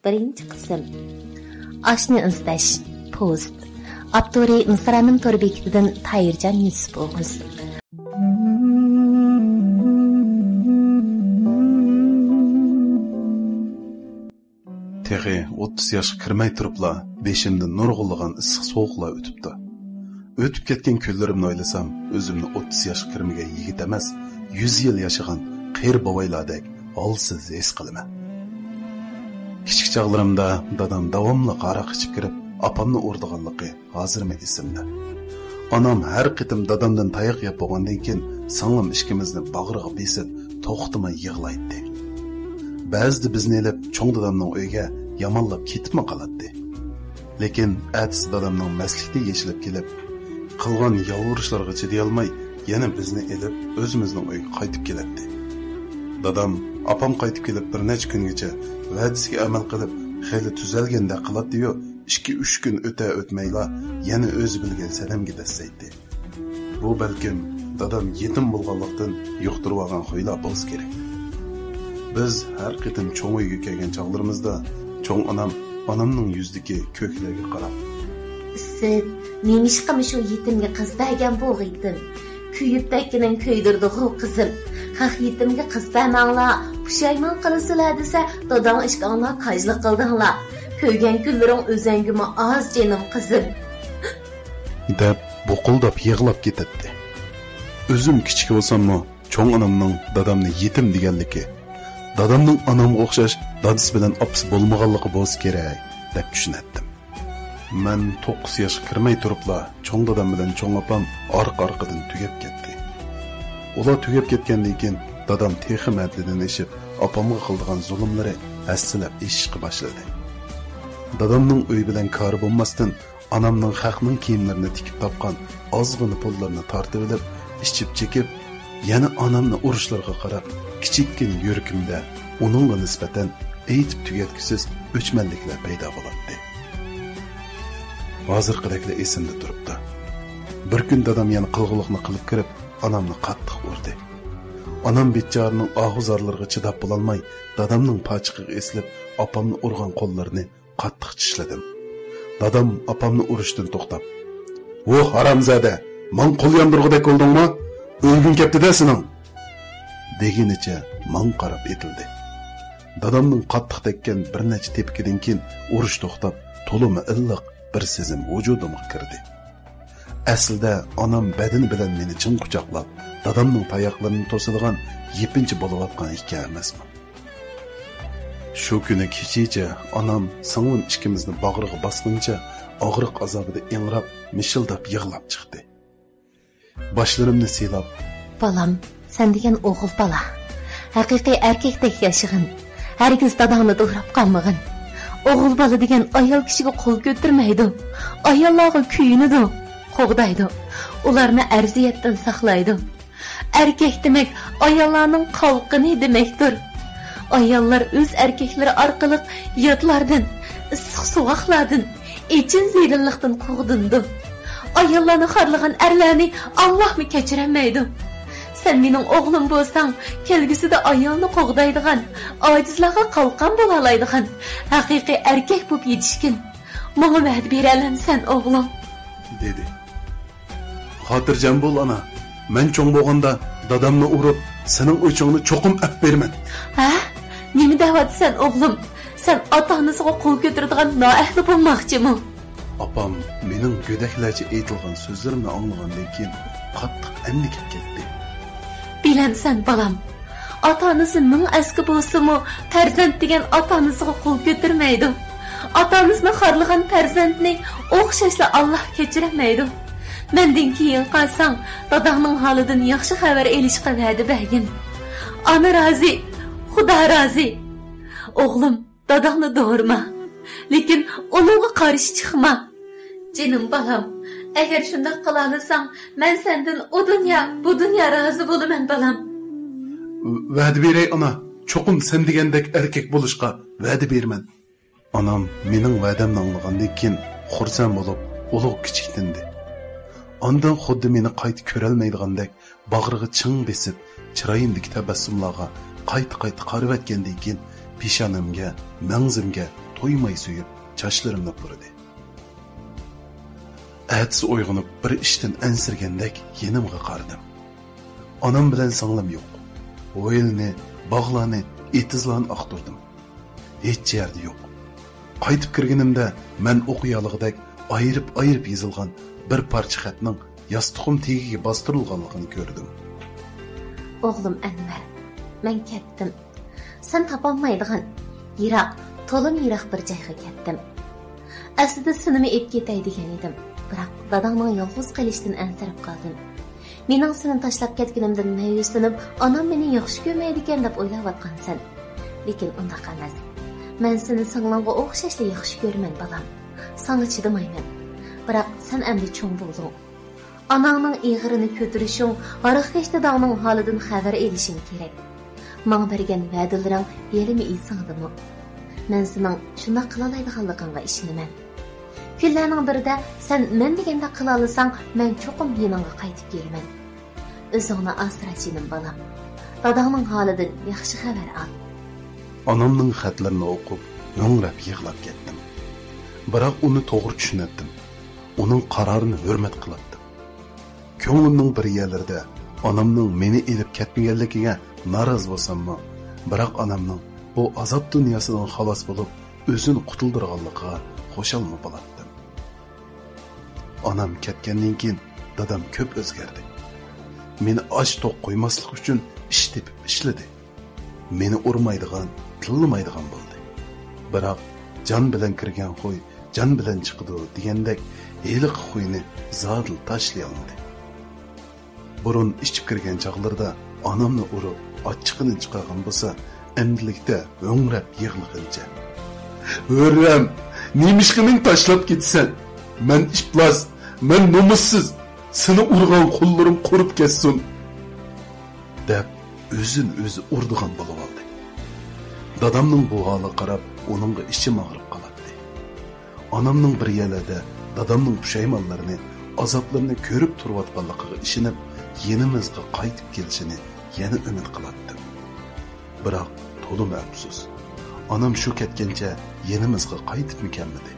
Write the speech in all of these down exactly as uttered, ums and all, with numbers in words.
بىرىنچى قىسىم. ئاشنى ئىزدەش. پوۋېست. ئاپتورى مىسرانىم تور بېكىتىدىن تاھىرجان يۈسۈپ ئوغۇز. تېخى ئوتتۇز ياشقا كىرمەي تۇرۇپلا بېشىمدىن نۇرغۇنلىغان ئىسسىق سوغۇقلار ئۆتۈپتۇ. ئۆتۈپ كەتكەن كۈنلىرىمنى ئويلىسام، ئۆزۈمنى ئوتتۇز ياشقا كىرمىگەن يىگىت ئەمەس، يۈز يىل ياشىغان قېرى بوۋايلاردەك ھالسىز ھېس قىلىمەن. كىچىك چاغلىرىمدا دادام داۋاملىق ھاراق ئىچىپ كىرىپ، ئاپامنى ئۇرىدىغانلىقى ھازىرمۇ ئېسىمدە. ئانام ھەر قېتىم دادامدىن تاياق يەپ بولغاندىن كېيىن، سىڭلىم ئىككىمىزنى باغرىغا بېسىپ، توختىماي يىغلايتتى. بەزىدە بىزنى ئېلىپ، چوڭ دادامنىڭ ئۆيىگە يامانلاپ كېتىپمۇ قالاتتى. لېكىن ئەتىسى دادامنىڭ مەستلىكتە يېشىلىپ كېلىپ، قىلغان يالۋۇرۇشلارغا چىدىيالماي، يەنە بىزنى ئېلىپ، ئۆزىمىزنىڭ ئۆيىگە قايتىپ كېلەتتى. دادام، ئاپام قايتىپ كېلىپ بىر نەچچە كۈنگىچە ۋەدىسىگە ئەمەل قىلىپ، خېلى تۈزەلگەندەك قىلاتتى-يۇ، ئىككى-ئۈچ كۈن ئۆتە-ئۆتمەيلا يەنە ئۆزى بىلگەن سەنەمگە دەسسەيتتى. بۇ بەلكىم دادام يېتىم بولغانلىقتىن يۇقتۇرۇۋالغان خۇيلار بولسا كېرەك. بىز ھەر قېتىم چوڭ ئۆيگە كەلگەن چاغلىرىمىزدا چوڭ ئانام ئانامنىڭ يۈزىدىكى كۆكلەرگە قاراپ، ئىسىت، نېمىشقا مۇشۇ يېتىمگە قىز بەرگەن بولغىيتىم؟ كۆيۈپ بەككىنىڭ كۆيدۈردىغۇ قىزىم. خەق يېتىمگە قىز بەرمەڭلار، پۇشايمان قىلىسىلەر دېسە، داداڭ ئىككىڭلار كاجلىق قىلدىڭلار. كۆرگەن كۈنلىرىڭ ئۆزەڭگىمۇ ئاز جېنىم قىزىم. دەپ بۇقۇلداپ يىغلاپ كېتەتتى. ئۆزۈم كىچىك بولساممۇ، چوڭ ئانامنىڭ دادامنى يېتىم دېگەنلىكى، دادامنىڭ ئانامغا ئوخشاش دادىسى بىلەن ئاپىسى بولمىغانلىقى بولسا كېرەك، دەپ چۈشىنەتتىم. مەن توققۇز ياشقا كىرمەي تۇرۇپلا، چوڭ دادام بىلەن چوڭ ئاپام ئارقا-ئارقىدىن تۈگەپ كەتتى. ئۇلار تۈگەپ كەتكەندىن كېيىن، دادام تېخىمۇ ھەددىدىن ئېشىپ، ئاپامغا قىلىدىغان زۇلۇملىرى ھەسسىلەپ ئېشىشقا باشلىدى. دادامنىڭ ئۆي بىلەن كارى بولماستىن، ئانامنىڭ خەقنىڭ كىيىملىرىنى تىكىپ تاپقان ئازغىنا پۇللىرىنى تارتىۋېلىپ، ئىچىپ چېكىپ، يەنە ئانامنى ئۇرۇشلىرىغا قاراپ، كىچىككىنە يۈرىكىمدە ئۇنىڭغا نىسبەتەن ئېيتىپ تۈگەتكۈسىز ئۆچمەنلىكلەر پەيدا بولاتتى. ھازىرقىدەكلا ئېسىمدە تۇرۇپتۇ. بىر كۈن دادام يەنە قىلغۇلۇقنى قىلىپ كىرىپ، ئانامنى قاتتىق ئۇردى. ئانام بىچارىنىڭ ئاھۇ-زارلىرىغا چىداپ بولالماي، دادامنىڭ پاچىقىغا ئېسىلىپ، ئاپامنى ئۇرغان قوللىرىنى قاتتىق چىشلىدىم. دادام ئاپامنى ئۇرۇشتىن توختاپ، «ۋوھ، ھارامزادە، ماڭا قول ياندۇرغۇدەك بولدۇڭمۇ؟ ئۆلگۈڭ كەپتىدە سېنىڭ!» دېگىنىچە ماڭا قاراپ ئېتىلدى. دادامنىڭ قاتتىق تەگكەن بىر نەچچە تېپىكىدىن كېيىن ئۇرۇش توختاپ، تولىمۇ ئىللىق بىر سېزىم ۋۇجۇدۇمغا كىردى. ئەسلىدە ئانام بەدىنى بىلەن مېنى چىڭ قۇچاقلاپ، دادامنىڭ تاياقلىرىنى توسىدىغان يېپىنچا بولۇۋاتقان ئىكەن ئەمەسمۇ؟ شۇ كۈنى كېچىچە ئانام سىڭلىم ئىككىمىزنى باغرىغا باسقىنىچە ئاغرىق ئازابىدا ئىڭراپ، مىشىلداپ يىغلاپ چىقتى. باشلىرىمنى سىيلاپ، «بالام، سەن دېگەن ئوغۇل بالا. ھەقىقىي ئەركەكتەك ياشىغىن. ھەرگىز داداڭنى دوراپ قالمىغىن. ئوغۇل بالا دېگەن ئايال كىشىگە قول كۆتۈرمەيدۇ. ئاياللارغا كۆيۈنىدۇ، قوغدايدۇ. ئۇلارنى ئەرزىيەتتىن ساقلايدۇ. ئەركەك دېمەك، ئاياللارنىڭ قالقىنى دېمەكتۇر. ئاياللار ئۆز ئەركەكلىرى ئارقىلىق ياتلاردىن، ئىسسىق سوغۇقلاردىن، ئېچىن-زېرىنلىقتىن قوغدىنىدۇ. ئاياللارنى خارلىغان ئەرلەرنى ئاللاھمۇ كەچۈرەلمەيدۇ. سەن مېنىڭ ئوغلۇم بولساڭ، كەلگۈسىدە ئايالنى قوغدايدىغان، ئاجىزلارغا قالقان بولالايدىغان ھەقىقىي ئەركەك بولۇپ يېتىشكىن. ماڭا ۋەدە بېرەلەمسەن، ئوغلۇم؟» دېدى. «خاتىرجەم بول، ئانا. مەن چوڭ بولغاندا دادامنى ئۇرۇپ، سېنىڭ ئۆچۈڭنى چوقۇم ئەپ بېرىمەن.» ھە؟ نېمە دەۋاتىسەن، ئوغلۇم؟ سەن ئاتا-ئانىسىغا قول كۆتۈرىدىغان نائەھلى بولماقچىمۇ؟ ئاپام مېنىڭ گۆدەكلەرچە ئېيتىلغان سۆزلىرىمنى ئاڭلىغاندىن كېيىن قاتتىق ئەندىكىپ كەتتى. بىلەمسەن، بالام؟ ئاتا-ئانىسى مىڭ ئەسكى بولسىمۇ، پەرزەنت دېگەن ئاتا-ئانىسىغا قول كۆتۈرمەيدۇ. ئاتا-ئانىسىنى خارلىغان پەرزەنتنى ئوخشاشلا ئاللا كەچۈرەلمەيدۇ. مەندىن كېيىن قالساڭ، داداڭنىڭ ھالىدىن ياخشى خەۋەر ئېلىشقا ۋەدە بەرگىن. ئانا رازى، خۇدا رازى. ئوغلۇم، داداڭنى دورىما. لېكىن ئۇنىڭغا قارشى چىقما. جېنىم بالام، ئەگەر شۇنداق قىلالىساڭ، مەن سەندىن ئۇ دۇنيا، بۇ دۇنيا رازى بولىمەن، بالام. ۋەدە بېرەي، ئانا، چوقۇم سەن دېگەندەك ئەركەك بولۇشقا ۋەدە بېرىمەن. ئانام مېنىڭ ۋەدەمنى ئاڭلىغاندىن كېيىن خۇرسەن بولۇپ، ئۇلۇغ كىچىك تىندى. ئاندىن خۇددى مېنى قايتا كۆرەلمەيدىغاندەك باغرىغا چىڭ بېسىپ، چىرايىمدىكى تەبەسسۇملارغا قايتا-قايتا قارىۋەتكەندىن كېيىن، پېشانەمگە، مەڭزىمگە تويماي سۆيۈپ، چاچلىرىمنى پۇرىدى. ئەتىسى ئويغىنىپ، بىر ئىشتىن ئەنسىرىگەندەك يېنىمغا قارىدىم. ئانام بىلەن سىڭلىم يوق. ھويلىنى، باغلارنى، ئېتىزلارنى ئاختۇردۇم. ھېچ يەردە يوق. قايتىپ كىرگىنىمدە مەن ئوقۇيالىغۇدەك ئايرىپ-ئايرىپ يېزىلغان بىر پارچە خەتنىڭ ياستۇقۇم تېگىگە باستۇرۇلغانلىقىنى كۆردۈم. ئوغلۇم ئەنۋەر، مەن كەتتىم. سەن تاپالمايدىغان، يىراق، تولىمۇ يىراق بىر جايغا كەتتىم. ئەسلىدە سېنىمۇ ئېلىپ كېتەي دېگەن ئىدىم، بىراق داداڭنىڭ يالغۇز قېلىشىدىن ئەنسىرەپ قالدىم. مېنىڭ سېنى تاشلاپ كەتكىنىمدىن مەيۈسلىنىپ، ئانام مېنى ياخشى كۆرمەيدىكەن دەپ ئويلاۋاتقانسەن. لېكىن ئۇنداق ئەمەس. مەن سېنى سىڭلىڭغا ئوخشاشلا ياخشى كۆرىمەن، بالام. ساڭا چىدىمايمەن. بىراق سەن ئەمدى چوڭ بولدۇڭ. ئاناڭنىڭ ئېغىرىنى كۆتۈرۈشۈڭ، ھاراقكەش داداڭنىڭ ھالىدىن خەۋەر ئېلىشىڭ كېرەك. ماڭا بەرگەن ۋەدىلىرىڭ ھېلىمۇ ئېسىڭدىمۇ؟ مەن سېنىڭ شۇنداق قىلالايدىغانلىقىڭغا ئىشىنىمەن. كۈنلەرنىڭ بىرىدە سەن مەن دېگەندەك قىلالىساڭ، مەن چوقۇم يېنىڭغا قايتىپ كېلىمەن. ئۆزۈڭنى ئاسرا، جېنىم بالام. داداڭنىڭ ھالىدىن ياخشى خەۋەر ئال. ئانامنىڭ خەتلىرىنى ئوقۇپ، ھۆڭرەپ يىغلاپ كەتتىم. بىراق ئۇنى توغرا چۈشىنەتتىم. ئۇنىڭ قارارىنى ھۆرمەت قىلاتتىم. كۆڭلۈمنىڭ بىر يەرلىرىدە ئانامنىڭ مېنى ئېلىپ كەتمىگەنلىكىگە نارازى بولساممۇ، بىراق ئانامنىڭ بۇ ئازاب دۇنياسىدىن خالاس بولۇپ، ئۆزىنى قۇتۇلدۇرغانلىقىغا خۇشالمۇ بولاتتىم. ئانام كەتكەندىن كېيىن دادام كۆپ ئۆزگەردى. مېنى ئاچ توق قويماسلىق ئۈچۈن ئىش تېپىپ ئىشلىدى. مېنى ئۇرمايدىغان، تىللىمايدىغان بولدى. بىراق جان بىلەن كىرگەن خۇي جان بىلەن چىقىدۇ دېگەندەك، ھېلىقى خۇينى زادىلا تاشلىيالمىدى. بۇرۇن ئىچىپ كىرگەن چاغلىرىدا ئانامنى ئۇرۇپ، ئاچچىقىنى چىقارغان بولسا، ئەمدىلىكتە ھۆڭرەپ يىغلىغىنىچە، «ھۆررەم، نېمىشقا مېنى تاشلاپ كېتىسەن؟ مەن ئىپلاس، مەن نومۇسسىز، سېنى ئۇرغان قوللىرىم قۇرۇپ كەتسۇن!» دەپ، ئۆزىنى ئۆزى ئۇرىدىغان بولۇۋالدى. دادامنىڭ بۇ ھالىغا قاراپ، ئۇنىڭغا ئىچىم ئاغرىپ قالاتتى. ئانامنىڭ بىر يەرلەردە دادامنىڭ پۇشايمانلىرىنى، ئازابلىرىنى كۆرۈپ تۇرۇۋاتقانلىقىغا ئىشىنىپ، يېنىمىزغا قايتىپ كېلىشىنى يەنە ئۈمىد قىلاتتىم. بىراق تولىمۇ ئەپسۇس، ئانام شۇ كەتكەنچە يېنىمىزغا قايتىپمۇ كەلمىدى.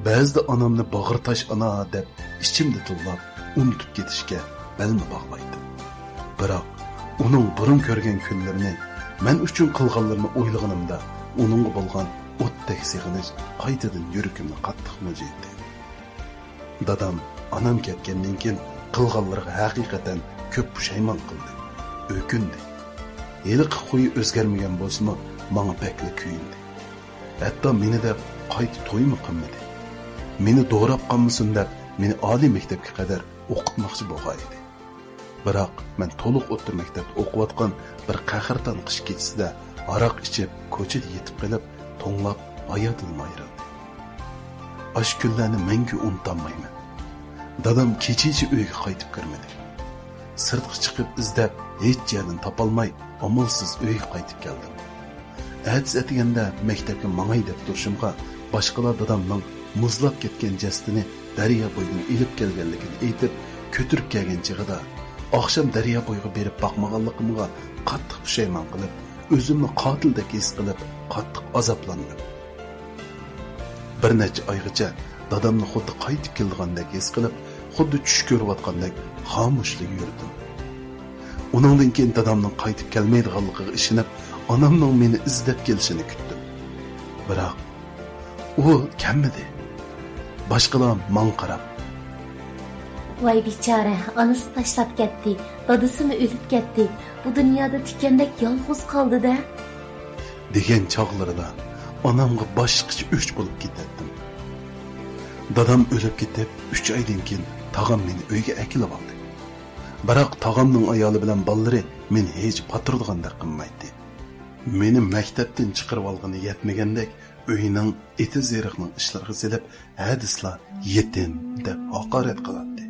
بەزىدە ئانامنى «باغرى تاش ئانا» دەپ ئىچىمدە تىللاپ، ئۇنتۇپ كېتىشكە بەلنى باغلايتتىم. بىراق ئۇنىڭ بۇرۇن كۆرگەن كۈنلىرىنى، مەن ئۈچۈن قىلغانلىرىنى ئويلىغىنىمدا، ئۇنىڭغا بولغان ئوتتەك سېغىنىش قايتىدىن يۈرىكىمنى قاتتىق مۇجۇيتتى. دادام، ئانام كەتكەندىن كېيىن قىلغانلىرىغا ھەقىقەتەن كۆپ پۇشايمان قىلدى، ئۆكۈندى. ھېلىقى خۇيى ئۆزگەرمىگەن بولسىمۇ، ماڭا بەكلا كۆيۈندى. ھەتتا مېنى دەپ قايتا تويمۇ قىلمىدى. مېنى دوراپ قالمىسۇن دەپ، مېنى ئالىي مەكتەپكە قەدەر ئوقۇتماقچى بولغان ئىدى. بىراق مەن تولۇق ئوتتۇرا مەكتەپتە ئوقۇۋاتقان بىر قەھرىتان قىش كېچىسىدە ھاراق ئىچىپ، كوچىدا يېتىپ قېلىپ، توڭلاپ، ھاياتىدىن ئايرىلدى. ئاشۇ كۈنلەرنى مەڭگۈ ئۇنتالمايمەن. دادام كېچىچە ئۆيگە قايتىپ كىرمىدى. سىرتقا چىقىپ ئىزدەپ، ھېچ يەردىن تاپالماي، ئامالسىز ئۆيگە قايتىپ كەلدىم. ئەتىسى ئەتىگەندە مەكتەپكە ماڭاي دەپ تۇرۇشۇمغا، باشقىلار دادامنىڭ مۇزلاپ كەتكەن جەسىتىنى دەريا بويىدىن ئېلىپ كەلگەنلىكىنى ئېيتىپ، كۆتۈرۈپ كەلگەن چېغىدا، ئاخشام دەريا بويىغا بېرىپ باقمىغانلىقىمغا قاتتىق پۇشايمان قىلىپ، ئۆزۈمنى قاتىلدەك ھېس قىلىپ، قاتتىق ئازابلاندىم. بىر نەچچە ئايغىچە دادامنى خۇددى قايتىپ كېلىدىغاندەك ھېس قىلىپ، خۇددى چۈش كۆرۈۋاتقاندەك خامۇشلا يۈردۈم. ئۇنىڭدىن كېيىن دادامنىڭ قايتىپ كەلمەيدىغانلىقىغا ئىشىنىپ، ئانامنىڭ مېنى ئىزدەپ كېلىشىنى كۈتتۈم. بىراق ئۇ كەلمىدى. باشقىلار ماڭا قاراپ، «ۋاي بىچارە، ئانىسى تاشلاپ كەتتى، دادىسىمۇ ئۆلۈپ كەتتى، بۇ دۇنيادا تىكەندەك يالغۇز قالدى-دە» دېگەن چاغلىرىدا ئانامغا باشقىچە ئۆچ بولۇپ كېتەتتىم. دادام ئۆلۈپ كېتىپ ئۈچ ئايدىن كېيىن تاغام مېنى ئۆيگە ئەكېلىۋالدى. بىراق تاغامنىڭ ئايالى بىلەن بالىلىرى مېنى ھېچ پاتۇرىدىغاندەك قىلمايتتى. مېنى مەكتەپتىن چىقىرىۋالغىنى يەتمىگەندەك، ئۆينىڭ ئېتىز-ئېرىقنىڭ ئىشلىرىغا سېلىپ، ھەدىسىلا «يېتىم» دەپ ھاقارەت قىلاتتى.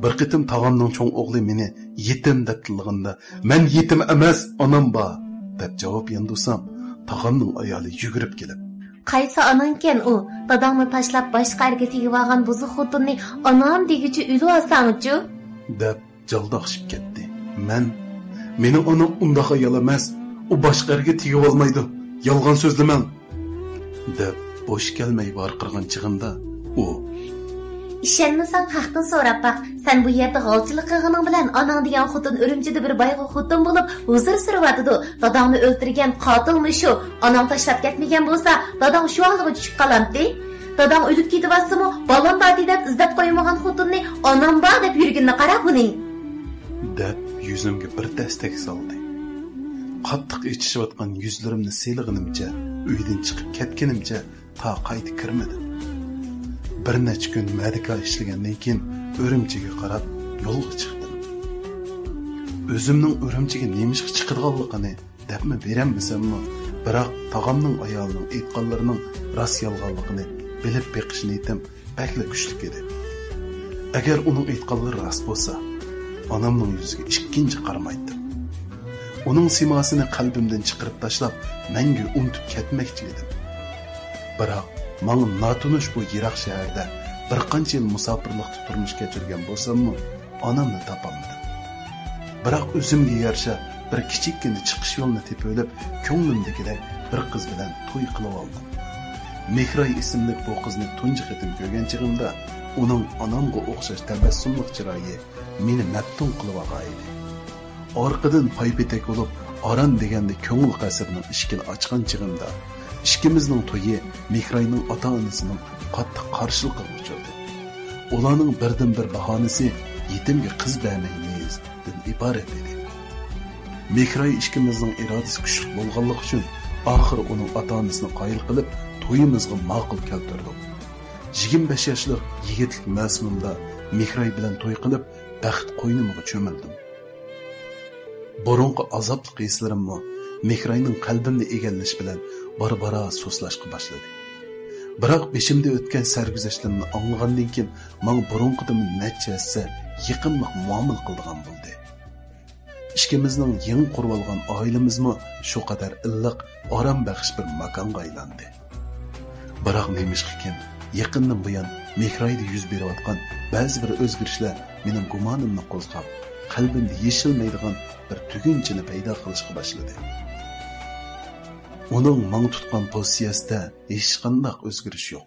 بىر قېتىم تاغامنىڭ چوڭ ئوغلى مېنى «يېتىم» دەپ تىللىغىنىدا، «مەن يېتىم ئەمەس، ئانام بار» دەپ جاۋاب ياندۇرسام، تاغامنىڭ ئايالى يۈگۈرۈپ كېلىپ، «قايسى ئاناڭكەن ئۇ؟ داداڭنى تاشلاپ، باشقا ئەرگە تېگىۋالغان بۇزۇق خوتۇننى ئانام دېگۈچە ئۆلۈۋالساڭچۇ؟» دەپ جالداقشىپ كەتتى. مەن، «مېنىڭ ئانام ئۇنداق ئايال ئەمەس، ئۇ باشقا ئەرگە تېگىۋالمايدۇ، يالغان سۆزلىمەڭ» دەپ بوش كەلمەي ۋارقىرىغان چېغىمدا ئۇ، ئىشەنمىسەڭ ھەقتىن سوراپ باق. سەن بۇ يەردە غالچىلىق قىلغىنىڭ بىلەن ئاناڭ دېگەن خوتۇن ئۈرۈمچىدە بىر بايغا خوتۇن بولۇپ ھۇزۇر سۈرۈۋاتىدۇ. داداڭنى ئۆلتۈرگەن قاتىلمۇ شۇ. ئاناڭ تاشلاپ كەتمىگەن بولسا، داداڭ شۇ ھالغا چۈشۈپ قالامتى. داداڭ ئۆلۈپ كېتىۋاتسىمۇ، بالام بار دەپ ئىزدەپ قويمىغان خوتۇننى ئانام بار دەپ يۈرگىنىنى قارا بۇنىڭ. دەپ يۈزۈمگە بىر تەستەك سالدى. قاتتىق ئېچىشىۋاتقان يۈزلىرىمنى سىيلىغىنىمچە، ئۆيدىن چىقىپ كەتكىنىمچە تا قايتا كىرمىدىم. بىر نەچچە كۈن مەدىكا ئىشلىگەندىن كېيىن ئۈرۈمچىگە قاراپ يولغا چىقتىم. ئۆزۈمنىڭ ئۈرۈمچىگە نېمىشقا چىقىدىغانلىقىنى دەپمۇ بېرەلمىسەممۇ، بىراق تاغامنىڭ ئايالىنىڭ ئېيتقانلىرىنىڭ راست يالغانلىقىنى بىلىپ بېقىش نىيىتىم بەكلا كۈچلۈك ئىدى. ئەگەر ئۇنىڭ ئېيتقانلىرى راست بولسا، ئانامنىڭ يۈزىگە ئىككىنچى قارىمايتتىم. ئۇنىڭ سىيماسىنى قەلبىمدىن چىقىرىپ تاشلاپ، مەڭگۈ ئۇنتۇپ كەتمەكچى ئىدىم. بىراق ماڭا ناتونۇش بۇ يىراق شەھەردە بىر قانچە يىل مۇساپىرلىقتا تۇرمۇش كەچۈرگەن بولساممۇ، ئانامنى تاپالمىدىم. بىراق ئۆزۈمگە يارىشا بىر كىچىككىنە چىقىش يولىنى تېپىۋېلىپ، كۆڭلۈمدىكىدەك بىر قىز بىلەن توي قىلىۋالدىم. مېھراي ئىسىملىك بۇ قىزنى تۇنجى قېتىم كۆرگەن چېغىمدا، ئۇنىڭ ئانامغا ئوخشاش تەبەسسۇملۇق چىرايى مېنى مەپتۇن قىلىۋالغانىدى. ئارقىدىن پايپېتەك بولۇپ، ئاران دېگەندە كۆڭۈل قەسرىنىڭ ئىشىكىنى ئاچقان چېغىمدا، ئىككىمىزنىڭ تويى مېھراينىڭ ئاتا-ئانىسىنىڭ قاتتىق قارشىلىقىغا ئۇچرىدى. ئۇلارنىڭ بىردىنبىر باھانىسى يېتىمگە قىز بەرمەيمىزدىن ئىبارەت ئىدى. مېھراي ئىككىمىزنىڭ ئىرادىسى كۈچلۈك بولغانلىقى ئۈچۈن، ئاخىرى ئۇنىڭ ئاتا-ئانىسىنى قايىل قىلىپ، تويىمىزغا ماقۇل كەلتۈردۇق. يىگىرمە بەش ياشلىق يىگىتلىك مەسىمىمدا مېھراي بىلەن توي قىلىپ، بەخت قوينۇمىغا چۆمۈلدۈم. بۇرۇنقى ئازابلىق ھېسلىرىممۇ مېھراينىڭ قەلبىمنى ئىگىلىشى بىلەن بارا-بارا سۇسلاشقا باشلىدى. بىراق بېشىمدا ئۆتكەن سەرگۈزەشتلىرىمنى ئاڭلىغاندىن كېيىن، ماڭا بۇرۇنقىدىنمۇ نەچچە ھەسسە يېقىملىق مۇئامىلە قىلىدىغان بولدى. ئىككىمىزنىڭ يېڭى قۇرۇۋالغان ئائىلىمىزمۇ شۇ قەدەر ئىللىق، ئارام بەخش بىر ماكانغا ئايلاندى. بىراق نېمىشقىكىن، يېقىندىن بۇيان مېھرايدا يۈز بېرىۋاتقان بەزى بىر ئۆزگىرىشلەر مېنىڭ گۇمانىمنى قوزغاپ، قەلبىمدە يېشىلمەيدىغان بىر تۈگۈنچىنى پەيدا قىلىشقا باشلىدى. ئۇنىڭ ماڭا تۇتقان پوزىتسىيەسىدە ھېچقانداق ئۆزگىرىش يوق.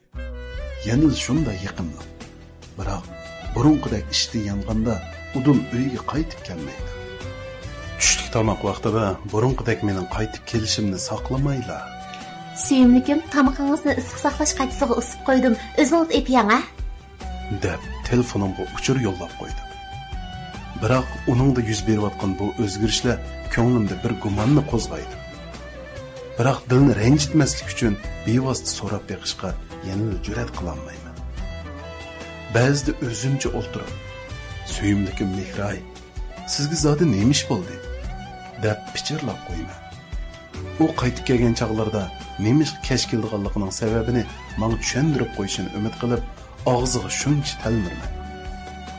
يەنىلا شۇنداق يېقىملىق. بىراق بۇرۇنقىدەك ئىشتىن يانغاندا ئۇدۇل ئۆيگە قايتىپ كەلمەيدۇ. چۈشلۈك تاماق ۋاقتىدا بۇرۇنقىدەك مېنىڭ قايتىپ كېلىشىمنى ساقلىمايلا. سۆيۈملۈكۈم، تامىقىڭىزنى ئىسسىق ساقلاش قاچىسىغا ئۇسۇپ قويدۇم. ئۆزىڭىز ئېتىيەڭ، ھە؟ دەپ تېلېفونۇمغا ئۇچۇر يوللاپ قويدى. بىراق ئۇنىڭدا يۈز بېرىۋاتقان بۇ ئۆزگىرىشلەر كۆڭلۈمدە بىر گۇماننى قوزغايدۇ. بىراق دىلنى رەنجىتمەسلىك ئۈچۈن بىۋاسىتە سوراپ بېقىشقا يەنىلا جۈرئەت قىلالمايمەن. بەزىدە ئۆزۈمچە ئولتۇرۇپ، «سۆيۈملۈكۈم مېھراي، سىزگە زادى نېمە ئىش بولدى؟» دەپ پىچىرلاپ قويىمەن. ئۇ قايتىپ كەلگەن چاغلىرىدا نېمىشقا كەچ كېلىدىغانلىقىنىڭ سەۋەبىنى ماڭا چۈشەندۈرۈپ قويۇشىنى ئۈمىد قىلىپ، ئاغزىغا شۇنچە تەلمۈرىمەن.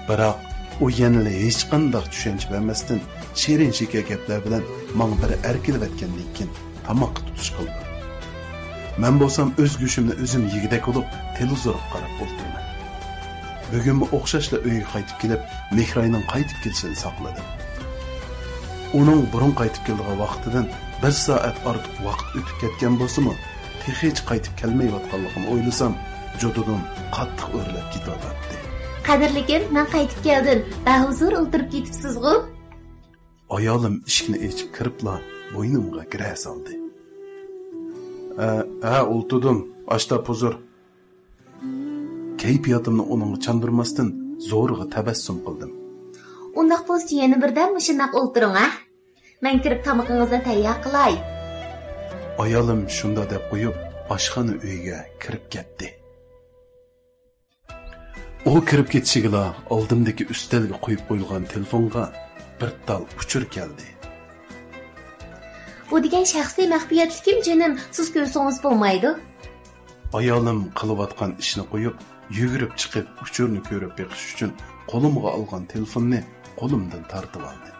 بىراق ئۇ يەنىلا ھېچقانداق چۈشەنچە بەرمەستىن، شېرىن شېكەر گەپلەر بىلەن ماڭا بىر ئەركىلىۋەتكەندىن كېيىن، تاماققا تۇتۇش قىلدى. مەن بولسام ئۆز گۆشۈمنى ئۆزۈم يېگۈدەك بولۇپ، تېلېۋىزورغا قاراپ ئولتۇرىمەن. بۈگۈنمۇ ئوخشاشلا ئۆيگە قايتىپ كېلىپ، مېھراينىڭ قايتىپ كېلىشىنى ساقلىدىم. ئۇنىڭ بۇرۇن قايتىپ كېلىدىغان ۋاقتىدىن بىر سائەت ئارتۇق ۋاقىت ئۆتۈپ كەتكەن بولسىمۇ، تېخىچە قايتىپ كەلمەيۋاتقانلىقىنى ئويلىسام، جۇدۇدىن قاتتىق ئۆرلەپ كېتىۋاتاتتى. قەدىرلىكىم، مەن قايتىپ كەلدىم. بەھۇزۇر ئولتۇرۇپ كېتىپسىزغۇ؟ ئايالىم ئىشىكنى ئېچىپ كىرىپلا بوينۇمغا گىرە سالدى. ھە، ھە، ئولتۇردۇم. ئاشتا پۇزۇر. كەيپىياتىمنى ئۇنىڭغا چاندۇرماستىن، زورىغا تەبەسسۇم قىلدىم. ئۇنداق بولسا يەنە بىردەم مۇشۇنداق ئولتۇرۇڭ، ھە؟ مەن كىرىپ تامىقىڭىزنى تەييار قىلاي. ئايالىم شۇنداق دەپ قويۇپ، ئاشخانا ئۆيگە كىرىپ كەتتى. ئۇ كىرىپ كېتىشىگىلا ئالدىمدىكى ئۈستەلگە قويۇپ قويۇلغان تېلېفونغا بىر تال ئۇچۇر كەلدى. بۇ دېگەن شەخسىي مەخپىيەتلىكىم جېنىم، سىز كۆرسىڭىز بولمايدۇ. ئايالىم قىلىۋاتقان ئىشنى قويۇپ، يۈگۈرۈپ چىقىپ ئۇچۇرنى كۆرۈپ بېقىش ئۈچۈن قولۇمغا ئالغان تېلېفوننى قولۇمدىن تارتىۋالدى.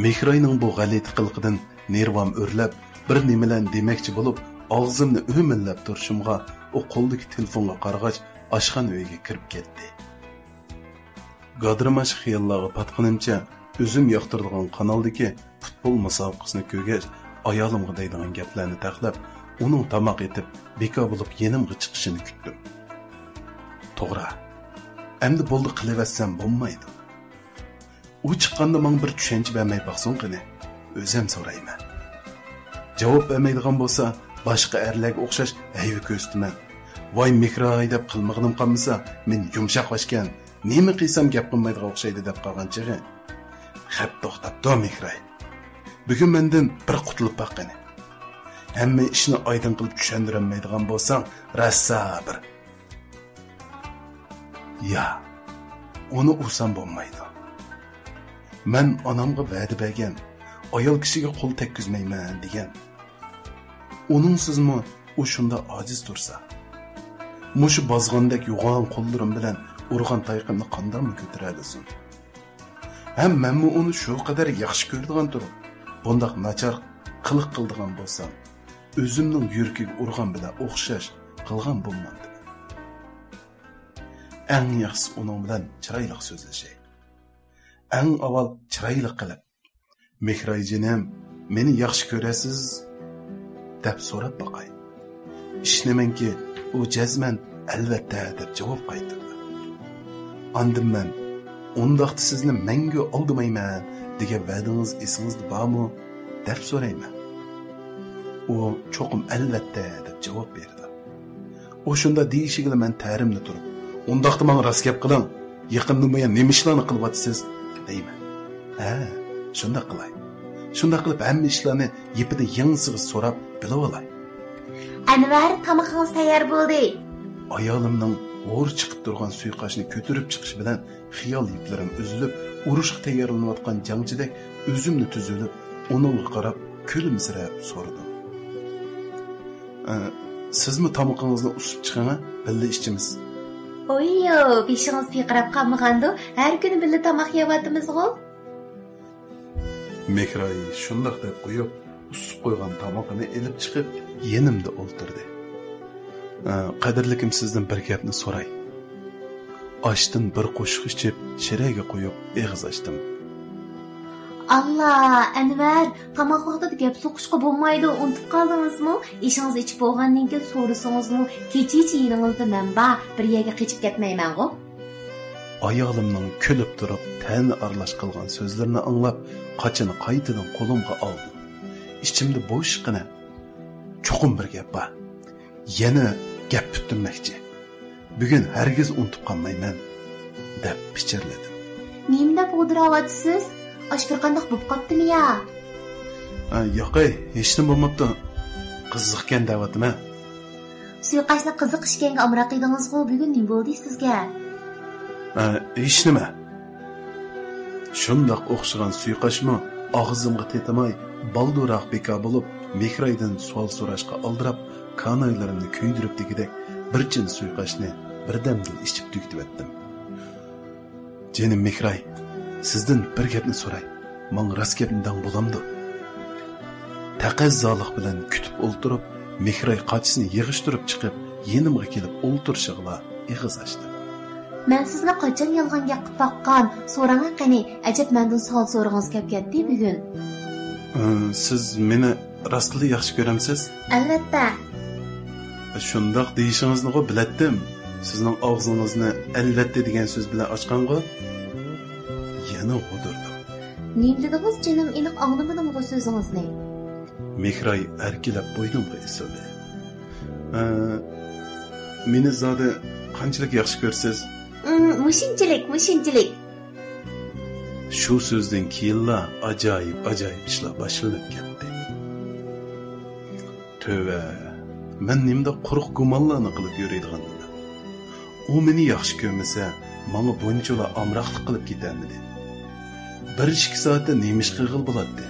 مېھراينىڭ بۇ غەلىتە قىلىقىدىن نېرۋام ئۆرلەپ، بىر نېمىلەرنى دېمەكچى بولۇپ، ئاغزىمنى ئۆمىلەپ تۇرۇشۇمغا، ئۇ قولىدىكى تېلېفونغا قارىغاچ، ئاشخانا ئۆيگە كىرىپ كەتتى. گادىرماش خىياللارغا پاتقىنىمچە، ئۆزۈم ياقتۇرىدىغان قانالدىكى پۇتبول مۇسابىقىسىنى كۆرگەچ، ئايالىمغا دەيدىغان گەپلەرنى تەقلەپ، ئۇنىڭ تاماق ئېتىپ، بىكار بولۇپ يېنىمغا چىقىشىنى كۈتتۈم. توغرا، ئەمدى بولدى، قىلىۋەتسەم بولمايدۇ. ئۇ چىققاندا ماڭا بىر چۈشەنچە بەرمەي باقسۇن قېنى، ئۆزەم سورايمەن. جاۋاب بەرمەيدىغان بولسا، باشقا ئەرلەرگە ئوخشاش ھەيۋە كۆرسىتىمەن. ۋاي مېھراي دەپ قىلمىغىنىم قالمىسا، مېنى يۇمشاق باشكەن، نېمە قىلسام گەپ قىلمايدىغان ئوخشايدۇ دەپ قالغان چېغى. خەپ توختاپتۇ مېھراي. بۈگۈن مەندىن بىر قۇتۇلۇپ باق قېنى. ھەممە ئىشنى ئايدىڭ قىلىپ چۈشەندۈرەلمەيدىغان بولساڭ، راسا بىر. يا، ئۇنى ئۇرسام بولمايدۇ. مەن ئانامغا ۋەدە بەرگەن، ئايال كىشىگە قول تەگكۈزمەيمەن دېگەن. ئۇنىڭسىزمۇ ئۇ شۇنداق ئاجىز تۇرسا، مۇشۇ بازغاندەك يوغان قوللىرىم بىلەن ئۇرغان تايىقىمنى قانداقمۇ كۆتۈرەلىسۇن؟ ھەم مەنمۇ ئۇنى شۇ قەدەر ياخشى كۆرىدىغان تۇرۇپ، بۇنداق ناچار قىلىق قىلىدىغان بولسام، ئۆزۈمنىڭ يۈرىكىگە ئۇرغان بىلەن ئوخشاش قىلغان بولمامدىمەن؟ ئەڭ ياخشىسى ئۇنىڭ بىلەن چىرايلىق سۆزلىشەي. ئەڭ ئاۋۋال چىرايلىق قىلىپ، «مېھراي جېنىم، مېنى ياخشى كۆرەسىز؟» دەپ سوراپ باقاي. ئىشىنىمەنكى، ئۇ جەزمەن «ئەلۋەتتە» دەپ جاۋاب قايتۇرىدۇ. ئاندىن مەن، «ئۇنداقتا سىزنى مەڭگۈ ئالدىمايمەن دېگەن ۋەدىڭىز ئېسىڭىزدە بارمۇ؟» دەپ سورايمەن. ئۇ چوقۇم «ئەلۋەتتە» دەپ جاۋاب بېرىدۇ. ئۇ شۇنداق دېيىشىگىلا مەن تەرىمدە تۇرۇپ، «ئۇنداقتا ماڭا راست گەپ قىلىڭ، يېقىندىن بۇيان نېمە ئىشلارنى قىلىۋاتىسىز؟» دەيمەن. «ھە، شۇنداق قىلاي. شۇنداق قىلىپ ھەممە ئىشلارنى يىپىدىن يېڭىسىغا سوراپ بىلىۋالاي.» «ئەنۋەر، تامىقىڭىز تەييار بولدى.» ئايالىمنىڭ ھور چىقىپ تۇرغان سۇيىقاشنى كۆتۈرۈپ چىقىشى بىلەن خىيال يىپلىرىم ئۈزۈلۈپ، ئۇرۇشقا تەييارلىنىۋاتقان جەڭچىدەك ئۆزۈمنى تۈزۈۋېلىپ، ئۇنىڭغا قاراپ كۈلۈمسىرەپ سورىدىم. «ئە، سىزمۇ تامىقىڭىزنى ئۇسۇپ چىقىڭە، بىللە ئىچىمىز.» «ئويۇ، بېشىڭىز پىرقىراپ قالمىغاندۇ؟ ھەر كۈنى بىللە تاماق يەۋاتىمىزغۇ.» مېھراي شۇنداق دەپ قويۇپ، ئۇسۇپ قويغان تامىقىنى ئېلىپ چىقىپ، يېنىمدا ئولتۇردى. «ئە، قەدىرلىكىم، سىزدىن بىر گەپنى سوراي.» ئاشتىن بىر قوشۇق ئىچىپ، شىرەگە قويۇپ ئېغىز ئاچتىم. «ئاللا، ئەنۋەر، تاماق ۋاقتىدا گەپ سوقۇشقا بولمايدۇ، ئۇنتۇپ قالدىڭىزمۇ؟ ئېشىڭىزنى ئىچىپ بولغاندىن كېيىن سورىسىڭىزمۇ، كېچىچە يېنىڭىزدا مەن بار، بىر يەرگە قېچىپ كەتمەيمەنغۇ.» ئايالىمنىڭ كۈلۈپ تۇرۇپ تەنە ئارىلاش قىلغان سۆزلىرىنى ئاڭلاپ، قاچىنى قايتىدىن قولۇمغا ئالدىم. ئىچىمدە بوشقىنە، «چوقۇم بىر گەپ بار. يەنە گەپ پۈتتۈرمەكچى. بۈگۈن ھەرگىز ئۇنتۇپ قالمايمەن» دەپ پىچىرلىدىم. «نېمە دەپ غودۇراۋاتىسىز؟ ئاش بىر قانداق بوپ قاپتىمۇ يا؟» «ئە، ياقەي، ھېچنېمە بولماپتۇ. قىزىقكەن دەۋاتىمەن.» «سۇيىقاشنى قىزىق ئىچكەنگە ئامراق ئىدىڭىزغۇ، بۈگۈن نېمە بولدى سىزگە؟» «ئە، ھېچنېمە.» شۇنداق ئوخشىغان سۇيىقاشمۇ ئاغزىمغا تېتىماي، بالدۇرراق بىكار بولۇپ، مېھرايدىن سوئال سوراشقا ئالدىراپ، كانايلىرىمنى كۆيدۈرۈپ دېگۈدەك بىر چىن سۇيىقاشنى بىردەمدىلا ئىچىپ تۈگىتىۋەتتىم. «جېنىم مېھراي، سىزدىن بىر گەپنى سوراي، ماڭا راست گەپنى دەڭ، بولامدۇ؟» تەقەززالىق بىلەن كۈتۈپ ئولتۇرۇپ، مېھراي قاچىسىنى يىغىشتۇرۇپ چىقىپ، يېنىمغا كېلىپ ئولتۇرۇشىغىلا ئېغىز ئاچتىم. «مەن سىزنى قاچان يالغان گەپ قىلىپ باققان؟ سوراڭا قېنى، ئەجەب مەندىن سوئال سورىغىڭىز كەپ كەتتى بۈگۈن.» «ئى، سىز مېنى راستلا ياخشى كۆرەمسىز؟» «ئەلۋەتتە.» «شۇنداق دېيىشىڭىزنىغۇ بىلەتتىم. سىزنىڭ ئاغزىڭىزنى ئەلۋەتتە دېگەن سۆز بىلەن ئاچقانغۇ.» يەنە غودۇردۇم. «نېمە دېدىڭىز جېنىم؟ ئېنىق ئاڭلىمىدىمغۇ سۆزىڭىزنى.» مېھراي ئەركىلەپ بوينۇمغا ئېسىلدى. «ئە، مېنى زادى قانچىلىك ياخشى كۆرىسىز؟» «ئىم، مۇشۇنچىلىك، مۇشۇنچىلىك.» شۇ سۆزدىن كېيىنلا ئاجايىپ، ئاجايىپ ئىشلار باشلىنىپ كەتتى. تۆۋە، مەن نېمىدەپ قۇرۇق گۇمانلارنى قىلىپ يۈرىدىغاندىمەن؟ ئۇ مېنى ياخشى كۆرمىسە، ماڭا بۇنچىلا ئامراقلىق قىلىپ كېتەرمىدى؟ بىر ئىككى سائەتتە نېمە ئىش قىلغىلى بولاتتى؟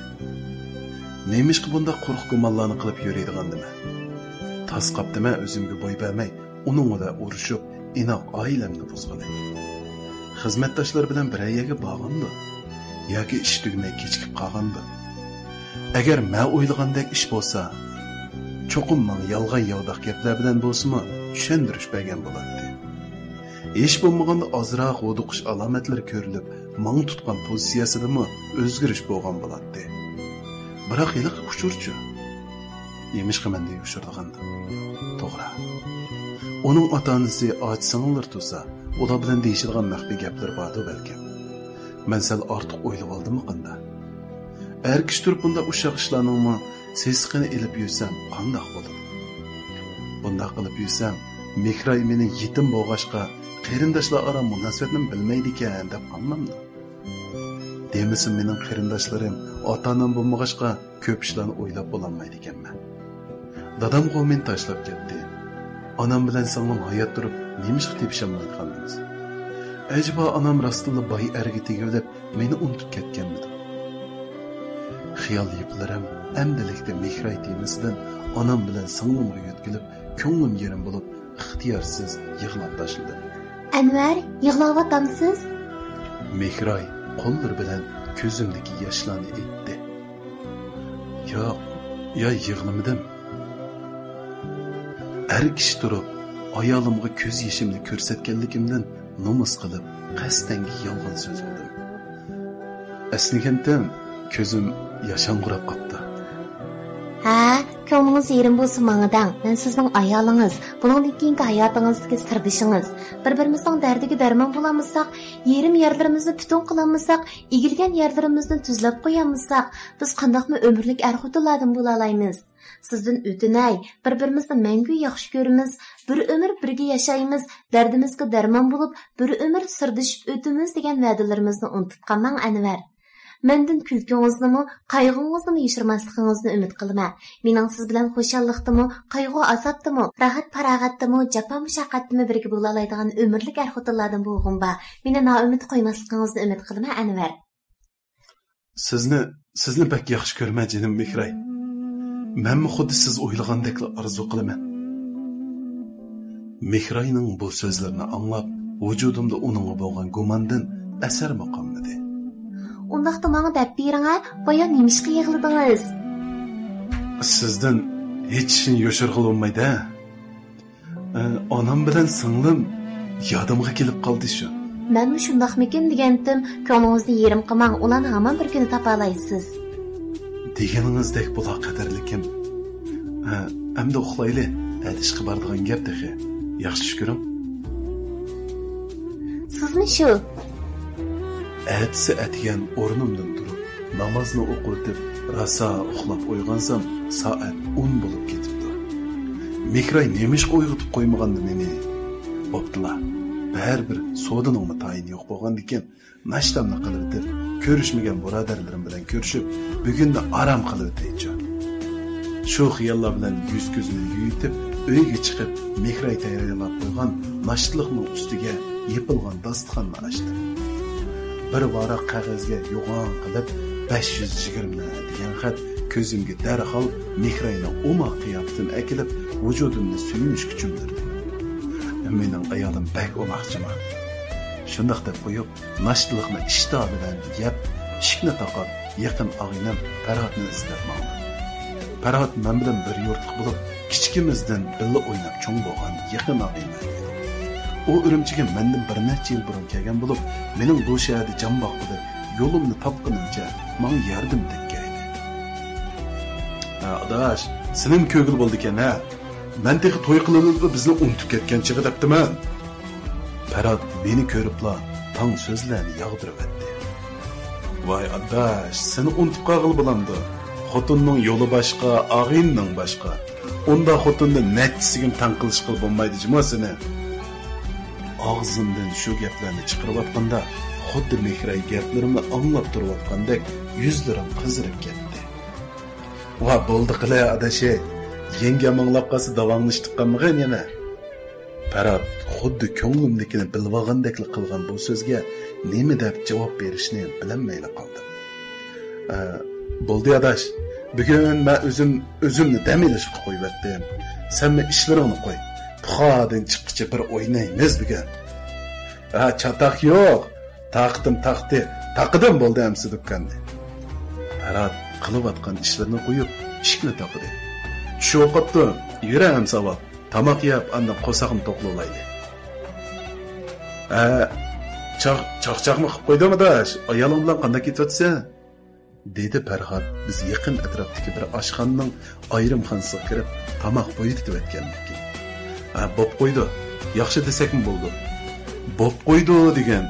نېمىشقا بۇنداق قۇرۇق گۇمانلارنى قىلىپ يۈرىدىغاندىمەن؟ تاس قاپتىمەن ئۆزۈمگە بوي بەرمەي، ئۇنىڭ بىلەن ئۇرۇشۇپ، ئىناق ئائىلەمنى بۇزغىلى. خىزمەتداشلار بىلەن بىرەر يەرگە بارغاندۇ؟ ياكى ئىش تۈگىمەي كېچىكىپ قالغاندۇ؟ ئەگەر مەن ئويلىغاندەك ئىش بولسا، چوقۇم ماڭا يالغان-ياۋىداق گەپلەر بىلەن بولسىمۇ چۈشەندۈرۈش بەرگەن بولاتتى. ھېچ بولمىغاندا ئازراق ھودۇقۇش ئالامەتلىرى كۆرۈلۈپ، ماڭا تۇتقان پوزىتسىيەسىدىمۇ ئۆزگىرىش بولغان بولاتتى. بىراق ھېلىقى ئۇچۇرچۇ؟ نېمىشقا مەندىن يوشۇرىدىغاندۇ؟ توغرا. ئۇنىڭ ئاتا-ئانىسى ئاچا-سىڭىللىرى تۇرسا، ئۇلار بىلەن دېيىشىدىغان مەخپىي گەپلىرى باردۇ بەلكىم. مەن سەل ئارتۇق ئويلىۋالدىممۇ قانداق؟ ئەر كىشى تۇرۇپ بۇنداق ئۇششاق ئىشلارنىڭمۇ سېسىقىنى ئېلىپ يۈرسەم قانداق بولىدۇ؟ بۇنداق قىلىپ يۈرسەم، مېھراي مېنى يېتىم بولغاچقا، قېرىنداشلار ئارا مۇناسىۋەتنىمۇ بىلمەيدىكەن دەپ قالمامدۇ؟ دېمىسىمۇ مېنىڭ قېرىنداشلىرىم، ئاتا-ئانام بولمىغاچقا، كۆپ ئىشلارنى ئويلاپ بولالمايدىكەنمەن. دادامغۇ مېنى تاشلاپ كەتتى. ئانام بىلەن سىڭلىم ھايات تۇرۇپ نېمىشقا تېپىشالمايدىغانمىز؟ ئەجەبا ئانام راستتىنلا باي ئەرگە تېگىۋېلىپ، مېنى ئۇنتۇپ كەتكەنمىدۇ؟ خىيال يىپلىرىم ئەمدىلىكتە مېھراي تېمىسىدىن ئانام بىلەن سىڭلىمغا يۆتكىلىپ، كۆڭلۈم يېرىم بولۇپ، ئىختىيارسىز يىغلاپ تاشلىدىم. ئەنۋەر، يىغلاۋاتامسىز؟ مېھراي قوللىرى بىلەن كۆزۈمدىكى ياشلارنى ئېتتى. ياق، يا يىغلىمىدىم. ئەر كىشى تۇرۇپ، ئايالىمغا كۆز يېشىمنى كۆرسەتكەنلىكىمدىن نومۇس قىلىپ، قەستەنگە يالغان سۆزلىدىم. ئەسلىگەنتىم، كۆزۈم ياشاڭغۇراپ قاپتۇ. ھە، كۆڭلىڭىز يېرىم بولسا ماڭا دەڭ، مەن سىزنىڭ ئايالىڭىز، بۇنىڭدىن كېيىنكى ھاياتىڭىزدىكى سىردىشىڭىز. بىر-بىرىمىزنىڭ دەردىگە دەرمان بولالمىساق، يېرىم يەرلىرىمىزنى پۈتۈن قىلالمىساق، ئېگىلگەن يەرلىرىمىزنى تۈزلەپ قويالمىساق، بىز قانداقمۇ ئۆمۈرلۈك ئەر-خوتۇنلاردىن بولالايمىز؟ سىزدىن ئۆتۈنەي، بىر-بىرىمىزنى مەڭگۈ ياخشى كۆرىمىز، بىر ئۆمۈر بىرگە ياشايمىز، دەردىمىزگە دەرمان بولۇپ، بىر ئۆمۈر سىردىشىپ ئۆتىمىز دېگەن ۋەدىلىرىمىزنى ئۇنتۇپ قالماڭ، ئەنۋەر. مەندىن كۈلكىڭىزنىمۇ، قايغىڭىزنىمۇ يوشۇرماسلىقىڭىزنى ئۈمىد قىلىمەن. مېنىڭ سىز بىلەن خۇشاللىقتىمۇ، قايغۇ-ئازابتىمۇ، راھەت-پاراغەتتىمۇ، جاپا-مۇشەققەتتىمۇ بىرگە بولالايدىغان ئۆمۈرلۈك ئەر-خوتۇنلاردىن بولغۇم بار. مېنى نائۈمىد قويماسلىقىڭىزنى ئۈمىد قىلىمەن، ئەنۋەر. سىزنى، سىزنى بەك ياخشى كۆرىمەن، جېنىم مېھراي. مەنمۇ خۇددى سىز ئويلىغاندەكلا ئارزۇ قىلىمەن. مېھراينىڭ بۇ سۆزلىرىنى ئاڭلاپ، ۋۇجۇدۇمدا ئۇنىڭغا بولغان گۇماندىن ئەسەرمۇ قالمىدى. ئۇنداقتا ماڭا دەپ بېرىڭە، بايا نېمىشقا يىغلىدىڭىز؟ سىزدىن ھېچ ئىشنى يوشۇرغىلى بولمايدۇ-ھە. ئە، ئانام بىلەن سىڭلىم يادىمغا كېلىپ قالدى شۇ. مەنمۇ شۇنداقمىكىن دېگەنتىم، كۆڭلىڭىزنى يېرىم قىلماڭ، ئۇلارنى ھامان بىر كۈنى تاپالايسىز. دېگىنىڭىزدەك بولا قەدىرلىكىم. ھە، ئەمدى ئۇخلايلى، ئەتە ئىشقا بارىدىغان گەپ تېخى. ياخشى چۈش كۆرۈڭ. سىزمۇ شۇ؟ ئەتىسى ئەتىگەن ئورنۇمدىن تۇرۇپ، نامازنى ئوقۇۋېتىپ، راسا ئۇخلاپ ئويغانسام، سائەت ئون بولۇپ كېتىپتۇ. مېھراي نېمىشقا ئويغىتىپ قويمىغاندۇ مېنى؟ بوپتۇلا، بەرىبىر سودىنىڭمۇ تايىنى يوق بولغاندىكىن، ناشتامنى قىلىۋېتىپ، كۆرۈشمىگەن بۇرادەرلىرىم بىلەن كۆرۈشۈپ، بۈگۈننى ئارام قىلىۋېتەيچۇ. شۇ خىياللار بىلەن يۈز-كۆزۈمنى يۇيۇۋېتىپ، ئۆيگە چىقىپ، مېھراي تەييارلاپ قويغان ناشتىلىقنىڭ ئۈستىگە يېپىلغان داستىخاننى ئاچتىم. بىر ۋاراق قەغەزگە يوغان قىلىپ، «بەش يۈز يىگىرمە» دېگەن خەت كۆزۈمگە دەرھال مېھراينىڭ ئوماق قىياپىتىنى ئەكېلىپ، ۋۇجۇدۇمنى سۆيۈنۈشكە چۆمدۈردى. مېنىڭ ئايالىم بەك ئوماق جۇما. شۇنداق دەپ قويۇپ، ناشتىلىقنى ئىشتىها بىلەن يەپ، ئىشىكنى تاقاپ، يېقىن ئاغىنەم پەرھاتنى ئىزدەپ ماڭدىم. پەرھات مەن بىلەن بىر يۇرتلۇق بولۇپ، كىچىكىمىزدىن بىللە ئويناپ چوڭ بولغان يېقىن ئاغىنەم ئىدى. ئۇ ئۈرۈمچىگە مەندىن بىر نەچچە يىل بۇرۇن كەلگەن بولۇپ، مېنىڭ بۇ شەھەردە جان باققۇدەك يولۇمنى تاپقىنىمچە ماڭا ياردىمى تەگكەن ئىدى. ھە، ئاداش، سېنىڭ كۆرگىلى بولىدىكەن، ھە؟ مەن تېخى توي قىلىۋېلىپلا بىزنى ئۇنتۇپ كەتكەن چېغى دەپتىمەن. پەرھات مېنى كۆرۈپلا تاڭ سۆزلەرنى ياغدۇرۇۋەتتى. ۋاي ئاداش، سېنى ئۇنتۇپ قالغىلى بولامدۇ؟ خوتۇننىڭ يولى باشقا، ئاغىنىنىڭ باشقا. ئۇنداق خوتۇننى نەچچىسىگىمۇ تەڭ قىلىشقىلى بولمايدۇ جۇمۇ سېنى. ئاغزىمدىن شۇ گەپلەرنى چىقىرىۋاتقاندا، خۇددى مېھراي گەپلىرىمنى ئاڭلاپ تۇرۇۋاتقاندەك يۈزلىرىم قىزىرىپ كەتتى. ۋا بولدى قىلە ئاداشەي، يەڭگەم ئاڭلاپ قالسا داۋاڭلىشىپ قالمىغىن يەنە. پەرھات خۇددى كۆڭلۈمدىكىنى بىلىۋالغاندەكلا قىلغان بۇ سۆزگە نېمە دەپ جاۋاب بېرىشنى بىلەلمەيلا قالدىم. ئە، بولدى ئاداش، بۈگۈن مەن ئۆزۈم ئۆزۈمنى دەم ئېلىشقا قويۇۋەتتىم. سەنمۇ ئىشلىرىڭنى قوي. پۇخادىن چىققىچە بىر ئوينايمىز بۈگۈن. ھە، چاتاق يوق. تاقىتىم تاقتى. تاقىدىم بولدى ئەمسە دۇكاننى. پەرھات قىلىۋاتقان ئىشلىرىنى قويۇپ، ئىشىكنى تاقىدى. چۈش ئوقۇپتۇ. يۈرە ئەمسە ئاۋۋال. تاماق يەپ، ئاندىن قورساقنى توقلىۋالايلى. ھە، چاق-، چاقچاقمۇ قىلىپ قويدۇم ئاداش. ئايالىڭ بىلەن قانداق كېتىۋاتىسەن؟ دېدى پەرھات بىز يېقىن ئەتراپتىكى بىر ئاشخانىنىڭ ئايرىم خانىسىغا كىرىپ تاماق بۇيرۇتۇۋەتكەندىن كېيىن. ھە، بوپ قويدى. ياخشى دېسەكمۇ بولىدۇ. بوپ قويدى دېگەن.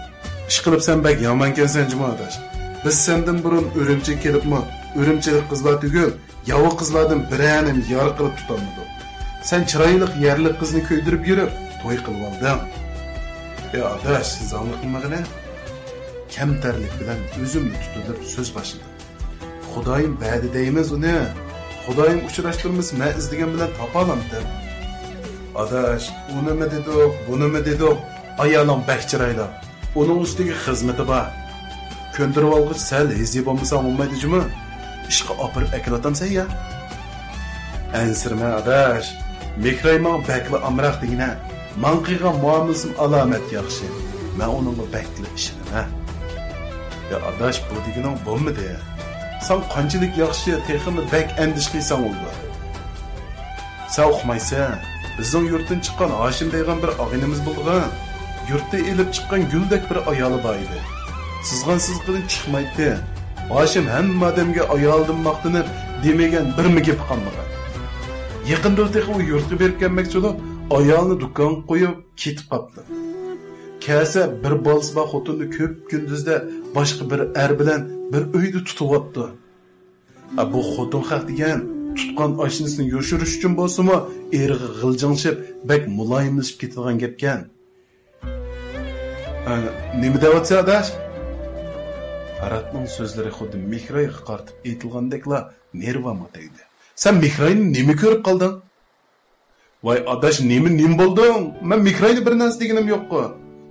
ئىشقىلىپ سەن بەك يامانكەنسەن جۇمۇ ئاداش. بىز سەندىن بۇرۇن ئۈرۈمچىگە كېلىپمۇ ئۈرۈمچىلىك قىزلار تۈگۈل، ياۋا قىزلاردىن بىرەرنىمۇ يار قىلىپ تۇتالمىدۇق. سەن چىرايلىق يەرلىك قىزنى كۆيدۈرۈپ يۈرۈپ توي قىلىۋالدىڭ. ئى ئاداش، زاڭلىق قىلمىغىنە. كەمتەرلىك بىلەن ئۆزۈمنى تۇتۇپ سۆز باشلىدىم. خۇدايىم بەردى دەيمىز ئۇنى. خۇدايىم ئۇچراشتۇرمىسا مەن ئىزدىگەن بىلەن تاپالامتىم. ئاداش، ئۇنىمۇ دېدۇق، بۇنىمۇ دېدۇق. ئايالىڭ بەك چىرايلىق. ئۇنىڭ ئۈستىگە خىزمىتى بار. كۆندۈرۈۋالغۇچ سەل ھېزى بولمىساڭ بولمايدۇ جۇمۇ. ئىشقا ئاپىرىپ ئەكېلىۋاتامسەن يا؟ ئەنسىرىمە ئاداش. مېھراي ماڭا بەكلا ئامراق دېگىنە. ماڭا قىلغان مۇئامىلىسىمۇ ئالامەت ياخشى. مەن ئۇنىڭغا بەكلا ئىشىنىمەن. يا ئاداش، بۇ دېگىنىڭ بولمىدى. ساڭا قانچىلىك ياخشى، تېخىمۇ بەك ئەندىشە قىلساڭ بولىدۇ. سەن ئۇقمايسەن. بىزنىڭ يۇرتتىن چىققان ھاشىم دەيدىغان بىر ئاغىنىمىز بولىدىغان. يۇرتتا ئېلىپ چىققان گۈلدەك بىر ئايالى بار ئىدى. سىزغان سىزىقىدىن چىقمايتتى. ھاشىم ھەممە ئادەمگە ئايالىدىن ماختىنىپ، دېمىگەن بىرمۇ گېپى قالمىغان. يېقىندىلا تېخى ئۇ يۇرتقا بېرىپ كەلمەكچى بولۇپ، ئايالىنى دۇكانغا قويۇپ كېتىپ قاپتۇ. كەلسە بىر بالىسى بار خوتۇننى كۆپ كۈندۈزدە باشقا بىر ئەر بىلەن بىر ئۆيدە تۇتۇۋاپتۇ. ئا، بۇ خوتۇن خەق دېگەن تۇتقان ئاشنىسىنى يوشۇرۇش ئۈچۈن بولسىمۇ، ئېرىغا غىلجىڭشىپ، بەك مۇلايىملىشىپ كېتىدىغان گەپكەن. ئا، نېمە دەۋاتىسەن، ئاداش؟ پەرھاتنىڭ سۆزلىرى خۇددى مېھرايغا قارىتىپ ئېيتىلغاندەكلا نېرۋامغا تەگدى. سەن مېھراينى نېمە كۆرۈپ قالدىڭ؟ ۋاي ئاداش، نېمە، نېمە بولدۇڭ؟ مەن مېھراينى بىر نەرسە دېگىنىم يوققۇ.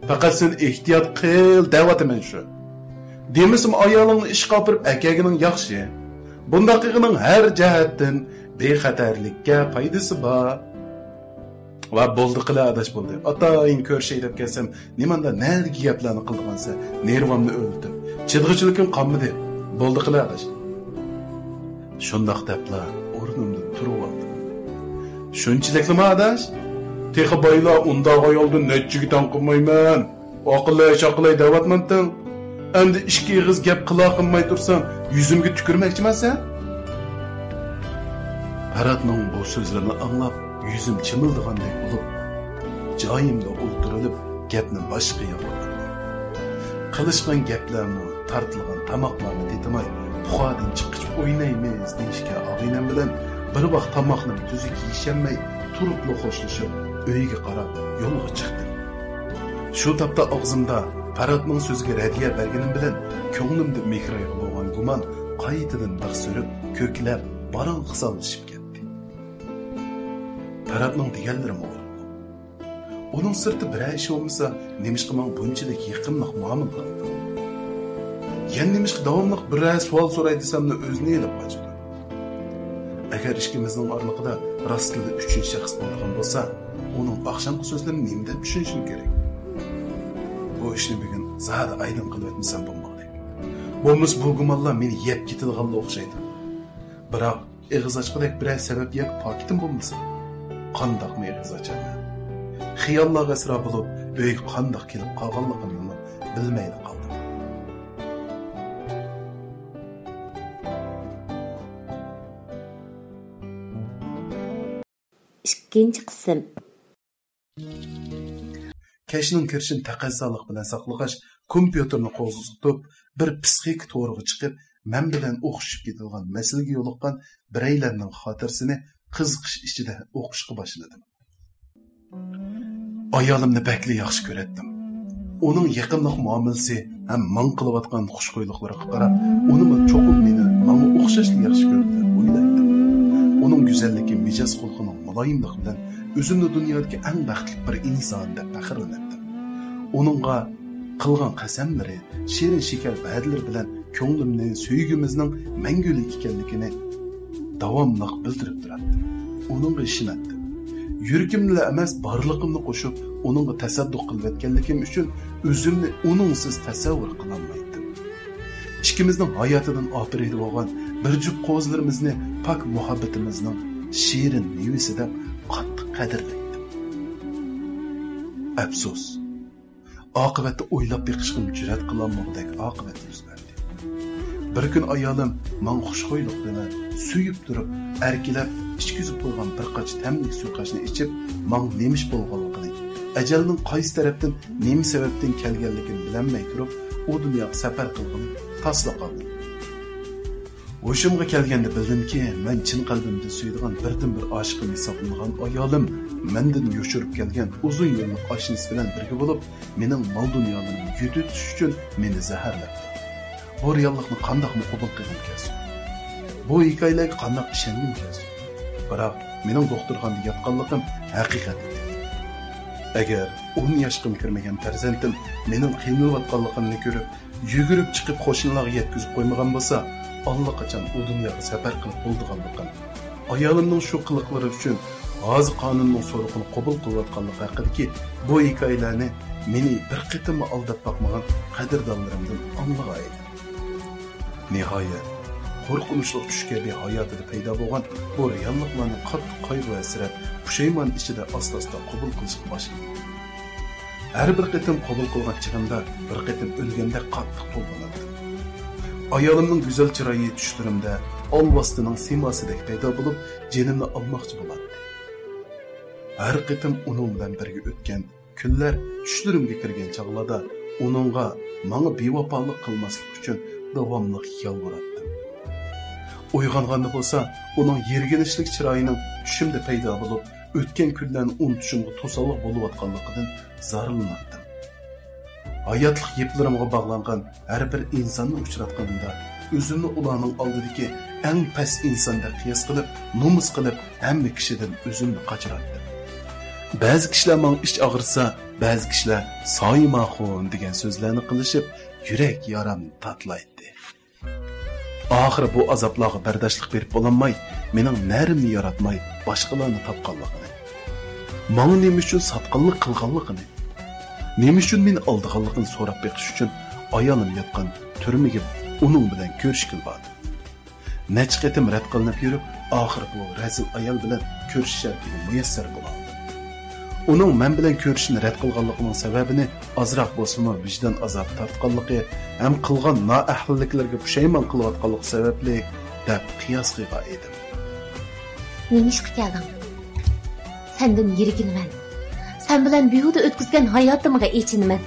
پەقەت سەن ئېھتىيات قىل دەۋاتىمەن شۇ. دېمىسىمۇ ئايالىڭنى ئىشقا ئاپىرىپ ئەكەگىنىڭ ياخشى. بۇنداق قىلغىنىڭ ھەر جەھەتتىن بىخەتەرلىككە پايدىسى بار. ۋە بولدى قىلە ئاداش، بولدى. ئاتايىن كۆرۈشەي دەپ كەلسەم، نېمانداق نەدىكى گەپلەرنى قىلىدىغانسەن، نېرۋامنى ئۆرلىتىپ. چىدىغۇچىلىكىم قالمىدى. بولدى قىلە ئاداش. شۇنداق دەپلا ئورنۇمدىن تۇرۇۋالدىم. شۇنچىلىكلىما ئاداش؟ تېخى بايلا ئۇنداق ئايالدىن نەچچىگە تەڭ قىلمايمەن. ئاقىلاي، چاقىلاي دەۋاتمامتىڭ؟ ئەمدى ئىككى ئېغىز گەپ قىلا قىلماي تۇرسام، يۈزۈمگە تۈكۈرمەكچىمەن سەن؟ پەرھاتنىڭ بۇ سۆزلىرىنى ئاڭلاپ، يۈزۈم چىمىلدىغاندەك بولۇپ، جايىمدا ئولتۇرۇلۇپ، گەپنى باشقا ياققا بۇردۇم. قىلىشقان گەپلەرمۇ، تارتىلغان تاماقلارنى تېتىماي، پۇخادىن چىققىچە ئوينايمىز دېيىشكە ئاغىنەم بىلەن بىر ۋاق تاماقنىمۇ تۈزۈك يېيىشەلمەي، تۇرۇپلا خوشلىشىپ، ئۆيگە قاراپ يولغا چىقتىم. شۇ تاپتا ئاغزىمدا پەرھاتنىڭ سۆزىگە رەددىيە بەرگىنىم بىلەن، كۆڭلۈمدە مېھرايغا بولغان گۇمان قايتىدىن بىخ سۈرۈپ، كۆكلەپ، باراڭغا ساللىشىپ كەتتى. پەرھاتنىڭ دېگەنلىرىمۇ ئورۇنلۇق. ئۇنىڭ سىرتى بىرەر ئىش بولمىسا، نېمىشقا ماڭا بۇنچىلىك يېقىملىق مۇئامىلە قىلىدۇ؟ يەنە نېمىشقا داۋاملىق بىرەر سوئال سوراي دېسەملا ئۆزىنى ئېلىپ قاچىدۇ؟ ئەگەر ئىككىمىزنىڭ ئارىلىقىدا راستلا ئۈچىنچى شەخس بولىدىغان بولسا، ئۇنىڭ ئاخشامقى سۆزلىرىنى نېمە دەپ چۈشىنىشىم كېرەك؟ بۇ ئىشنى بۈگۈن زادى ئايدىڭ قىلىۋەتمىسەم بولمىغۇدەك. بولمىسا بۇ گۇمانلار مېنى يەپ كېتىدىغانلا ئوخشايدۇ. بىراق، ئېغىز ئاچقۇدەك بىرەر سەۋەب ياكى پاكىتىم بولمىسا، قانداقمۇ ئېغىز ئاچارمەن؟ خىياللارغا ئەسرا بولۇپ، ئۆيگە قانداق كېلىپ قالغانلىقىمنىمۇ بىلمەيلا قالدىم. ئىككىنچى قىسىم. كەچنىڭ كىرىشىنى تەقەززالىق بىلەن ساقلىغاچ، كومپيۇتېرنى قوزغىتىپ، بىر پىسخىك تورىغا چىقىپ، مەن بىلەن ئوخشىشىپ كېتىدىغان مەسىلىگە يولۇققان بىرەيلەننىڭ خاتىرىسىنى قىزىقىش ئىچىدە ئوقۇشقا باشلىدىم. ئايالىمنى بەكلا ياخشى كۆرەتتىم. ئۇنىڭ يېقىملىق مۇئامىلىسى ھەم ماڭا قىلىۋاتقان خۇشخۇيلۇقلىرىغا قاراپ، ئۇنىمۇ چوقۇم مېنى ماڭا ئوخشاشلا ياخشى كۆرىدۇ دەپ ئويلايتتىم. ئۇنىڭ گۈزەللىكى، مىجەز خۇلقىنىڭ مۇلايىملىقى بىلەن ئۆزۈمنى دۇنيادىكى ئەڭ بەختلىك بىر ئىنسان دەپ پەخىرلىنەتتىم. ئۇنىڭغا قىلغان قەسەملىرى، شېرىن شېكەر ۋەدىلىرى بىلەن كۆڭلۈمنى سۆيگۈمىزنىڭ مەڭگۈلۈك ئىكەنلىكىنى داۋاملىق بىلدۈرۈپ تۇراتتىم. ئۇنىڭغا ئىشىنەتتىم. يۈرىكىمنىلا ئەمەس، بارلىقىمنى قوشۇپ، ئۇنىڭغا تەسەددۇق قىلىۋەتكەنلىكىم ئۈچۈن ئۆزۈمنى ئۇنىڭسىز تەسەۋۋۇر قىلالمايتتىم. ئىككىمىزنىڭ ھاياتىدىن ئاپىرىدە بولغان بىر جۈپ قوزىلىرىمىزنى پاك مۇھەببىتىمىزنىڭ شېرىن مېۋىسى دەپ قاتتىق قەدىرلەيتتىم. ئەپسۇس، ئاقىۋەتتە ئويلاپ بېقىشقىمۇ جۈرئەت قىلالمىغۇدەك ئاقىۋەت يۈز بەردى. بىر كۈنى ئايالىم ماڭا خۇشخۇيلۇق بىلەن سۆيۈپ تۇرۇپ، ئەركىلەپ ئىچكۈزۈپ قويغان بىر قاچا تەملىك سۇيىقاشنى ئىچىپ، ماڭا نېمە ئىش بولغانلىقىنى، ئەجەلنىڭ قايسى تەرەپتىن، نېمە سەۋەبتىن كەلگەنلىكىنى بىلەلمەي تۇرۇپ، ئۇ دۇنياغا سەپەر قىلغىلى تاسلا قالدىم. ھوشۇمغا كەلگەندە بىلدىمكى، مەن چىن قەلبىمدىن سۆيىدىغان بىردىنبىر ئاشىقىم ھېسابلىنىدىغان ئايالىم مەندىن يوشۇرۇپ كەلگەن ئۇزۇن يىللىق ئاشنىسى بىلەن بىرگە بولۇپ، مېنىڭ مال-دۇنيالىرىمنى يۆتىتىش ئۈچۈن مېنى زەھەرلەپتۇ. بۇ رېئاللىقنى قانداقمۇ قوبۇل قىلغۇم كەلسۇن؟ بۇ ھېكايىلەرگە قانداق ئىشەنگۈم كەلسۇن؟ بىراق مېنىڭ دوختۇرخانىدا ياتقانلىقىم ھەقىقەت ئىدى. ئەگەر ئون ياشقىمۇ كىرمىگەن پەرزەنتىم مېنىڭ قىينىلىۋاتقانلىقىمنى كۆرۈپ، يۈگۈرۈپ چىقىپ قوشنىلارغا يەتكۈزۈپ قويمىغان بولسا، ئاللىقاچان ئۇ دۇنياغا سەپەر قىلىپ بولىدىغانلىقىم، ئايالىمنىڭ شۇ قىلىقلىرى ئۈچۈن ھازا قانۇننىڭ سورىقىنى قوبۇل قىلىۋاتقانلىقى ھەققىدىكى بۇ ھېكايىلەرنى مېنى بىر قېتىممۇ ئالداپ باقمىغان قەدىردانلىرىمدىن ئاڭلىغان ئىدىم. نىھايەت، قورقۇنچلۇق چۈش كەبى ھاياتىدا پەيدا بولغان بۇ رېئاللىقلارنى قاتتىق قايغۇ-ھەسرەت، پۇشايمان ئىچىدە ئاستا-ئاستا قوبۇل قىلىشقا باشلىدىم. ھەر بىر قېتىم قوبۇل قىلغان چېغىمدا بىر قېتىم ئۆلگەندەك قاتتىق تولغىناتتىم. ئايالىمنىڭ گۈزەل چىرايى چۈشلىرىمدە ئالۋاستىنىڭ سىيماسىدەك پەيدا بولۇپ، جېنىمنى ئالماقچى بولاتتى. ھەر قېتىم ئۇنىڭ بىلەن بىرگە ئۆتكەن كۈنلەر چۈشلىرىمگە كىرگەن چاغلاردا ئۇنىڭغا، ماڭا بىۋاپالىق قىلماسلىق ئۈچۈن داۋاملىق يالۋۇراتتىم. ئويغانغاندا بولسا، ئۇنىڭ يىرگىنچلىك چىرايىنىڭ چۈشۈمدە پەيدا بولۇپ، ئۆتكەن كۈنلەرنى ئۇنتۇشۇمغا توسالغۇ بولۇۋاتقانلىقىدىن زارلىناتتىم. ھاياتلىق يىپلىرىمغا باغلانغان ھەر بىر ئىنساننى ئۇچراتقىنىمدا، ئۆزۈمنى ئۇلارنىڭ ئالدىدىكى ئەڭ پەس ئىنساندەك قىياس قىلىپ، نومۇس قىلىپ، ھەممە كىشىدىن ئۆزۈمنى قاچۇراتتىم. بەزى كىشىلەر ماڭا ئىچ ئاغرىتسا، بەزى كىشىلەر سايىماخۇن دېگەن سۆزلەرنى قىلىشىپ، يۈرەك يارامنى تاتىلايتتى. ئاخىرى بۇ ئازابلارغا بەرداشلىق بېرىپ بولالماي، مېنىڭ نەرىمنى ياراتماي، باشقىلارنى تاپقانلىقىنى، ماڭا نېمە ئۈچۈن ساتقىنلىق قىلغانلىقىنى، نېمە ئۈچۈن مېنى ئالدىغانلىقىنى سوراپ بېقىش ئۈچۈن ئايالىم ياتقان تۈرمىگە ئۇنىڭ بىلەن كۆرۈشكىلى باردىم. نەچچە قېتىم رەت قىلىنىپ يۈرۈپ، ئاخىرى بۇ رەزىل ئايال بىلەن كۆرۈشۈش شەرىپىگە مۇيەسسەر بولالىدىم. ئۇنىڭ مەن بىلەن كۆرۈشۈشنى رەت قىلغانلىقىنىڭ سەۋەبىنى ئازراق بولسىمۇ ۋىجدان ئازابى تارتقانلىقى ھەم قىلغان نائەھلىلىكلىرىگە پۇشايمان قىلىۋاتقانلىقى سەۋەبلىك دەپ قىياس قىلغان ئىدىم. نېمىشقا كەلدىڭ؟ سەندىن يىرگىنىمەن. سەن بىلەن بىھۇدە ئۆتكۈزگەن ھاياتىمغا ئېچىنىمەن.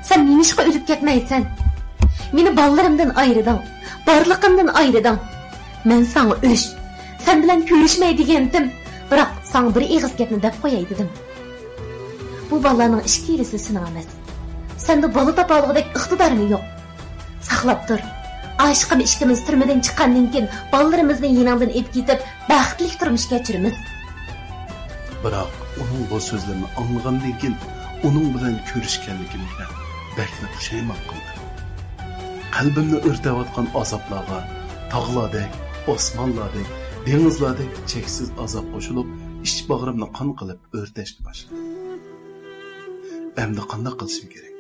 سەن نېمىشقا ئۆلۈپ كەتمەيسەن؟ مېنى بالىلىرىمدىن ئايرىدىڭ، بارلىقىمدىن ئايرىدىڭ. مەن ساڭا ئۆچ، سەن بىلەن كۆرۈشمەي دېگەنتىم، بىراق ساڭا بىر ئېغىز گەپنى دەپ قوياي دېدىم. بۇ بالىلارنىڭ ئىككىلىسى سېنىڭ ئەمەس. سەندە بالا تاپالىغۇدەك ئىقتىدارمۇ يوق. ساقلاپ تۇر. ئاشىقىم ئىككىمىز تۈرمىدىن چىققاندىن كېيىن بالىلىرىمىزنى يېنىڭدىن ئېلىپ كېتىپ، بەختلىك تۇرمۇش كەچۈرىمىز. بىراق ئۇنىڭ بۇ سۆزلىرىنى ئاڭلىغاندىن كېيىن، ئۇنىڭ بىلەن كۆرۈشكەنلىكىمگە بەكلا پۇشايمان قىلدىم. قەلبىمنى ئۆرتەۋاتقان ئازابلارغا تاغلاردەك، ئاسمانلاردەك، دېڭىزلاردەك چەكسىز ئازاب قوشۇلۇپ، ئىچ باغرىمنى قان قىلىپ ئۆرتەشكە باشلىدىم. ئەمدى قانداق قىلىشىم كېرەك؟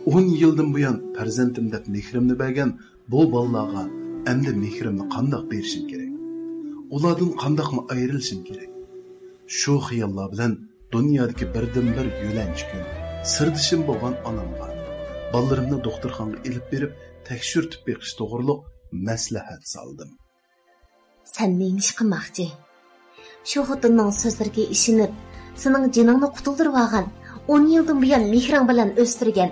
ئون يىلدىن بۇيان پەرزەنتىم دەپ مېھرىمنى بەرگەن بۇ بالىلارغا ئەمدى مېھرىمنى قانداق بېرىشىم كېرەك؟ ئۇلاردىن قانداقمۇ ئايرىلىشىم كېرەك؟ شۇ خىياللار بىلەن دۇنيادىكى بىردىنبىر يۆلەنچۈك سىردىشىم بولغان ئانامغا، بالىلىرىمنى دوختۇرخانىغا ئېلىپ بېرىپ تەكشۈرتۈپ بېقىش توغرۇلۇق مەسلىھەت سالدىم. سەن نېمە ئىش قىلماقچى؟ شۇ خوتۇننىڭ سۆزلىرىگە ئىشىنىپ، سېنىڭ جېنىڭنى قۇتۇلدۇرۇۋالغان، ئون يىلدىن بۇيان مېھرىڭ بىلەن ئۆستۈرگەن،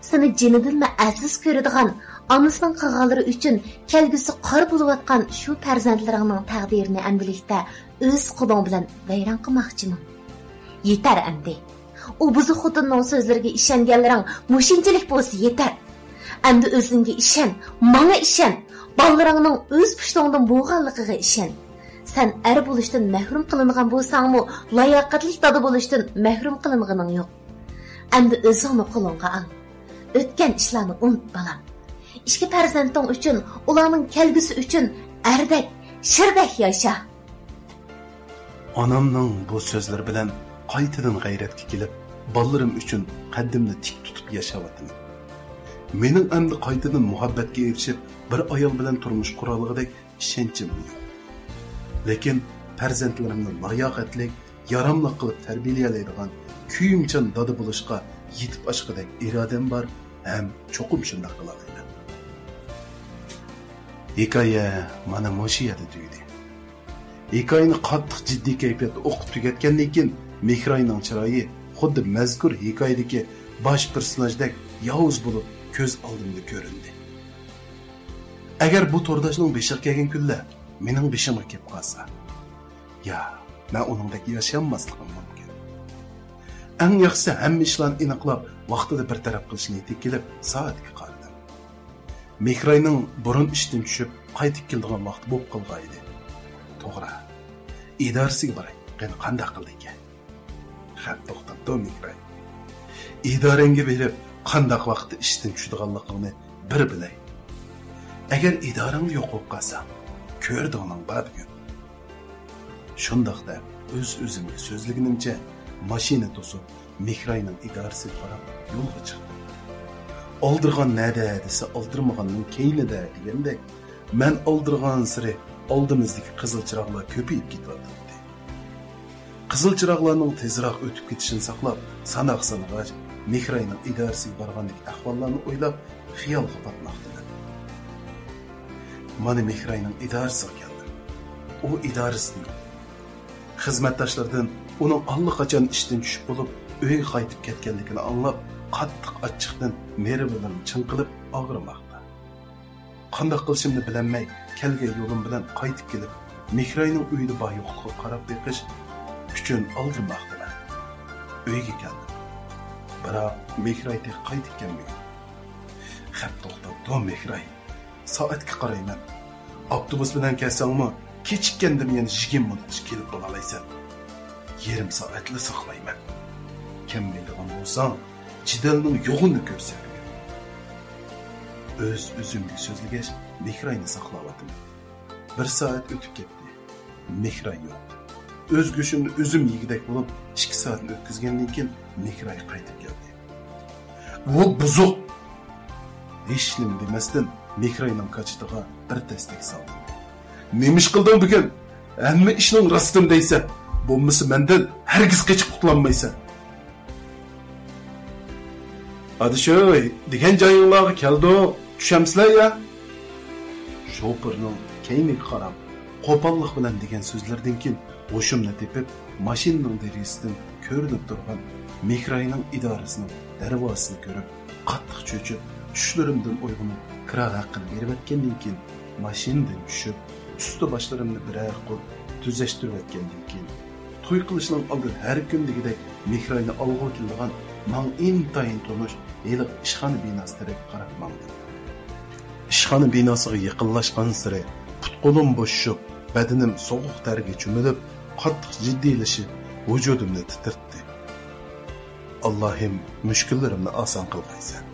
سېنى جېنىدىنمۇ ئەزىز كۆرىدىغان ئانىسىنىڭ قىلغانلىرى ئۈچۈن كەلگۈسى قارا بولۇۋاتقان شۇ پەرزەنتلىرىڭنىڭ تەقدىرىنى ئەمدىلىكتە ئۆز قولۇڭ بىلەن ۋەيران قىلماقچىمۇ؟ يېتەر ئەمدى. ئۇ بۇزۇق خوتۇننىڭ سۆزلىرىگە ئىشەنگەنلىرىڭ مۇشۇنچىلىك بولسا يېتەر. ئەمدى ئۆزۈڭگە ئىشەن، ماڭا ئىشەن، بالىلىرىڭنىڭ ئۆز پۇشتۇڭدىن بولغانلىقىغا ئىشەن. سەن ئەر بولۇشتىن مەھرۇم قىلىنغان بولساڭمۇ، لاياقەتلىك دادا بولۇشتىن مەھرۇم قىلىنغىنىڭ يوق. ئەمدى ئۆزۈڭنى قولۇڭغا ئال. ئۆتكەن ئىشلارنى ئۇنت، بالام. ئىككى پەرزەنتىڭ ئۈچۈن، ئۇلارنىڭ كەلگۈسى ئۈچۈن ئەردەك، شىردەك ياشا. ئانامنىڭ بۇ سۆزلىرى بىلەن قايتىدىن غەيرەتكە كېلىپ، بالىلىرىم ئۈچۈن قەددىمنى تىك تۇتۇپ ياشاۋاتىمەن. مېنىڭ ئەمدى قايتىدىن مۇھەببەتكە ئېرىشىپ، بىر ئايال بىلەن تۇرمۇش قۇرالىغۇدەك ئىشەنچىممۇ يوق. لېكىن پەرزەنتلىرىمنى لاياقەتلىك، ياراملىق قىلىپ تەربىيەلىيەلەيدىغان كۆيۈمچان دادا بولۇشقا يېتىپ ئاشقۇدەك ئىرادەم بار ھەم چوقۇم شۇنداق قىلالايمەن. ھېكايە مانا مۇشۇ يەردە تۈگىدى. ھېكايىنى قاتتىق جىددىي كەيپىياتتا ئوقۇپ تۈگەتكەندىن كېيىن، مېھراينىڭ چىرايى خۇددى مەزكۇر ھېكايىدىكى باش پېرسوناژدەك ياۋۇز بولۇپ كۆز ئالدىمدا كۆرۈندى. ئەگەر بۇ تورداشنىڭ بېشىغا كەلگەن كۈنلەر مېنىڭ بېشىمغا كېلىپ قالسا، يا، مەن ئۇنىڭدەك ياشىيالماسلىقىم مۇمكىن. ئەڭ ياخشىسى ھەممە ئىشلارنى ئېنىقلاپ، ۋاقتىدا بىر تەرەپ قىلىش نىيىتىگە كېلىپ، سائەتكە قارىدىم. مېھراينىڭ بۇرۇن ئىشتىن چۈشۈپ، قايتىپ كېلىدىغان ۋاقتى بولۇپ قالغانىدى. توغرا. ئىدارىسىگە باراي، قېنى قانداق قىلىدىكەن؟ خەپ توختاپتۇ مېھراي. ئىدارەڭگە بېرىپ، قانداق ۋاقىتتا ئىشتىن چۈشىدىغانلىقىڭنى بىر بىلەي. ئەگەر ئىدارەڭدە يوق بولۇپ قالساڭ، كۆرىدىغىنىڭ بار بۈگۈن. شۇنداق دەپ، ئۆز-ئۆزۈمگە سۆزلىگىنىمچە، ماشىنا توسۇپ، مېھراينىڭ ئىدارىسىگە قاراپ يولغا چىقتىم. ئالدىرىغان نەدە دېسە، ئالدىرىمىغاننىڭ كەينىدە دېگەندەك، مەن ئالدىرىغانسېرى ئالدىمىزدىكى قىزىل چىراغلار كۆپىيىپ كېتىۋاتاتتى. قىزىل چىراغلارنىڭ تېزراق ئۆتۈپ كېتىشىنى ساقلاپ، ساناق سانىغاچ، مېھراينىڭ ئىدارىسىگە بارغاندىكى ئەھۋاللارنى ئويلاپ، خىيالغا پاتماقتىمەن. مانا مېھراينىڭ ئىدارىسىغا كەلدىم. ئۇ ئىدارىسىدىن خىزمەتداشلىرىدىن ئۇنىڭ ئاللىقاچان ئىشتىن چۈشۈپ بولۇپ، ئۆيىگە قايتىپ كەتكەنلىكىنى ئاڭلاپ، قاتتىق ئاچچىقتىن نېرۋىلىرىم چىڭقىلىپ ئاغرىماقتا. قانداق قىلىشىمنى بىلەلمەي، كەلگەن يولۇم بىلەن قايتىپ كېلىپ، مېھراينىڭ ئۆيىدە بار-يوقلۇقىغا قاراپ بېقىش ئۈچۈن ئالدىرىماقتىمەن. ئۆيگە كەلدىم. بىراق مېھراي تېخى قايتىپ كەلمىگەن. خەپ توختاپتۇ مېھراي. سائەتكە قارايمەن. ئاپتوبۇس بىلەن كەلسەڭمۇ، كېچىككەندىمۇ يەنە يىگىرمە مىنۇتقىچە كېلىپ بولالايسەن. يېرىم سائەتلا ساقلايمەن. كەلمەيدىغان بولساڭ، جېدەلنىڭ يوغىنىنى كۆرسەن. ئۆز-ئۆزۈمگە سۆزلىگەچ، مېھراينى ساقلاۋاتىمەن. بىر سائەت ئۆتۈپ كەتتى. مېھراي يوق. ئۆز گۆشۈمنى ئۆزۈم يېگۈدەك بولۇپ، ئىككى سائەتنى ئۆتكۈزگەندىن كېيىن، مېھراي قايتىپ كەلدى. ۋو بۇزۇق! ھېچنېمە دېمەستىن، مېھراينىڭ كاچىتىغا بىر تەستەك سالدىم. نېمە ئىش قىلدىڭ بۈگۈن؟ ھەممە ئىشنىڭ راستىنى دەيسەن. بولمىسا مەندىن ھەرگىز قېچىپ قۇتۇلالمايسەن. ئادىشۆي، دېگەن جايىڭلارغا كەلدۇق. چۈشەمسىلەر يا؟ شوپۇرنىڭ كەينىگە قاراپ، قوپاللىق بىلەن دېگەن سۆزلىرىدىن كېيىن، ھوشۇمنى تېپىپ، ماشىنىنىڭ دېرىزىسىدىن كۆرۈنۈپ تۇرغان مېھراينىڭ ئىدارىسىنىڭ دەرۋازىسىنى كۆرۈپ، قاتتىق چۆچۈپ، چۈشلىرىمدىن ئويغىنىپ، كىرا ھەققىنى بېرىۋەتكەندىن كېيىن، ماشىنىدىن چۈشۈپ، ئۈستى باشلىرىمنى بىرەر قۇر تۈزەشتۈرۈۋەتكەندىن كېيىن، توي قىلىشنىڭ ئالدىدا ھەر كۈن دېگۈدەك مېھراينى ئالغىلى كېلىدىغان ماڭا ئىنتايىن تونۇش ھېلىقى ئىشخانا بىناسى تەرەپكە قاراپ ماڭدىم. ئىشخانا بىناسىغا يېقىنلاشقانسېرى پۇت-قولۇم بوشىشىپ، بەدىنىم سوغۇق تەرگە چۆمۈلۈپ، قاتتىق جىددىيلىشىپ، ۋۇجۇدۇمنى تىترىتتى. ئاللاھىم، مۈشكۈللىرىمنى ئاسان قىلغايسەن.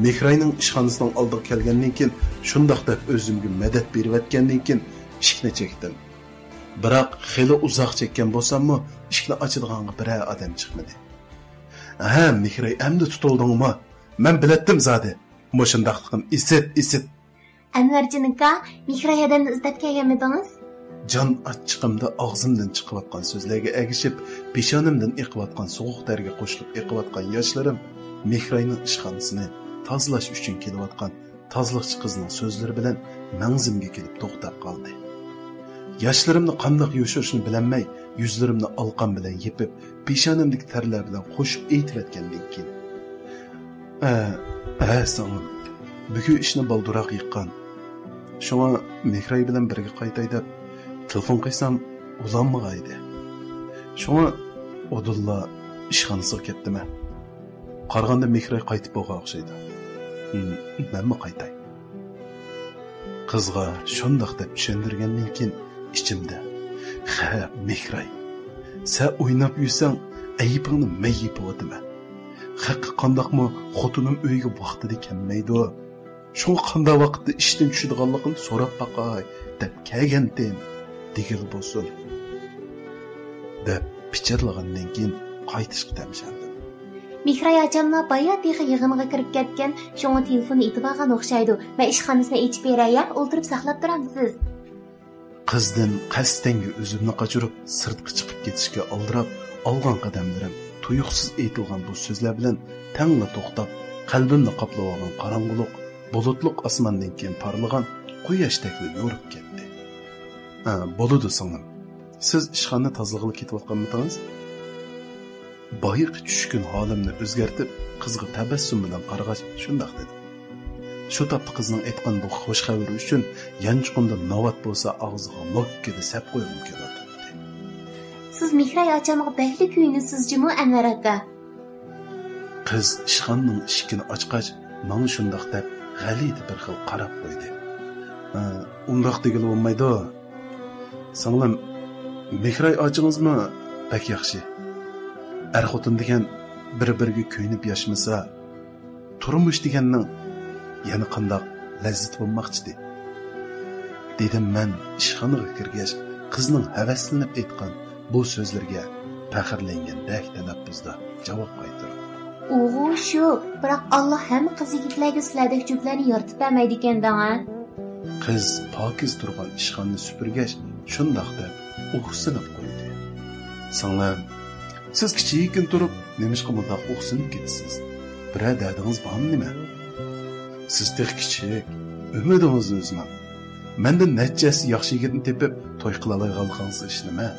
مېھراينىڭ ئىشخانىسىنىڭ ئالدىغا كەلگەندىن كېيىن، شۇنداق دەپ ئۆزۈمگە مەدەت بېرىۋەتكەندىن كېيىن، ئىشىكنى چەكتىم. بىراق خېلى ئۇزاق چەككەن بولساممۇ، ئىشىكنى ئاچىدىغانغا بىرەر ئادەم چىقمىدى. ھە، مېھراي، ئەمدى تۇتۇلدۇڭمۇ؟ مەن بىلەتتىم زادى. مۇشۇنداقلىقىم ئىسىت، ئىسىت. ئەنۋەرجان ئاكا، مېھراي ھەدەمنى ئىزدەپ كەلگەنمىدىڭىز؟ جان ئاچچىقىمدا ئاغزىمدىن چىقىۋاتقان سۆزلەرگە ئەگىشىپ، پېشانەمدىن ئېقىۋاتقان سوغۇق تەرگە قوشۇلۇپ ئېقىۋاتقان ياشلىرىم مېھراينىڭ ئىشخانىسىنى تازىلاش ئۈچۈن كېلىۋاتقان تازىلىقچى قىزنىڭ سۆزلىرى بىلەن مەڭزىمگە كېلىپ توختاپ قالدى. ياشلىرىمنى قانداق يوشۇرۇشنى بىلەلمەي، يۈزلىرىمنى ئالقام بىلەن يېپىپ، پېشانەمدىكى تەرلەر بىلەن قوشۇپ ئېيتىۋەتكەندىن كېيىن، ھە، ھە، سىڭلىم، بۈگۈن ئىشنى بالدۇراق يىغقان. شۇڭا مېھراي بىلەن بىرگە قايتاي دەپ تېلېفون قىلسام، ئۇلانمىغايدى. شۇڭا ئۇدۇللا ئىشخانىسىغا كەتتىمەن. قارىغاندا مېھراي قايتىپ بولغان ئوخشايدۇ. ھىم، مەنمۇ قايتاي. قىزغا شۇنداق دەپ چۈشەندۈرگەندىن كېيىن ئىچىمدە، خە، مېھراي، سەن ئويناپ يۈرسەڭ، ئەيىبىڭنى مەن يېپىۋاتىمەن. خەققە قانداقمۇ خوتۇنۇم ئۆيگە ۋاقتىدا كەلمەيدۇ. شۇڭا قانداق ۋاقىتتا ئىشتىن چۈشىدىغانلىقىنى سوراپ باقاي دەپ كەلگەنتىم، دېگىلى بولسۇن، دەپ پىچىرلىغاندىن كېيىن قايتىشقا تەمشەلدىم. مېھراي ئاچاملا بايا تېخى يىغىنغا كىرىپ كەتكەن، شۇڭا تېلېفوننى ئېتىۋالغان ئوخشايدۇ. مەن ئىشخانىسىنى ئېچىپ بېرەي، ئولتۇرۇپ ساقلاپ تۇرامسىز؟ قىزدىن قەستەنگە ئۆزۈمنى قاچۇرۇپ، سىرتقا چىقىپ كېتىشكە ئالدىراپ، ئالغان قەدەملىرىم تۇيۇقسىز ئېيتىلغان بۇ سۆزلەر بىلەن تەڭلا توختاپ، قەلبىمنى قاپلىۋالغان قاراڭغۇلۇق، بۇلۇتلۇق ئاسماندىن كېيىن پارلىغان قۇياشتەكلا يورۇپ كەتتى. ھە، بولىدۇ سىڭلىم. سىز ئىشخانىنى تازىلىغىلى كېتىۋاتقانمىدىڭىز؟ بايىقى چۈشكۈن ھالىمنى ئۆزگەرتىپ، قىزغا تەبەسسۇم بىلەن قارىغاچ شۇنداق دېدىم. شۇ تاپتا قىزنىڭ ئېيتقان بۇ خۇش خەۋىرى ئۈچۈن يانچۇقۇمدا ناۋات بولسا ئاغزىغا لوككىدە سەپ قويغۇم كېلىۋاتاتتى. سىز مېھراي ئاچامغا بەكلا كۆيۈنىسىز جۇمۇ، ئەنۋەر ئاكا. قىز ئىشخانىنىڭ ئىشىكىنى ئاچقاچ، ماڭا شۇنداق دەپ غەلىتە بىر خىل قاراپ قويدى. ھە، ئۇنداق دېگىلى بولمايدۇ. سىڭلىم، مېھراي ئاچىڭىزمۇ بەك ياخشى. ئەر-خوتۇن دېگەن بىر-بىرىگە كۆيۈنۈپ ياشىمىسا، تۇرمۇش دېگەننىڭ يەنە قانداق لەززىتى بولماقچىدى؟ دېدىم مەن ئىشخانىغا كىرگەچ قىزنىڭ ھەۋەسلىنىپ ئېيتقان بۇ سۆزلىرىگە پەخىرلەنگەندەك تەلەپپۇزدا جاۋاب قايتۇردۇم. ئۇغۇ شۇ، بىراق ئاللا ھەممە قىز يىگىتلەرگە سىلەردەك جۈپلەرنى يارىتىپ بەرمەيدىكەن دەڭە. قىز پاكىز تۇرغان ئىشخانىنى سۈپۈرگەچ شۇنداق دەپ ئۇھسىنىپ قويدى. سىڭلىم، سىز كىچىككىن تۇرۇپ نېمىشقا مۇنداق ئۇھسىنىپ كېتىسىز؟ بىرەر دەردىڭىز بارمۇ نېمە؟ سىز تېخى كىچىك، ئۈمىدىڭىزنى ئۈزمەڭ. مەندىن نەچچە ھەسسە ياخشى يىگىتنى تېپىپ توي قىلالايدىغانلىقىڭىزغا ئىشىنىمەن.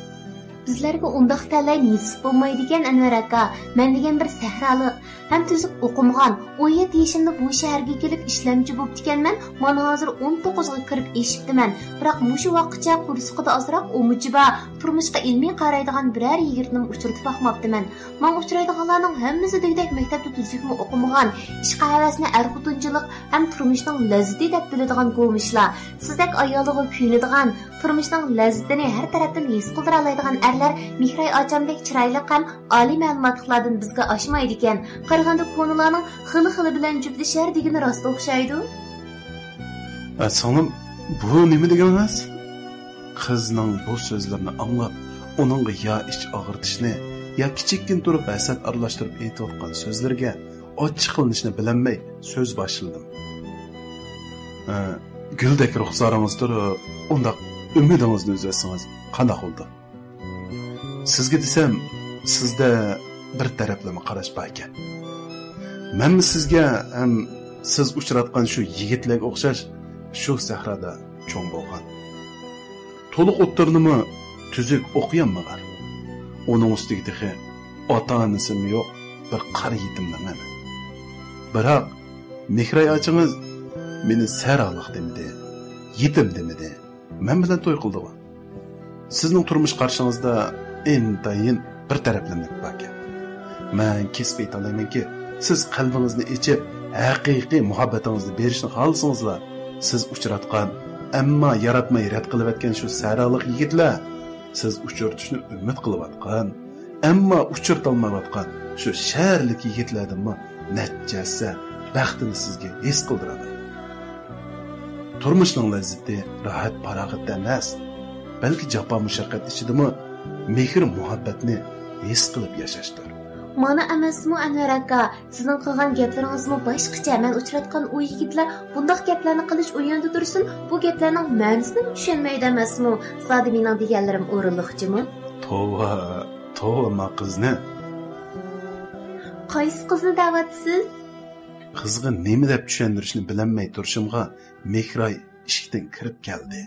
بىزلەرگە ئۇنداق تەلەي نېسىپ بولمايدىكەن، ئەنۋەر ئاكا. مەن دېگەن بىر سەھرالىق ھەم تۈزۈك ئوقۇمىغان، ئون يەتتە يېشىمدا بۇ شەھەرگە كېلىپ ئىشلەمچى بوپتىكەنمەن. مانا ھازىر ئون توققۇزغا كىرىپ ئېشىپتىمەن. بىراق مۇشۇ ۋاقىتقىچە قورسىقىدا ئازراق ئومىچى بار، تۇرمۇشقا ئىلمىي قارايدىغان بىرەر يىگىتنىمۇ ئۇچرىتىپ باقماپتىمەن. ماڭا ئۇچرايدىغانلارنىڭ ھەممىسى دېگۈدەك مەكتەپتە تۈزۈكمۇ ئوقۇمىغان، ئىشقا ھەۋەسنى ئەر-خوتۇنچىلىق ھەم تۇرمۇشنىڭ لەززىتى دەپ بىلىدىغان گومۇشلار. سىزدەك ئايالىغا كۆيۈنىدىغان، تۇرمۇشنىڭ لەززىتىنى ھەر تەرەپتىن ھېس قىلدۇرالايدىغان ئەرلەر مېھراي ئاچامدەك چىرايلىق ھەم ئالىي مەلۇماتلىقلاردىن بىزگە ئاشمايدىكەن. قارىغاندا كونىلارنىڭ خىلى-خىلى بىلەن جۈپلىشەر دېگىنى راست ئوخشايدۇ. ئە، سىڭلىم، بۇ نېمە دېگىنىڭىز؟ قىزنىڭ بۇ سۆزلىرىنى ئاڭلاپ، ئۇنىڭغا يا ئىچ ئاغرىتىشنى، يا كىچىككىن تۇرۇپ ھەسەت ئارىلاشتۇرۇپ ئېيتىۋاتقان سۆزلىرىگە ئاچچىقلىنىشنى بىلەلمەي سۆز باشلىدىم. ئە، گۈلدەك رۇخسارىڭىزدۇر، ئۇنداق ئۈمىدىڭىزنى ئۈزۈۋەتسىڭىز قانداق بولىدۇ؟ سىزگە دېسەم، سىزدە بىر تەرەپلىمە قاراش بار ئىكەن. مەنمۇ سىزگە ھەم سىز ئۇچراتقان شۇ يىگىتلەرگە ئوخشاش شۇ سەھرادا چوڭ بولغان. تولۇق ئوتتۇرىنىمۇ تۈزۈك ئوقۇيالمىغان. ئۇنىڭ ئۈستىگە تېخى ئاتا-ئانىسىمۇ يوق بىر قارا يېتىمنىڭ مەن. بىراق مېھراي ئاچىڭىز مېنى سەھرالىق دېمىدى، يېتىم دېمىدى. مەن بىلەن توي قىلدىغۇ. سىزنىڭ تۇرمۇش قارىشىڭىزدا ئىنتايىن بىر تەرەپلىمىلىك باركەن. مەن كېسىپ ئېيتالايمەنكى، سىز قەلبىڭىزنى ئېچىپ، ھەقىقىي مۇھەببىتىڭىزنى بېرىشنى خالىسىڭىزلا، سىز ئۇچراتقان، ئەمما ياراتماي رەت قىلىۋەتكەن شۇ سەھرالىق يىگىتلەر سىز ئۇچرىتىشنى ئۈمىد قىلىۋاتقان، ئەمما ئۇچرىتالمايۋاتقان شۇ شەھەرلىك يىگىتلەردىنمۇ نەچچە ھەسسە بەختىنى سىزگە ھېس قىلدۇرالايدۇ. تۇرمۇشنىڭ لەززىتى راھەت-پاراغەتتە ئەمەس، بەلكى جاپا-مۇشەققەت ئىچىدىمۇ مېھىر-مۇھەببەتنى ھېس قىلىپ ياشاشتۇر. مانا ئەمەسمۇ، ئەنۋەر ئاكا، سىزنىڭ قىلغان گەپلىرىڭىزمۇ باشقىچە. مەن ئۇچراتقان ئۇ يىگىتلەر بۇنداق گەپلەرنى قىلىش ئۇ يەردە تۇرسۇن، بۇ گەپلەرنىڭ مەنىسىنىمۇ چۈشەنمەيدۇ ئەمەسمۇ؟ زادى مېنىڭ دېگەنلىرىم ئورۇنلۇقچىمۇ؟ توۋا، توۋا، ما قىزنى. قايسى قىزنى دەۋاتىسىز؟ قىزغا نېمە دەپ چۈشەندۈرۈشنى بىلەلمەي تۇرۇشۇمغا مېھراي ئىشىكتىن كىرىپ كەلدى.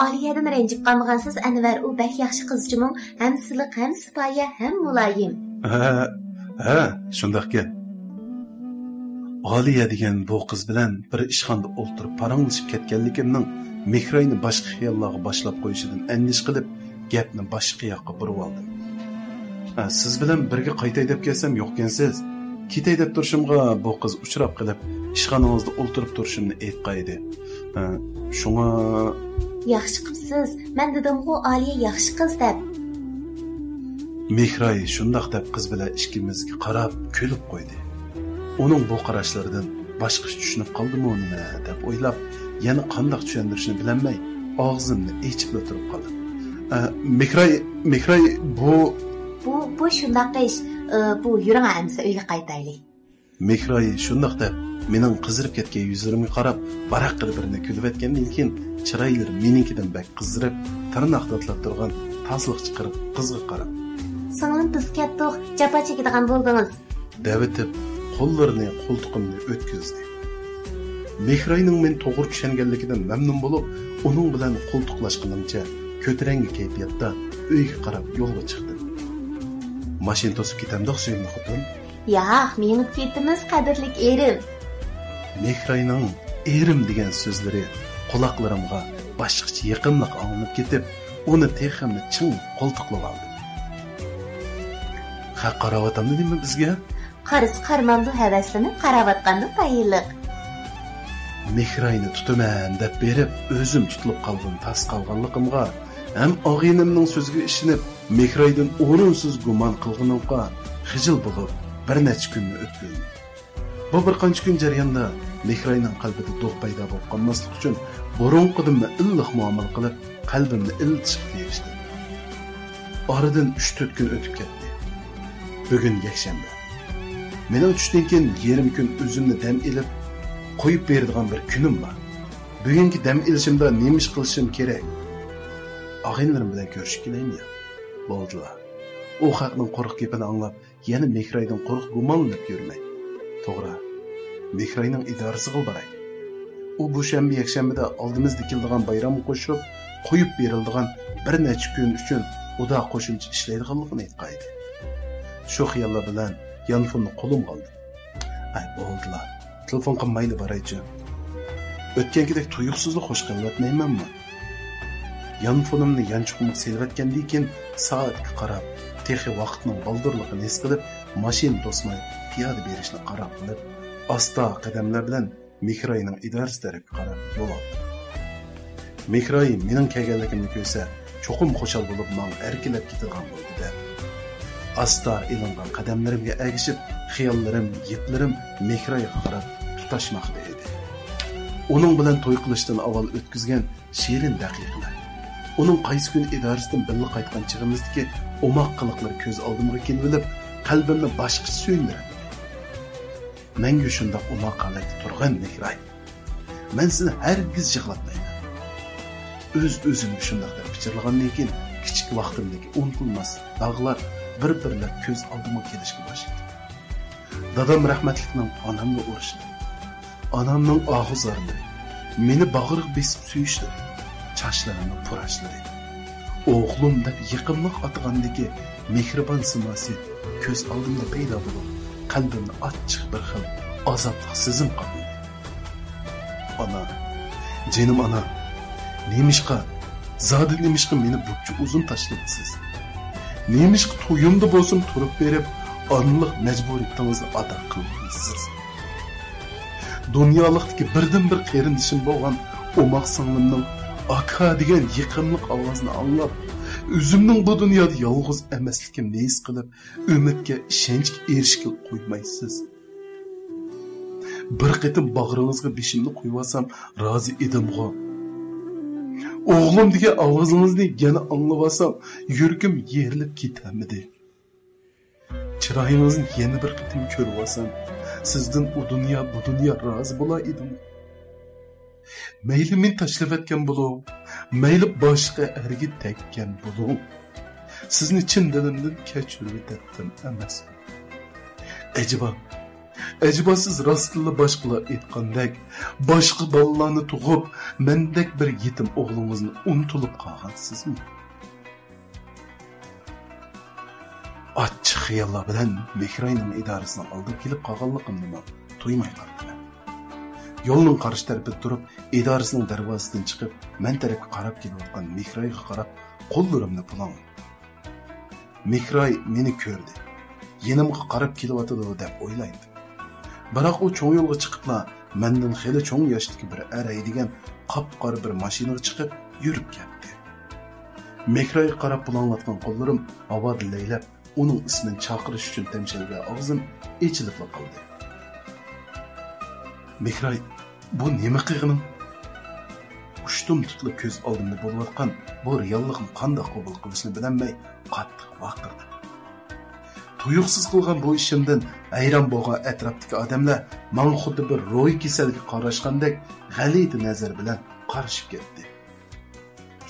ئالىيەدىن رەنجىپ قالمىغانسىز، ئەنۋەر، ئۇ بەك ياخشى قىز جۇمۇ، ھەم سىلىق، ھەم سىپايە، ھەم مۇلايىم. ھە، ھە، شۇنداقكەن. ئالىيە دېگەن بۇ قىز بىلەن بىر ئىشخانىدا ئولتۇرۇپ پاراڭلىشىپ كەتكەنلىكىمنىڭ مېھراينى باشقا خىياللارغا باشلاپ قويۇشىدىن ئەندىشە قىلىپ، گەپنى باشقا ياققا بۇرۇۋالدىم. ھە، سىز بىلەن بىرگە قايتاي دەپ كەلسەم يوقكەنسىز. كېتەي دەپ تۇرۇشۇمغا بۇ قىز ئۇچراپ قېلىپ، ئىشخانىڭىزدا ئولتۇرۇپ تۇرۇشۇمنى ئېيتقانىدى. ھە، شۇڭا. ياخشى قىپسىز. مەن دېدىمغۇ ئالىيە ياخشى قىز دەپ. مېھراي شۇنداق دەپ قىز بىلەن ئىككىمىزگە قاراپ كۈلۈپ قويدى. ئۇنىڭ بۇ قاراشلىرىدىن باشقىچە چۈشىنىپ قالدىمۇ نېمە دەپ ئويلاپ، يەنە قانداق چۈشەندۈرۈشنى بىلەلمەي، ئاغزىمنى ئېچىپلا تۇرۇپ قالدىم. ئە، مېھراي، مېھراي، بۇ بۇ، بۇ شۇنداق ئىش. ئە، بۇ يۈرۈڭ ئەمىسە ئۆيگە قايتايلى. مېھراي شۇنداق دەپ، مېنىڭ قىزىرىپ كەتكەن يۈزلىرىمگە قاراپ، ۋاراققىدە بىرنى كۈلۈۋەتكەندىن كېيىن، چىرايلىرى مېنىڭكىدىن بەك قىزىرىپ، تىرناق داتلاپ تۇرغان تازىلىقچى قىرىق قىزغا قاراپ. سىڭلىم، بىز كەتتۇق، جاپا چېكىدىغان بولدىڭىز. دەۋېتىپ، قوللىرىنى قولتۇقۇمنى ئۆتكۈزدى. مېھراينىڭ مېنى توغرا چۈشەنگەنلىكىدىن مەمنۇن بولۇپ، ئۇنىڭ بىلەن قولتۇقلاشقىنىمچە كۆتۈرەڭگۈ كەيپىياتتا ئۆيگە قاراپ يولغا چىقتىم. ماشىنا توسۇپ كېتەمدۇق، سۆيۈملۈك خوتۇن؟ ياق، مېڭىپ كېتىمىز، قەدىرلىك ئېرىم. مېھراينىڭ ئېرىم دېگەن سۆزلىرى قۇلاقلىرىمغا باشقىچە يېقىملىق ئاڭلىنىپ كېتىپ، ئۇنى تېخىمۇ چىڭ قولتۇقلىۋالدىم. خەق قاراۋاتامدۇ نېمە بىزگە؟ قارىسا قارىمامدۇ، ھەۋەسلىنىپ قاراۋاتقاندۇ بايىلىق. مېھراينى تۇتىمەن دەپ بېرىپ، ئۆزۈم تۇتۇلۇپ قالغىنى تاس قالغانلىقىمغا ھەم ئاغىنەمنىڭ سۆزىگە ئىشىنىپ، مېھرايدىن ئورۇنسىز گۇمان قىلغىنىمغا خىجىل بولۇپ، بىر نەچچە كۈننى ئۆتكۈزدۈم. بۇ بىر قانچە كۈن جەريانىدا مېھراينىڭ قەلبىدە دوغ پەيدا بولۇپ قالماسلىق ئۈچۈن، بۇرۇنقىدىنمۇ ئىللىق مۇئامىلە قىلىپ، قەلبىمنى ئىللىتىشقا تىرىشتىم. ئارىدىن ئۈچ تۆت كۈن ئۆتۈپ كەتتى. بۈگۈن يەكشەنبە. مېنىڭ چۈشتىن كېيىن يېرىم كۈن ئۆزۈمنى دەم ئېلىپ، قويۇپ بېرىدىغان بىر كۈنۈم بار. بۈگۈنكى دەم ئېلىشىمدا نېمە ئىش قىلىشىم كېرەك؟ ئاغىنىلىرىم بىلەن كۆرۈشۈپ كېلەيمۇ يا؟ بولدىلا. ئۇ خەقنىڭ قۇرۇق گېپىنى ئاڭلاپ، يەنە مېھرايدىن قۇرۇق گۇمانلىنىپ يۈرمەي. توغرا، مېھراينىڭ ئىدارىسىغىلا باراي. ئۇ بۇ شەنبە، يەكشەنبىدە ئالدىمىزدا كېلىدىغان بايرامغا قوشۇپ، قويۇپ بېرىلىدىغان بىر نەچچە كۈن ئۈچۈن ئۇدا قوشۇمچە ئىشلەيدىغانلىقىنى ئېيتقانىدى. شۇ خىياللار بىلەن يانفوننى قولۇمغا ئالدىم. ئەي، بولدىلا. تېلېفون قىلمايلا بارايچۇ. ئۆتكەنكىدەك تۇيۇقسىزلا خوش قىلىۋەتمەيمەنمۇ؟ يانفونۇمنى يانچۇقۇمغا سېلىۋەتكەندىن كېيىن سائەتكە قاراپ، تېخى ۋاقىتنىڭ بالدۇرلۇقىنى ھېس قىلىپ، ماشىنا توسماي پىيادە بېرىشنى قارار قىلىپ، ئاستا قەدەملەر بىلەن مېھراينىڭ ئىدارىسى تەرەپكە قاراپ يول ئالدىم. مېھراي مېنىڭ كەلگەنلىكىمنى كۆرسە، چوقۇم خۇشال بولۇپ ماڭا ئەركىلەپ كېتىدىغان بولدى دەپ، ئاستا ئېلىنغان قەدەملىرىمگە ئەگىشىپ، خىياللىرىم، يىپلىرىم مېھرايغا قاراپ تۇتاشماقتا ئىدى. ئۇنىڭ بىلەن توي قىلىشتىن ئاۋۋال ئۆتكۈزگەن شېرىن دەقىقىلەر، ئۇنىڭ قايسى كۈنى ئىدارىسىدىن بىللە قايتقان چېغىمىزدىكى ئوماق قىلىقلىرى كۆز ئالدىمغا كېلىۋېلىپ، قەلبىمنى باشقىچە سۆيۈندۈرەتتى. مەڭگۈ شۇنداق ئوماق ھالەتتە تۇرغىن، مېھراي. مەن سېنى ھەرگىز يىغلاتمايمەن. ئۆز-ئۆزۈمگە شۇنداق دەپ پىچىرلىغاندىن كېيىن، كىچىك ۋاقتىمدىكى ئۇنتۇلماس داغلار بىر-بىرلەپ كۆز ئالدىمغا كېلىشكە باشلىدى. دادام رەھمەتلىكنىڭ ئانامنى ئۇرۇشلىرى، ئانامنىڭ ئاھۇ-زارلىرى، مېنى باغرىغا بېسىپ سۆيۈشلىرى، چاچلىرىمنى پۇراشلىرى، ئوغلۇم دەپ يېقىملىق ئاتىغاندىكى مېھرىبان سىماسى كۆز ئالدىمدا پەيدا بولۇپ، قەلبىمنى ئاچچىق بىر خىل ئازابلىق سېزىم قاپلىدى. ئانا، جېنىم ئانا، نېمىشقا، زادى نېمىشقا مېنى بۇنچە ئۇزۇن تاشلىۋېتىسىز؟ نېمىشقا تويۇمدا بولسىمۇ تۇرۇپ بېرىپ، ئانىلىق مەجبۇرىيىتىڭىزنى ئادا قىلمايسىز؟ دۇنيالىقتىكى بىردىنبىر قېرىندىشىم بولغان ئوماق سىڭلىمنىڭ «ئاكا» دېگەن يېقىملىق ئاۋازىنى ئاڭلاپ، ئۆزۈمنىڭ بۇ دۇنيادا يالغۇز ئەمەسلىكىمنى ھېس قىلىپ، ئۈمىدكە، ئىشەنچكە ئېرىشكىلى قويمايسىز. بىر قېتىم باغرىڭىزغا بېشىمنى قويۇۋالسام رازى ئىدىمغۇ. ئوغلۇم دېگەن ئاۋازىڭىزنى يەنە ئاڭلىۋالسام، يۈرىكىم يېرىلىپ كېتەمىدى. چىرايىڭىزنى يەنە بىر قېتىم كۆرۈۋالسام، سىزدىن ئۇ دۇنيا، بۇ دۇنيا رازى بولا ئىدىم. مەيلى مېنى تاشلىۋەتكەن بولۇڭ، مەيلى باشقا ئەرگە تەگكەن بولۇڭ، سىزنى چىن دىلىمدىن كەچۈرۈۋېتەتتىم ئەمەسمۇ؟ ئەجەبا، ئەجەبا سىز راستتىنلا باشقىلار ئېيتقاندەك، باشقا بالىلارنى تۇغۇپ، مەندەك بىر يېتىم ئوغلىڭىزنى ئۇنتۇلۇپ قالغانسىزمۇ؟ ئاچچىق خىياللار بىلەن مېھراينىڭ ئىدارىسىنىڭ ئالدىغا كېلىپ قالغانلىقىمنىمۇ تۇيماي قالدىم. يولنىڭ قارشى تەرىپىدە تۇرۇپ، ئىدارىسىنىڭ دەرۋازىسىدىن چىقىپ، مەن تەرەپكە قاراپ كېلىۋاتقان مېھرايغا قاراپ، قوللىرىمنى پۇلاڭلىدىم. مېھراي مېنى كۆردى. يېنىمغا قاراپ كېلىۋاتىدۇ دەپ ئويلايتتىم. بىراق ئۇ چوڭ يولغا چىقىپلا، مەندىن خېلى چوڭ ياشتىكى بىر ئەر ھەيدىگەن قاپقارا بىر ماشىنىغا چىقىپ يۈرۈپ كەتتى. مېھرايغا قاراپ پۇلاڭلاتقان قوللىرىم ھاۋادا لەيلەپ، ئۇنىڭ ئىسمىنى چاقىرىش ئۈچۈن تەمشەلگەن ئاغزىم ئېچىلىپلا قالدى. مېھراي، بۇ نېمە قىلغىنىڭ؟ ئۇشتۇمتۇتلا كۆز ئالدىمدا بولۇۋاتقان بۇ رېئاللىقنى قانداق قوبۇل قىلىشنى بىلەلمەي قاتتىق ۋارقىرىدىم. تۇيۇقسىز قىلغان بۇ ئىشىمدىن ھەيران بولغان ئەتراپتىكى ئادەملەر ماڭا خۇددى بىر روھىي كېسەلگە قاراشقاندەك غەلىتە نەزەر بىلەن قارىشىپ كەتتى.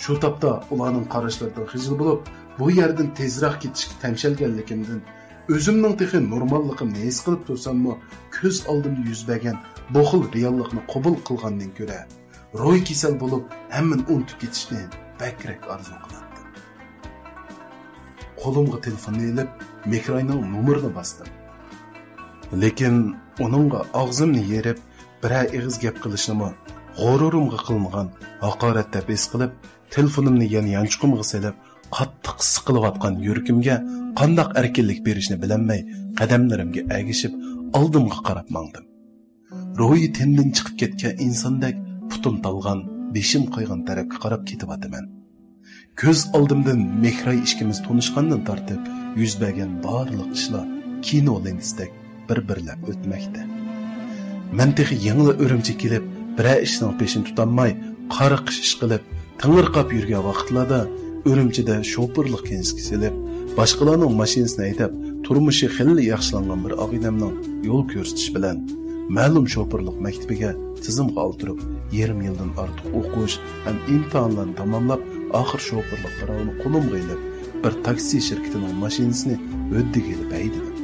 شۇ تاپتا ئۇلارنىڭ قاراشلىرىدىن خىجىل بولۇپ، بۇ يەردىن تېزراق كېتىشكە تەمشەلگەنلىكىمدىن ئۆزۈمنىڭ تېخى نورماللىقىمنى ھېس قىلىپ تۇرساممۇ، كۆز ئالدىمدا يۈز بەرگەن بۇ خىل رېئاللىقنى قوبۇل قىلغاندىن كۆرە، روھىي كېسەل بولۇپ، ھەممىنى ئۇنتۇپ كېتىشنى بەكرەك ئارزۇ قىلاتتىم. قولۇمغا تېلېفوننى ئېلىپ، مېھراينىڭ نومۇرىنى باستىم. لېكىن ئۇنىڭغا ئاغزىمنى يېرىپ، بىرەر ئېغىز گەپ قىلىشنىمۇ غۇرۇرۇمغا قىلىنغان ھاقارەت دەپ ھېس قىلىپ، تېلېفونۇمنى يەنە يانچۇقۇمغا سېلىپ، قاتتىق سىقىلىۋاتقان يۈرىكىمگە قانداق ئەركىنلىك بېرىشنى بىلەلمەي، قەدەملىرىمگە ئەگىشىپ، ئالدىمغا قاراپ ماڭدىم. روھى تېنىمدىن چىقىپ كەتكەن ئىنساندەك پۇتۇم تالغان، بېشىم قايغان تەرەپكە قاراپ كېتىۋاتىمەن. كۆز ئالدىمدىن مېھراي ئىككىمىز تونۇشقاندىن تارتىپ يۈز بەرگەن بارلىق ئىشلار كىنو لېنتىسىدەك بىر-بىرلەپ ئۆتمەكتە. مەن تېخى يېڭىلا ئۈرۈمچىگە كېلىپ، بىرەر ئىشنىڭ پېشىنى تۇتالماي، قارىقىش ئىش قىلىپ، تېڭىرقاپ يۈرگەن ۋاقىتلاردا ئۈرۈمچىدە شوپۇرلۇق كىنىشكىسى ئېلىپ، باشقىلارنىڭ ماشىنىسىنى ھەيدەپ، تۇرمۇشى خېلىلا ياخشىلانغان بىر ئاغىنەمنىڭ يول كۆرسىتىشى بىلەن مەلۇم شوپۇرلۇق مەكتىپىگە تىزىمغا ئالدۇرۇپ، يېرىم يىلدىن ئارتۇق ئوقۇش ھەم ئىمتىھانلارنى تاماملاپ، ئاخىر شوپۇرلۇق پىراۋىنى قولۇمغا ئېلىپ، بىر تاكسى شىركىتىنىڭ ماشىنىسىنى ھۆددىگە ئېلىپ ھەيدىدىم.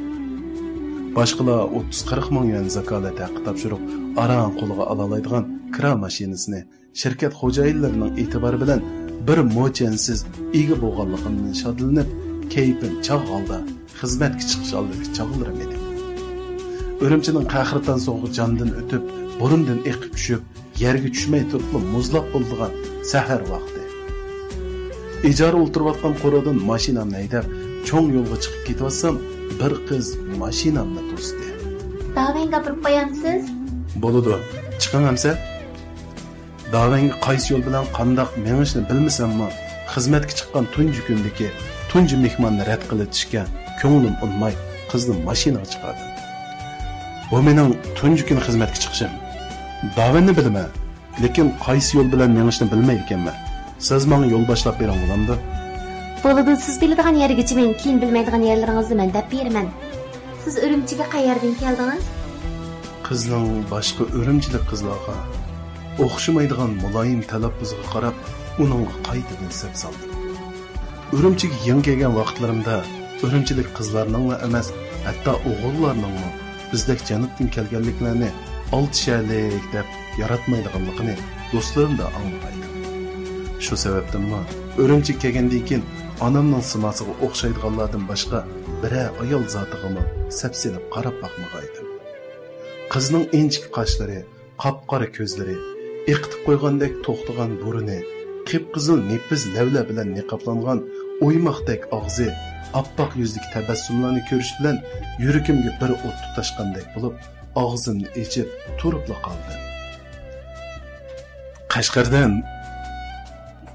باشقىلار ئوتتۇز قىرىق مىڭ يۈەن زاكالەت ھەققى تاپشۇرۇپ، ئاران قولىغا ئالالايدىغان كىرا ماشىنىسىنى شىركەت خوجايىنلىرىنىڭ ئېتىبارى بىلەن بىر موچەنسىز ئىگە بولغانلىقىمدىن شادلىنىپ، كەيپىم چاغ ھالدا خىزمەتكە چىقىش ئالدىدىكى چاغلىرىم ئىدى. ئۈرۈمچىنىڭ قەھرىتان سوغۇقى جاندىن ئۆتۈپ، بۇرۇندىن ئېقىپ چۈشۈپ، يەرگە چۈشمەي تۇرۇپلا مۇزلاپ بولىدىغان سەھەر ۋاقتى. ئىجارە ئولتۇرۇۋاتقان قورۇدىن ماشىنامنى ھەيدەپ، چوڭ يولغا چىقىپ كېتىۋاتسام، بىر قىز ماشىنامنى توستى. داۋەنگە ئاپىرىپ قويامسىز؟ بولىدۇ. چىقىڭ ئەمسە. داۋەنگە قايسى يول بىلەن قانداق مېڭىشنى بىلمىسەممۇ، خىزمەتكە چىققان تۇنجى كۈندىكى تۇنجى مېھماننى رەت قىلىۋېتىشكە كۆڭلۈم ئۇنىماي، قىزنى ماشىنىغا چىقاردىم. بۇ مېنىڭ تۇنجى كۈن خىزمەتكە چىقىشىم. داۋەننى بىلىمەن، لېكىن قايسى يول بىلەن مېڭىشنى بىلمەيدىكەنمەن. سىز ماڭا يول باشلاپ بېرىڭ، بولامدۇ؟ بولىدۇ، سىز بىلىدىغان يەرگىچە مېڭىڭ، كېيىن بىلمەيدىغان يەرلىرىڭىزنى مەن دەپ بېرىمەن. سىز ئۈرۈمچىگە قەيەردىن كەلدىڭىز؟ قىزنىڭ باشقا ئۈرۈمچىلىك قىزلارغا ئوخشىمايدىغان مۇلايىم تەلەپپۇزىغا قاراپ، ئۇنىڭغا قايتىدىن سەپ سالدىم. ئۈرۈمچىگە يېڭى كەلگەن ۋاقىتلىرىمدا ئۈرۈمچىلىك قىزلارنىڭلا ئەمەس، ھەتتا ئوغۇللارنىڭمۇ بىزدەك جەنۇبتىن كەلگەنلىكلەرنى ئالتە شەھەرلىك دەپ ياراتمايدىغانلىقىنى دوستلىرىمدا ئاڭلىغانىدىم. شۇ سەۋەبتىنمۇ ئۈرۈمچىگە كەلگەندىن كېيىن ئانامنىڭ سىماسىغا ئوخشايدىغانلاردىن باشقا بىرەر ئايال زاتىغىمۇ سەپسېلىپ قاراپ باقمىغانىدىم. قىزنىڭ ئىنچىكە قاشلىرى، قاپقارا كۆزلىرى، ئېقىتىپ قويغاندەك توختىغان بۇرنى، قىپقىزىل نېپىز لەۋلەر بىلەن نىقابلانغان ئويماقتەك ئاغزى، ئاپئاق يۈزىدىكى تەبەسسۇملارنى كۆرۈش بىلەن يۈرىكىمگە بىر ئوت تۇتاشقاندەك بولۇپ، ئاغزىمنى ئېچىپ تۇرۇپلا قالدىم. قەشقەردىن.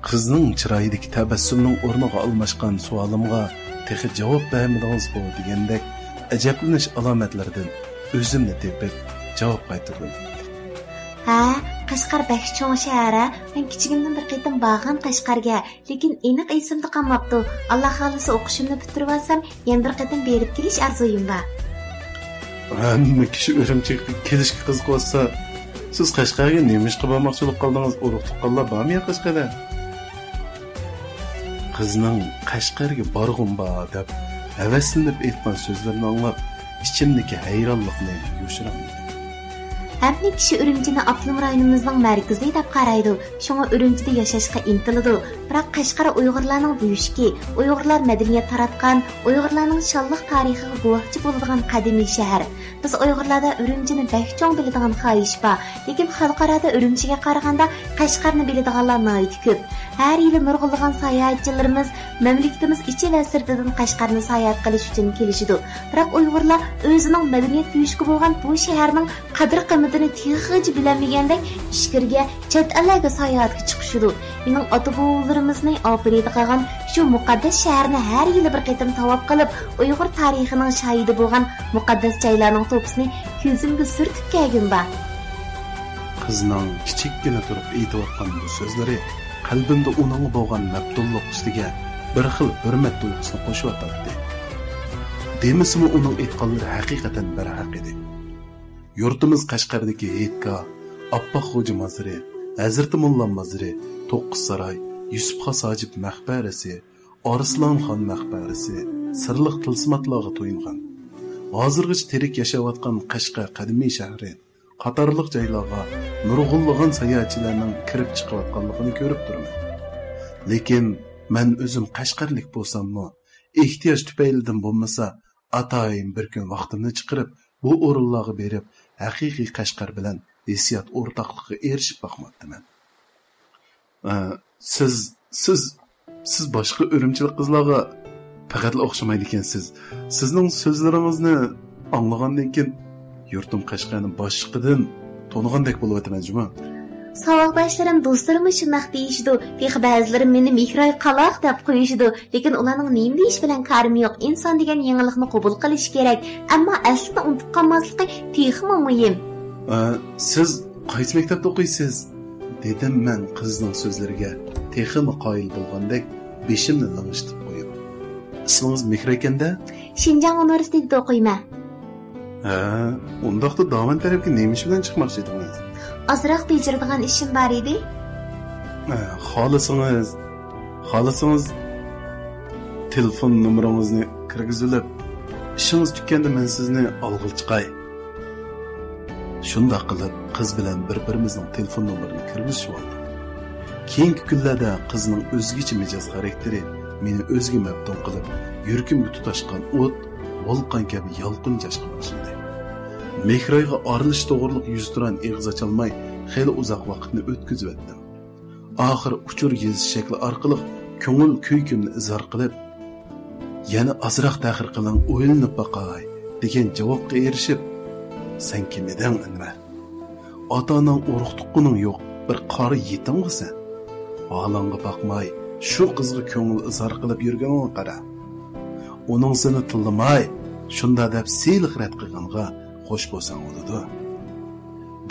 قىزنىڭ چىرايىدىكى تەبەسسۇمنىڭ ئورنىغا ئالماشقان سوئالىمغا تېخى جاۋاب بەرمىدىڭىزغۇ دېگەندەك ئەجەبلىنىش ئالامەتلىرىدىن ئۆزۈمنى تېپىپ جاۋاب قايتۇردۇم. ھە، قەشقەر بەك چوڭ شەھەر ھە. مەن كىچىكىمدىن بىر قېتىم بارغان قەشقەرگە، لېكىن ئېنىق ئېسىمدە قالماپتۇ. ئاللا خالىسا ئوقۇشۇمنى پۈتتۈرۈۋالسام، يەنە بىر قېتىم بېرىپ كېلىش ئارزۇيۇم بار. ھەممە كىشى ئۈرۈمچىگە كېلىشكە قىزىقىۋاتسا، سىز قەشقەرگە نېمە ئىشقا بارماقچى بولۇپ قالدىڭىز؟ ئۇرۇق تۇغقانلار بارمۇ يا قەشقەردە؟ قىزنىڭ «قەشقەرگە بارغۇم بار» دەپ ھەۋەسلىنىپ ئېيتقان سۆزلىرىنى ئاڭلاپ، ئىچىمدىكى ھەيرانلىقنى يوشۇرالمىدىم. ھەممە كىشى ئۈرۈمچىنى ئاپتونوم رايونىمىزنىڭ مەركىزى دەپ قارايدۇ، شۇڭا ئۈرۈمچىدە ياشاشقا ئىنتىلىدۇ. بىراق قەشقەر ئۇيغۇرلارنىڭ بۆشۈكى، ئۇيغۇرلار مەدەنىيەت تاراتقان، ئۇيغۇرلارنىڭ شانلىق تارىخىغا گۇۋاھچى بولىدىغان قەدىمىي شەھەر. بىز ئۇيغۇرلاردا ئۈرۈمچىنى بەك چوڭ بىلىدىغان خاھىش بار، لېكىن خەلقئارادا ئۈرۈمچىگە قارىغاندا قەشقەرنى بىلىدىغانلار ناھايىتى كۆپ. ھەر يىلى نۇرغۇنلىغان ساياھەتچىلىرىمىز مەملىكىتىمىز ئىچى ۋە سىرتىدىن قەشقەرنى ساياھەت قىلىش ئۈچۈن كېلىشىدۇ. بىراق ئۇيغۇرلار ئۆزىنىڭ مەدەنىيەت بۆشۈكى بولغان بۇ شەھەرنىڭ قەدىر-قىممىتىنى تېخىچە بىلەلمىگەندەك ئىچكىرىگە، چەت ئەللەرگە ساياھەتكە چىقىشىدۇ. مېنىڭ ئاتا-بوۋىلىرىمىزنى ئاپىرىدىغان شۇ مۇقەددەس شەھەرنى ھەر يىلى بىر قېتىم تاۋاپ قىلىپ، ئۇيغۇر تارىخىنىڭ شاھىدى بولغان مۇقەددەس جايلارنىڭ توپىسىنى كۆزۈمگە سۈرتۈپ كەلگۈم بار. قىزنىڭ كىچىككىنە تۇرۇپ ئېيتىۋاتقان بۇ سۆزلىرى قەلبىمدە ئۇنىڭغا بولغان مەپتۇنلۇق ئۈستىگە بىر خىل ھۆرمەت تۇيغۇسىنى قوشۇۋاتاتتى. دېمىسىمۇ، ئۇنىڭ ئېيتقانلىرى ھەقىقەتەن بەرھەق ئىدى. يۇرتىمىز قەشقەردىكى ھېيتگاھ، ئاپئاق خوجا مازىرى، ھەزرىتى موللا مازىرى، توققۇز ساراي، يۈسۈپ خاس ھاجىپ مەقبەرىسى، ئارسلان خان مەقبەرىسى، سىرلىق تىلسىماتلارغا تويۇنغان، ھازىرغىچە تىرىك ياشاۋاتقان قەشقەر قەدىمىي شەھىرى قاتارلىق جايلارغا نۇرغۇنلىغان ساياھەتچىلەرنىڭ كىرىپ چىقىۋاتقانلىقىنى كۆرۈپ تۇرىمەن. لېكىن مەن ئۆزۈم قەشقەرلىك بولساممۇ، ئېھتىياج تۈپەيلىدىن بولمىسا، ئاتايىن بىر كۈن ۋاقتىمنى چىقىرىپ، بۇ ئورۇنلارغا بېرىپ، ھەقىقىي قەشقەر بىلەن ھېسسىيات ئورتاقلىقىغا ئېرىشىپ باقماپتىمەن. ئە، سىز، سىز، سىز باشقا ئۈرۈمچىلىك قىزلارغا پەقەتلا ئوخشىمايدىكەنسىز. سىزنىڭ سۆزلىرىڭىزنى ئاڭلىغاندىن كېيىن، يۇرتۇم قەشقەرنى باشقىدىن تونۇغاندەك بولۇۋاتىمەن جۇمۇ. ساۋاقداشلىرىم، دوستلىرىممۇ شۇنداق دېيىشىدۇ. تېخى بەزىلىرى مېنى مېھراي قالاق دەپ قويۇشىدۇ. لېكىن ئۇلارنىڭ نېمە دېيىش بىلەن كارىمۇ يوق. ئىنسان دېگەن يېڭىلىقنى قوبۇل قىلىشى كېرەك. ئەمما ئەسلىنى ئۇنتۇپ قالماسلىقى تېخىمۇ مۇھىم. ئە، سىز قايسى مەكتەپتە ئوقۇيسىز؟ دېدىم مەن قىزنىڭ سۆزلىرىگە تېخىمۇ قايىل بولغاندەك بېشىمنى لىڭشىتىپ قويۇپ. ئىسمىڭىز مېھراي ئىكەن-دە؟ شىنجاڭ ئۇنىۋېرسىتېتىدا ئوقۇيمەن. ھە، ئۇنداقتا داۋان تەرەپكە نېمە ئىش بىلەن چىقماقچى ئىدىڭىز؟ ئازراق بېجىرىدىغان ئىشىم بار ئىدى. ھە، خالىسىڭىز، خالىسىڭىز تېلېفون نومۇرىڭىزنى كىرگۈزۈلۈپ، ئىشىڭىز تۈگىگەندە مەن سىزنى ئالغىلى چىقاي. شۇنداق قىلىپ، قىز بىلەن بىر-بىرىمىزنىڭ تېلېفون نومۇرىنى كىرگۈزۈشۈۋالدۇق. كېيىنكى كۈنلەردە قىزنىڭ ئۆزگىچە مىجەز خاراكتېرى مېنى ئۆزىگە مەپتۇن قىلىپ، يۈرىكىمگە تۇتاشقان ئوت، ۋولقان كەبى يالقۇن چاچقا باشلىدى. مېھرايغا ئارىلىشىش توغرىلىق يۈزتۇران ئېغىز ئاچالماي، خېلى ئۇزاق ۋاقىتنى ئۆتكۈزۈۋەتتىم. ئاخىر ئۇچۇر يېزىش شەكلى ئارقىلىق كۆڭۈل كۆيكۈمنى ئىزھار قىلىپ، يەنە ئازراق تەخىر قىلىڭ، ئويلىنىپ باقاي، دېگەن جاۋابقا ئېرىشىپ، سەن كىم ئىدىڭ، ئەنۋەر؟ ئاتا-ئاناڭ، ئۇرۇق-تۇغقىنىڭ يوق، بىر قارا يېتىمغۇ سەن. ھالىڭغا باقماي، شۇ قىزغا كۆڭۈل ئىزھار قىلىپ يۈرگىنىڭگە قارا. ئۇنىڭ سېنى تىللىماي، شۇنداق دەپ سىلىق رەت قىلغىنىغا خوش بولساڭ بولىدۇ،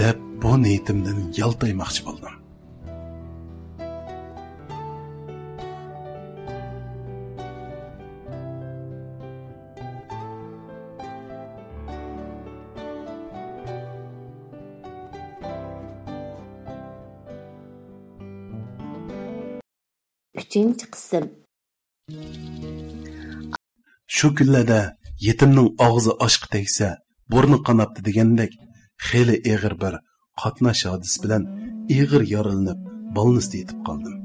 دەپ بۇ نىيىتىمدىن يالتايماقچى بولدۇم. ئۈچىنچى قىسىم. شۇ كۈنلەردە يېتىمنىڭ ئاغزى ئاشقا تەگسە، بۇرنى قاناپتۇ دېگەندەك، خېلى ئېغىر بىر قاتناش ھادىسىسى بىلەن ئېغىر يارىلىنىپ، بالنىستا يېتىپ قالدىم.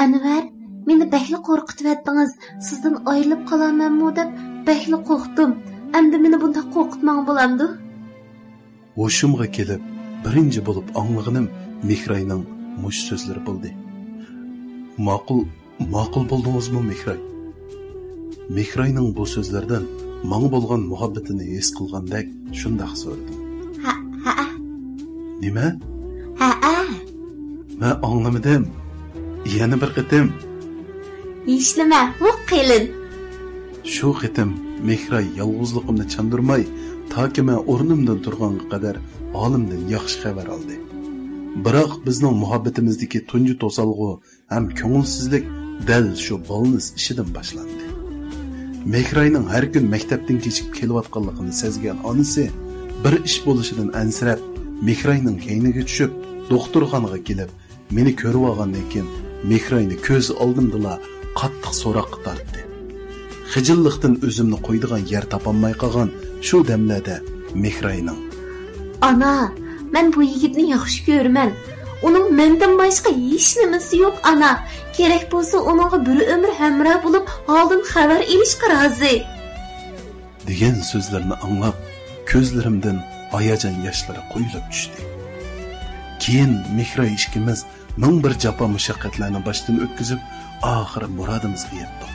ئەنۋەر، مېنى بەكلا قورقۇتۇۋەتتىڭىز. سىزدىن ئايرىلىپ قالارمەنمۇ دەپ بەكلا قورقتۇم. ئەمدى مېنى بۇنداق قورقۇتماڭ بولامدۇ؟ ھوشۇمغا كېلىپ، بىرىنچى بولۇپ ئاڭلىغىنىم مېھراينىڭ مۇشۇ سۆزلىرى بولدى. ماقۇل، ماقۇل بولدىڭىزمۇ، مېھراي؟ مېھراينىڭ بۇ سۆزلىرىدىن ماڭا بولغان مۇھەببىتىنى ھېس قىلغاندەك شۇنداق سورىدىم. ھە، ھەئە. نېمە؟ ھەئە. مەن ئاڭلىمىدىم. يەنە بىر قېتىم. ھېچنېمە، ۋوق قېلىن. شۇ قېتىم مېھراي يالغۇزلۇقۇمنى چاندۇرماي، تاكى مەن ئورنۇمدىن تۇرغانغا قەدەر ھالىمدىن ياخشى خەۋەر ئالدى. بىراق بىزنىڭ مۇھەببىتىمىزدىكى تۇنجى توسالغۇ ھەم كۆڭۈلسىزلىك دەل شۇ بالنىس ئىشىدىن باشلاندى. مېھراينىڭ ھەر كۈن مەكتەپتىن كېچىكىپ كېلىۋاتقانلىقىنى سەزگەن ئانىسى بىر ئىش بولۇشىدىن ئەنسىرەپ، مېھراينىڭ كەينىگە چۈشۈپ، دوختۇرخانىغا كېلىپ، مېنى كۆرۈۋالغاندىن كېيىن، مېھراينى كۆز ئالدىمدىلا قاتتىق سوراققا تارتتى. خىجىللىقتىن ئۆزۈمنى قويىدىغان يەر تاپالماي قالغان شۇ دەملەردە مېھراينىڭ، ئانا، مەن بۇ يىگىتنى ياخشى كۆرىمەن. ئۇنىڭ مەندىن باشقا ھېچنېمىسى يوق، ئانا. كېرەك بولسا، ئۇنىڭغا بىر ئۆمۈر ھەمراھ بولۇپ، ھالدىن خەۋەر ئېلىشقا رازى، دېگەن سۆزلىرىنى ئاڭلاپ، كۆزلىرىمدىن ھاياجان ياشلىرى قۇيۇلۇپ چۈشتى. كېيىن مېھراي ئىككىمىز مىڭ بىر جاپا مۇشەققەتلەرنى باشتىن ئۆتكۈزۈپ، ئاخىرى مۇرادىمىزغا يەتتۇق.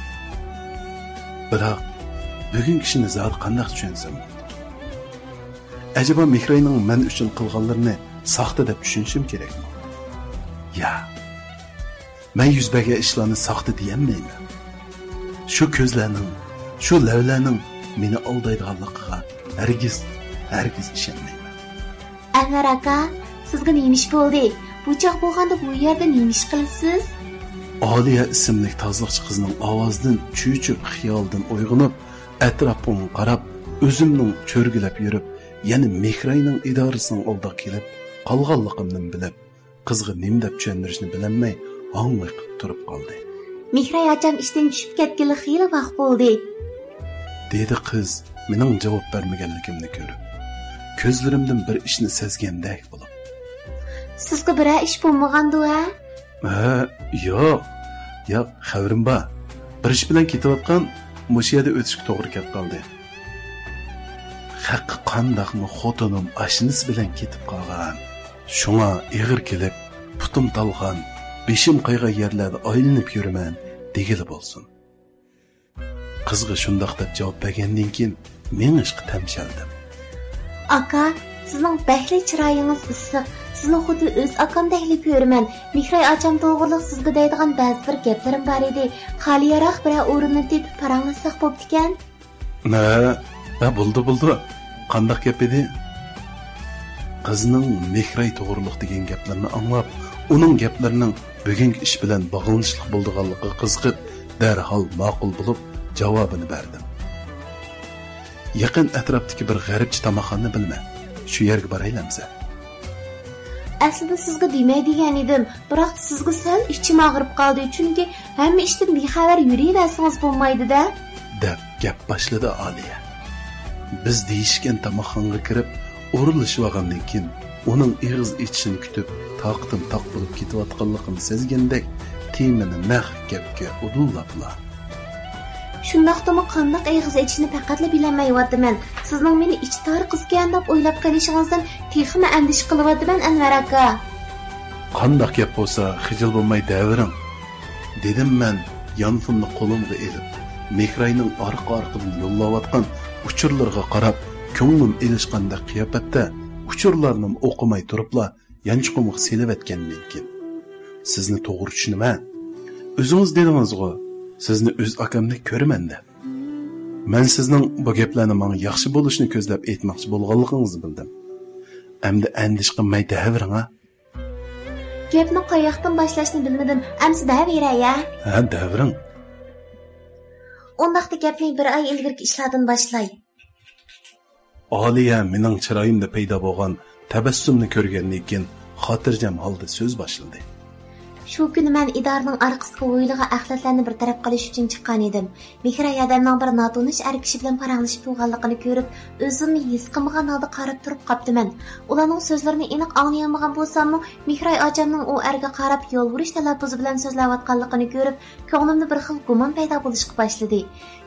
بىراق، بۈگۈنكى ئىشنى زادى قانداق چۈشەنسەم بولىدۇ؟ ئەجەبا مېھراينىڭ مەن ئۈچۈن قىلغانلىرىنى ساختا دەپ چۈشىنىشىم كېرەكمۇ؟ يا، مەن يۈز بەرگەن ئىشلارنى ساختا دېيەلمەيمەن. شۇ كۆزلەرنىڭ، شۇ لەۋلەرنىڭ مېنى ئالدايدىغانلىقىغا ھەرگىز، ھەرگىز ئىشەنمەيمەن. ئەنۋەر ئاكا، سىزگە نېمە ئىش بولدى؟ بۇ چاغ بولغاندا بۇ يەردە نېمە ئىش قىلىسىز؟ ئالىيە ئىسىملىك تازىلىقچى قىزنىڭ ئاۋازىدىن چۆچۈپ خىيالدىن ئويغىنىپ، ئەتراپىمغا قاراپ، ئۆزۈمنىڭ چۆرگىلەپ يۈرۈپ، يەنە مېھراينىڭ ئىدارىسىنىڭ ئالدىغا كېلىپ قالغانلىقىمنى بىلىپ، قىزغا نېمە دەپ چۈشەندۈرۈشنى بىلەلمەي ھاڭۋاي قىلىپ تۇرۇپ قالدى. مېھراي ئاچام ئىشتىن چۈشۈپ كەتكىلى خېلى ۋاق بولدى. دېدى قىز مېنىڭ جاۋاب بەرمىگەنلىكىمنى كۆرۈپ، كۆزلىرىمدىن بىر ئىشنى سەزگەندەك بولۇپ. سىزگە بىرەر ئىش بولمىغاندۇ، ھە؟ ھە، ياق. ياق، خەۋىرىم بار. بىر ئىش بىلەن كېتىۋاتقان، مۇشۇ يەردە ئۆتۈشكە توغرا كەپ قالدى. خەققە قانداقمۇ خوتۇنۇم ئاشنىسى بىلەن كېتىپ قالغان. شۇڭا ئېغىر كېلىپ، پۇتۇم تالغان، بېشىم قايغان يەرلەردە ئايلىنىپ يۈرىمەن، دېگىلى بولسۇن. قىزغا شۇنداق دەپ جاۋاب بەرگەندىن كېيىن مېڭىشقا تەمشەلدىم. ئاكا، سىزنىڭ بەكلا چىرايىڭىز ئىسسىق، سىزنى خۇددى ئۆز ئاكامدەكلا كۆرىمەن. مېھراي ئاچام توغرۇلۇق سىزگە دەيدىغان بەزى بىر گەپلىرىم بار ئىدى. خالىيراق بىرەر ئورۇننى تېپىپ پاراڭلاشساق بوپتىكەن. ھە، ھە، بولدى، بولدى. قانداق گەپ ئىدى؟ قىزنىڭ مېھراي توغرۇلۇق دېگەن گەپلىرىنى ئاڭلاپ، ئۇنىڭ گەپلىرىنىڭ بۈگۈنكى ئىش بىلەن باغلىنىشلىق بولىدىغانلىقىغا قىزىقىپ، دەرھال ماقۇل بولۇپ جاۋابىنى بەردىم. يېقىن ئەتراپتىكى بىر غەربچە تاماقخانىنى بىلىمەن. شۇ يەرگە بارايلى ئەمىسە. ئەسلىدە سىزگە دېمەي دېگەن ئىدىم، بىراق سىزگە سەل ئىچىم ئاغرىپ قالدى، چۈنكى ھەممە ئىشتىن بىخەۋەر يۈرۈۋەرسىڭىز بولمايدۇ-دە. دەپ گەپ باشلىدى ئالىيە. بىز دېيىشكەن تاماقخانىغا كىرىپ، ئورۇنلىشىۋالغاندىن كېيىن، ئۇنىڭ ئېغىز ئېچىشىنى كۈتۈپ، تاقىتىم تاق بولۇپ كېتىۋاتقانلىقىمنى سەزگەندەك، تېمىنى نەق گەپكە ئۇدۇللاپلا. شۇنداقتىمۇ قانداق ئېغىز ئېچىشنى پەقەتلا بىلەلمەيۋاتىمەن. سىزنىڭ مېنى ئىچى تار قىزكەن دەپ ئويلاپ قېلىشىڭىزدىن تېخىمۇ ئەندىشە قىلىۋاتىمەن، ئەنۋەر ئاكا. قانداق گەپ بولسا، خىجىل بولماي دەۋېرىڭ. دېدىم مەن يانفوننى قولۇمغا ئېلىپ، مېھراينىڭ ئارقا-ئارقىدىن يوللاۋاتقان ئۇچۇرلىرىغا قاراپ، كۆڭلۈم ئېلىشقاندەك قىياپەتتە ئۇچۇرلارنىمۇ ئوقۇماي تۇرۇپلا يانچۇقۇمغا سېلىۋەتكەندىن كېيىن. سىزنى توغرا چۈشىنىمەن. ئۆزىڭىز دېدىڭىزغۇ، سىزنى ئۆز ئاكامدەك كۆرىمەن دەپ. مەن سىزنىڭ بۇ گەپلەرنى ماڭا ياخشى بولۇشىنى كۆزلەپ ئېيتماقچى بولغانلىقىڭىزنى بىلدىم. ئەمدى ئەندىشە قىلماي دەۋېرىڭ ھە. گەپنى قاياقتىن باشلاشنى بىلمىدىم. ئەمسە دەۋېرەي ھە؟ ھە، دەۋېرىڭ. ئۇنداقتا گەپنى بىر ئاي ئىلگىرىكى ئىشلاردىن باشلاي. ئالىيە مېنىڭ چىرايىمدا پەيدا بولغان تەبەسسۇمنى كۆرگەندىن كېيىن خاتىرجەم ھالدا سۆز باشلىدى. شۇ كۈنى مەن ئىدارىنىڭ ئارقىسىدىكى ھويلىغا ئەخلەتلەرنى بىر تەرەپ قىلىش ئۈچۈن چىققان ئىدىم. مېھراي ھەدەمنىڭ بىر ناتونۇش ئەر كىشى بىلەن پاراڭلىشىپ تۇرغانلىقىنى كۆرۈپ، ئۆزۈمنى ھېس قىلمىغان ھالدا قاراپ تۇرۇپ قاپتىمەن. ئۇلارنىڭ سۆزلىرىنى ئېنىق ئاڭلىيالمىغان بولساممۇ، مېھراي ئاچامنىڭ ئۇ ئەرگە قاراپ يالۋۇرۇش تەلەپپۇزى بىلەن سۆزلەۋاتقانلىقىنى كۆرۈپ، كۆڭلۈمدە بىر خىل گۇمان پەيدا بولۇشقا باشلىدى.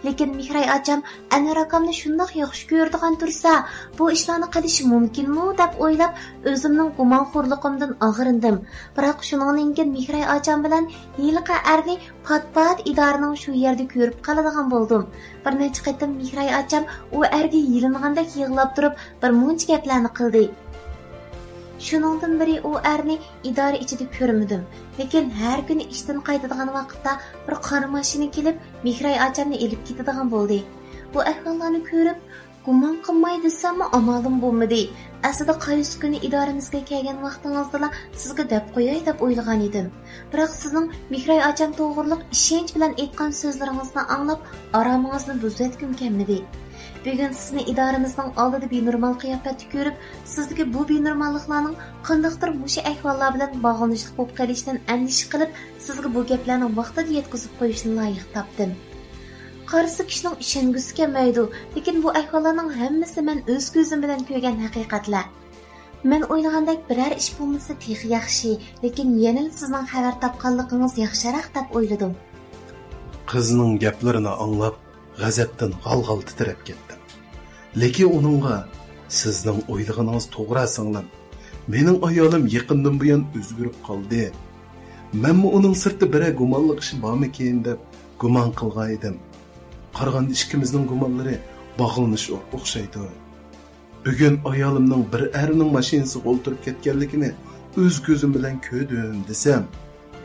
لېكىن مېھراي ئاچام ئەنۋەر ئاكامنى شۇنداق ياخشى كۆرىدىغان تۇرسا، بۇ ئىشلارنى قىلىشى مۇمكىنمۇ دەپ ئويلاپ، ئۆزۈمنىڭ گۇمانخورلۇقۇمدىن ئاغرىندىم. بىراق شۇنىڭدىن كېيىن مېھراي ئاچام بىلەن ھېلىقى ئەرنى پات-پات ئىدارىنىڭ شۇ يەردە كۆرۈپ قالىدىغان بولدۇم. بىر نەچچە قېتىم مېھراي ئاچام ئۇ ئەرگە يېلىنغاندەك يىغلاپ تۇرۇپ، بىر مۇنچە گەپلەرنى قىلدى. شۇنىڭدىن بېرى ئۇ ئەرنى ئىدارە ئىچىدە كۆرمىدىم. لېكىن ھەر كۈنى ئىشتىن قايتىدىغان ۋاقىتتا بىر قارا ماشىنا كېلىپ، مېھراي ئاچامنى ئېلىپ كېتىدىغان بولدى. بۇ ئەھۋاللارنى كۆرۈپ، گۇمان قىلماي دېسەممۇ ئامالىم بولمىدى. ئەسلىدە قايسى كۈنى ئىدارىمىزگە كەلگەن ۋاقتىڭىزدىلا سىزگە دەپ قوياي دەپ ئويلىغان ئىدىم. بىراق سىزنىڭ مېھراي ئاچام توغرۇلۇق ئىشەنچ بىلەن ئېيتقان سۆزلىرىڭىزنى ئاڭلاپ، ئارامىڭىزنى بۇزۇۋەتكۈم كەلمىدى. بۈگۈن سىزنى ئىدارىمىزنىڭ ئالدىدا بىنورمال قىياپەتتە كۆرۈپ، سىزدىكى بۇ بىنورماللىقلارنىڭ قانداقتۇر مۇشۇ ئەھۋاللار بىلەن باغلىنىشلىق بولۇپ قېلىشىدىن ئەندىشە قىلىپ، سىزگە بۇ گەپلەرنىڭ ۋاقتىدا يەتكۈزۈپ قويۇشنى لايىق تاپتىم. قارىسا كىشىنىڭ ئىشەنگۈسى كەلمەيدۇ، لېكىن بۇ ئەھۋاللارنىڭ ھەممىسى مەن ئۆز كۆزۈم بىلەن كۆرگەن ھەقىقەتلەر. مەن ئويلىغاندەك بىرەر ئىش بولمىسا تېخى ياخشى، لېكىن يەنىلا سىزنىڭ خەۋەر تاپقانلىقىڭىز ياخشىراق دەپ ئويلىدىم. قىزنىڭ گەپلىرىنى ئاڭلاپ، غەزەپتىن غال-غال تىترەپ كەتتىم. لېكىن ئۇنىڭغا، «سىزنىڭ ئويلىغىنىڭىز توغرا، سىڭلىم. مېنىڭ ئايالىم يېقىندىن بۇيان ئۆزگىرىپ قالدى. مەنمۇ ئۇنىڭ سىرتتا بىرەر گۇمانلىق ئىشى بارمىكىن دەپ گۇمان قىلغان ئىدىم. قارىغاندا ئىككىمىزنىڭ گۇمانلىرى باغلىنىشى ئوخشايدۇ. بۈگۈن ئايالىمنىڭ بىر ئەرنىڭ ماشىنىسىغا ئولتۇرۇپ كەتكەنلىكىنى ئۆز كۆزۈم بىلەن كۆردۈم» دېسەم،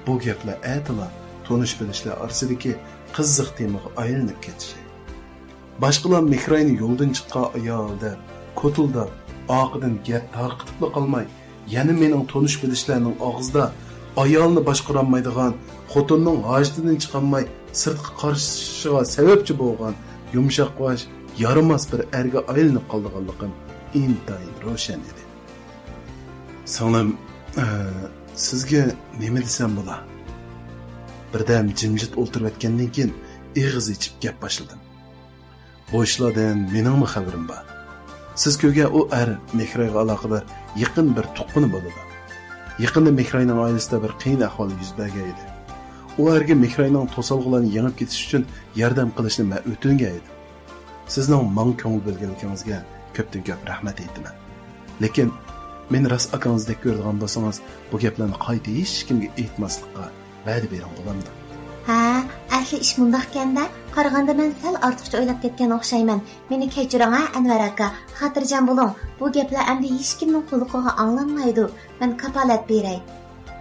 بۇ گەپلەر ئەتىلا تونۇش-بىلىشلەر ئارىسىدىكى قىزىق تېمىغا ئايلىنىپ كېتىشى. باشقىلار مېھراينى يولدىن چىققان ئايال دەپ، كوتۇلداپ، ئارقىدىن گەپ تارقىتىپلا قالماي، يەنە مېنىڭ تونۇش-بىلىشلەرنىڭ ئاغزىدا ئايالنى باشقۇرالمايدىغان، خوتۇننىڭ ھاجىتىدىن چىقالماي سىرتقا قارىشىغا سەۋەبچى بولغان يۇمشاق باش، يارىماس بىر ئەرگە ئايلىنىپ قالىدىغانلىقىم ئىنتايىن روشەن ئىدى. سىڭلىم، ئە، سىزگە نېمە دېسەم بولا؟ بىردەم جىمجىت ئولتۇرۇۋەتكەندىن كېيىن ئېغىز ئېچىپ گەپ باشلىدىم. بۇ ئىشلاردىن مېنىڭمۇ خەۋىرىم بار. سىز كۆرگەن ئۇ ئەر مېھرايغا ئالاقىدار يېقىن بىر تۇغقىنى بولىدۇ. يېقىندا مېھراينىڭ ئائىلىسىدە بىر قىيىن ئەھۋال يۈز بەرگەن ئىدى. ئۇ ئەرگە مېھراينىڭ توسالغۇلارنى يېڭىپ كېتىش ئۈچۈن ياردەم قىلىشنى مەن ئۆتۈنگەن ئىدىم. سىزنىڭ ماڭا كۆڭۈل بۆلگەنلىكىڭىزگە كۆپتىن كۆپ رەھمەت ئېيتىمەن. لېكىن مېنى راست ئاكاڭىزدەك كۆرىدىغان بولسىڭىز، بۇ گەپلەرنى قايتا ھېچكىمگە ئېيتماسلىققا ۋەدە بېرىڭ، بولامدۇ؟ ھە، ئەسلى ئىش مۇنداقكەن-دە، قارىغاندا مەن سەل ئارتۇقچە ئويلاپ كەتكەن ئوخشايمەن. مېنى كەچۈرۈڭ ھە، ئەنۋەر ئاكا، خاتىرجەم بولۇڭ، بۇ گەپلەر ئەمدى ھېچكىمنىڭ قۇلىقىغا ئاڭلانمايدۇ، مەن كاپالەت بېرەي.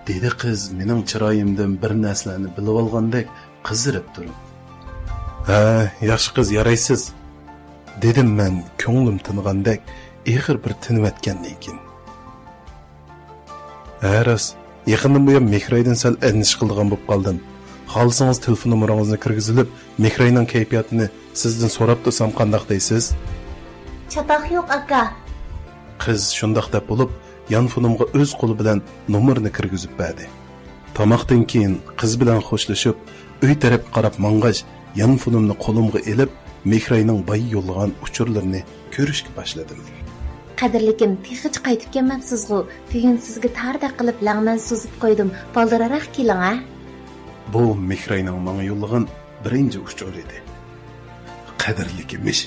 دېدى قىز مېنىڭ چىرايىمدىن بىر نەرسىلەرنى بىلىۋالغاندەك قىزىرىپ تۇرۇپ. ھە، ياخشى قىز، يارايسىز، دېدىم مەن كۆڭلۈم تىنغاندەك ئېغىر بىر تىنىۋەتكەندىن كېيىن. ھە، راست، يېقىندىن بۇيان مېھرايدىن سەل ئەندىشە قىلىدىغان بولۇپ قالدىم. خالىسىڭىز تېلېفون نومۇرىڭىزنى كىرگۈزۈۋېلىپ، مېھراينىڭ كەيپىياتىنى سىزدىن سوراپ تۇرسام قانداق دەيسىز؟ چاتاق يوق، ئاكا. قىز شۇنداق دەپ بولۇپ، يانفونۇمغا ئۆز قولى بىلەن نومۇرنى كىرگۈزۈپ بەردى. تاماقتىن كېيىن قىز بىلەن خوشلىشىپ، ئۆي تەرەپكە قاراپ ماڭغاچ، يانفونۇمنى قولۇمغا ئېلىپ، مېھراينىڭ بايا يوللىغان ئۇچۇرلىرىنى كۆرۈشكە باشلىدىم. قەدىرلىكىم، تېخىچە قايتىپ كەلمەپسىزغۇ؟ بۈگۈن سىزگە تاردەك قىلىپ لەڭمەن سوزۇپ قويدۇم. بالدۇرراق كېلىڭ ھە. بۇ مېھراينىڭ ماڭا يوللىغان بىرىنچى ئۇچۇرى ئىدى. قەدىرلىك ئىمىش.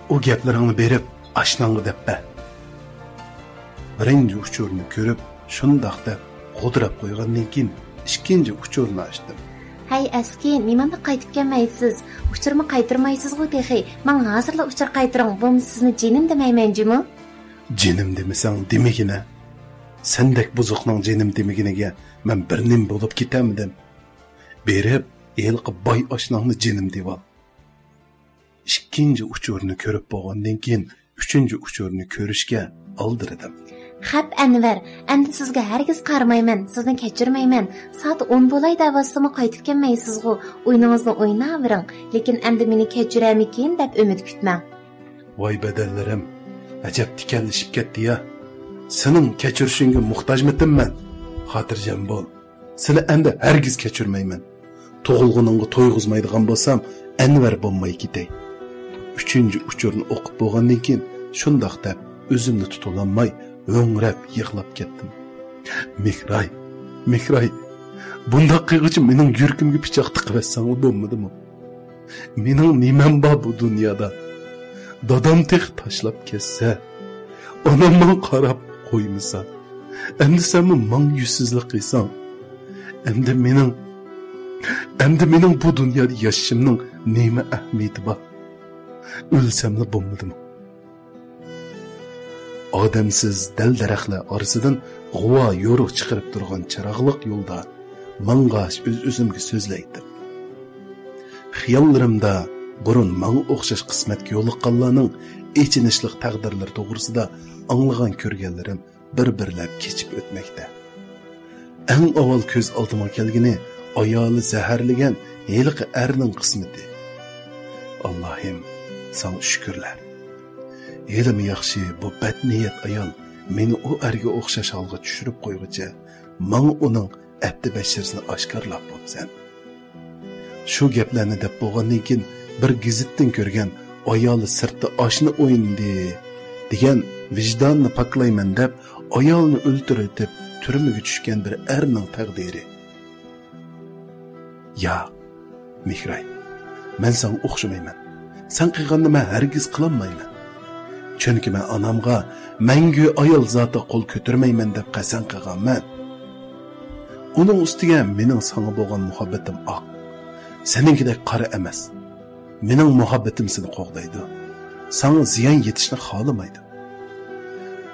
ئۇ گەپلىرىڭنى بېرىپ ئاشناڭغا دەپ بەر. بىرىنچى ئۇچۇرنى كۆرۈپ، شۇنداق دەپ غودراپ قويغاندىن كېيىن، ئىككىنچى ئۇچۇرنى ئاچتىم. ھەي ئەسكى، نېمانداق قايتىپ كەلمەيسىز؟ ئۇچۇرمۇ قايتۇرمايسىزغۇ تېخى. ماڭا ھازىرلا ئۇچۇر قايتۇرۇڭ، بولمىسا سىزنى جېنىم دېمەيمەن جۇمۇ. جېنىم دېمىسەڭ دېمىگىنە. سەندەك بۇزۇقنىڭ جېنىم دېمىگىنىگە مەن بىر نېمە بولۇپ كېتەمدىم؟ بېرىپ، ھېلىقى باي ئاشناڭنى جېنىم دېۋال. ئىككىنچى ئۇچۇرنى كۆرۈپ بولغاندىن كېيىن، ئۈچىنچى ئۇچۇرنى كۆرۈشكە ئالدىرىدىم. خەپ ئەنۋەر، ئەمدى سىزگە ھەرگىز قارىمايمەن، سىزنى كەچۈرمەيمەن. سائەت ئون بولاي دەۋاتسىمۇ قايتىپ كەلمەيسىزغۇ؟ ئويۇنىڭىزنى ئويناۋېرىڭ، لېكىن ئەمدى مېنى كەچۈرەرمىكىن دەپ ئۈمىد كۈتمەڭ. ۋاي بەدەنلىرىم، ئەجەب تىكەنلىشىپ كەتتى يا. سېنىڭ كەچۈرۈشۈڭگە موھتاجمىتىم مەن؟ خاتىرجەم بول. سېنى ئەمدى ھەرگىز كەچۈرمەيمەن. تۇغۇلغىنىڭغا تويغۇزمايدىغان بولسام، ئەنۋەر بولماي كېتەي. ئۈچىنچى ئۇچۇرنى ئوقۇپ بولغاندىن كېيىن، شۇنداق دەپ ئۆزۈمنى تۇتۇۋالالماي، ھۆڭرەپ يىغلاپ كەتتىم. مېھراي، مېھراي، بۇنداق قىلغۇچە مېنىڭ يۈرىكىمگە پىچاق تىقىۋەتسەڭلا بولمىدىمۇ؟ مېنىڭ نېمەم بار بۇ دۇنيادا؟ دادام تېخى تاشلاپ كەتسە، ئانام ماڭا قاراپ قويمىسا، ئەمدى سەنمۇ ماڭا يۈزسىزلىك قىلساڭ، ئەمدى مېنىڭ، ئەمدى مېنىڭ بۇ دۇنيادا ياشىشىمنىڭ نېمە ئەھمىيىتى بار؟ ئۆلسەملا بولمىدىمۇ؟ ئادەمسىز دەل-دەرەخلەر ئارىسىدىن غۇۋا يورۇق چىقىرىپ تۇرغان چىراغلىق يولدا ماڭغاچ ئۆز-ئۆزۈمگە سۆزلەيتتىم. خىياللىرىمدا بۇرۇن ماڭا ئوخشاش قىسمەتكە يولۇققانلارنىڭ ئېچىنىشلىق تەقدىرلىرى توغرىسىدا ئاڭلىغان-كۆرگەنلىرىم بىر-بىرلەپ كېچىپ ئۆتمەكتە. ئەڭ ئاۋۋال كۆز ئالدىمغا كەلگىنى ئايالى زەھەرلىگەن ھېلىقى ئەرنىڭ قىسمىتى. ئاللاھىم، ساڭا شۈكۈرلەر. ھېلىمۇ ياخشى، بۇ بەتنىيەت ئايال مېنى ئۇ ئەرگە ئوخشاش ھالغا چۈشۈرۈپ قويغۇچە، ماڭا ئۇنىڭ ئەپتى بەشىرىسىنى ئاشكارىلاپ بوپسەن. شۇ گەپلەرنى دەپ بولغاندىن كېيىن، بىر گېزىتتىن كۆرگەن «ئايالى سىرتتا ئاشنا ئوينىدى» دېگەن ۋىجداننى پاكلايمەن دەپ، ئايالىنى ئۆلتۈرۈۋېتىپ، تۈرمىگە چۈشكەن بىر ئەرنىڭ تەقدىرى. ياق، مېھراي، مەن ساڭا ئوخشىمايمەن. سەن قىلغاننى مەن ھەرگىز قىلالمايمەن. چۈنكى مەن ئانامغا «مەڭگۈ ئايال زاتىغا قول كۆتۈرمەيمەن» دەپ قەسەم قىلغانمەن. ئۇنىڭ ئۈستىگە مېنىڭ ساڭا بولغان مۇھەببىتىم ئاق. سېنىڭكىدەك قارا ئەمەس. مېنىڭ مۇھەببىتىم سېنى قوغدايدۇ. ساڭا زىيان يېتىشنى خالىمايدۇ.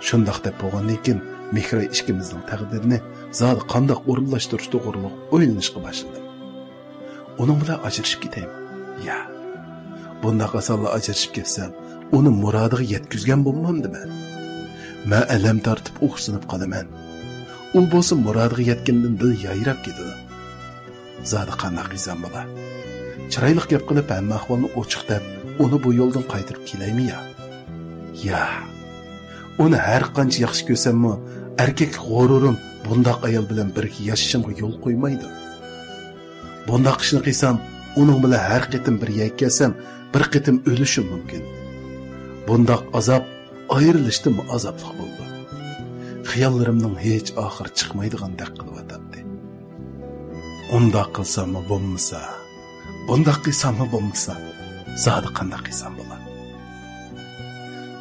شۇنداق دەپ بولغاندىن كېيىن، مېھراي ئىككىمىزنىڭ تەقدىرىنى زادى قانداق ئورۇنلاشتۇرۇش توغرۇلۇق ئويلىنىشقا باشلىدىم. ئۇنىڭ بىلەن ئاجرىشىپ كېتەيمۇ؟ يا، بۇنداق ئاسانلا ئاجرىشىپ كەتسەم، ئۇنى مۇرادىغا يەتكۈزگەن بولمامدىمەن؟ مەن ئەلەم تارتىپ ئۇھسىنىپ قالىمەن. ئۇ بولسا مۇرادىغا يەتكىنىدىن دىل يايراپ كېتىدۇ. زادى قانداق قىلسام بولا؟ چىرايلىق گەپ قىلىپ، ھەممە ئەھۋالنى ئوچۇق دەپ، ئۇنى بۇ يولدىن قايتۇرۇپ كېلەيمۇ يا؟ يا. ئۇنى ھەر قانچە ياخشى كۆرسەممۇ، ئەركەكلىك غۇرۇرۇم بۇنداق ئايال بىلەن بىرگە ياشىشىمغا يول قويمايدۇ. بۇنداق ئىشنى قىلسام، ئۇنىڭ بىلەن ھەر قېتىم بىر يەرگە كەلسەم، بىر قېتىم ئۆلۈشۈم مۇمكىن. بۇنداق ئازاب ئايرىلىشتىنمۇ ئازابلىق بولىدۇ. خىياللىرىمنىڭ ھېچ ئاخىرى چىقمايدىغاندەك قىلىۋاتاتتى. ئۇنداق قىلساممۇ بولمىسا، بۇنداق قىلساممۇ بولمىسا، زادى قانداق قىلسام بولا؟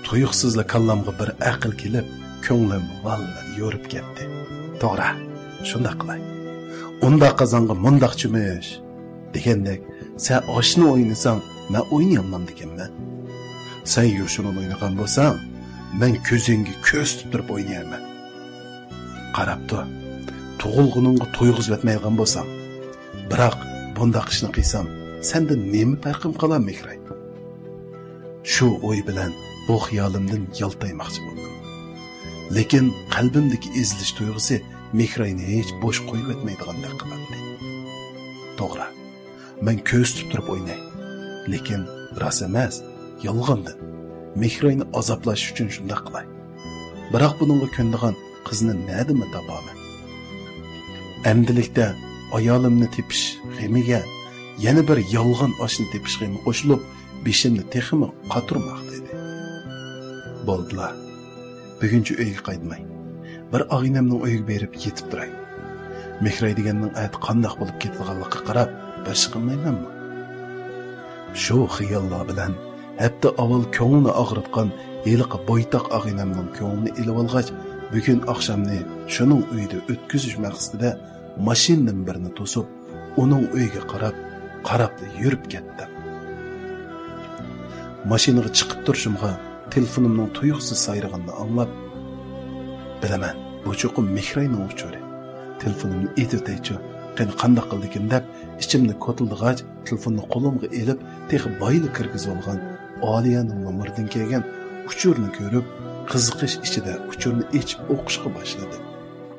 تۇيۇقسىزلا كاللامغا بىر ئەقىل كېلىپ، كۆڭلۈم ۋاللا يورۇپ كەتتى. توغرا، شۇنداق قىلاي. ئۇنداق قازانغا مۇنداق چۆمۈش دېگەندەك، سەن ئاشنى ئوينىساڭ، مەن ئوينىيالمامدىكەنمەن. سەن يوشۇرۇن ئوينىغان بولساڭ، مەن كۆزۈڭگە كۆز تۇتۇپ تۇرۇپ ئوينىيارمەن. قاراپ تۇر، تۇغۇلغىنىڭغا تويغۇزۇۋەتمەيدىغان بولسام. بىراق، بۇنداق ئىشنى قىلسام، سەندىن نېمە پەرقىم قالار، مېھراي؟ شۇ ئوي بىلەن بۇ خىيالىمدىن يالتايماقچى بولدۇم. لېكىن قەلبىمدىكى ئېزىلىش تۇيغۇسى مېھراينى ھېچ بوش قويۇۋەتمەيدىغاندەك قىلاتتى. توغرا، مەن كۆز تۇتۇپ تۇرۇپ ئويناي. لېكىن راست ئەمەس، يالغاندىن. مېھراينى ئازابلاش ئۈچۈن شۇنداق قىلاي. بىراق بۇنىڭغا كۆنىدىغان قىزنى نەدىنمۇ تاپامەن؟ ئەمدىلىكتە ئايالىمنى تېپىش غېمىگە يەنە بىر يالغان ئاشنى تېپىش غېمى قوشۇلۇپ، بېشىمنى تېخىمۇ قاتۇرماقتا ئىدى. بولدىلا، بۈگۈنچە ئۆيگە قايتماي، بىر ئاغىنەمنىڭ ئۆيىگە بېرىپ يېتىپ تۇراي. مېھراي دېگەننىڭ ئەتە قانداق بولۇپ كېتىدىغانلىقىغا قاراپ بىر ئىش قىلمايمەنمۇ؟ شۇ خىياللار بىلەن ھەپتە ئاۋۋال كۆڭلىنى ئاغرىتقان ھېلىقى بويتاق ئاغىنەمنىڭ كۆڭلىنى ئېلىۋالغاچ، بۈگۈن ئاخشامنى شۇنىڭ ئۆيىدە ئۆتكۈزۈش مەقسىتىدە ماشىنىدىن بىرنى توسۇپ، ئۇنىڭ ئۆيىگە قاراپ، قاراپلا يۈرۈپ كەتتىم. ماشىنىغا چىقىپ تۇرۇشۇمغا تېلېفونۇمنىڭ تۇيۇقسىز سايرىغىنىنى ئاڭلاپ، بىلىمەن، بۇ چوقۇم مېھراينىڭ ئۇچۇرى. تېلېفونۇمنى ئېتىۋېتەيچۇ، قېنى قانداق قىلىدىكىن دەپ، ئىچىمنى كوتۇلدىغاچ، تېلېفوننى قولۇمغا ئېلىپ، تېخى بايىلا كىرگۈزۈۋالغان ئالىيەنىڭ نومۇرىدىن كەلگەن ئۇچۇرنى كۆرۈپ، قىزىقىش ئىچىدە ئۇچۇرنى ئېچىپ ئوقۇشقا باشلىدىم.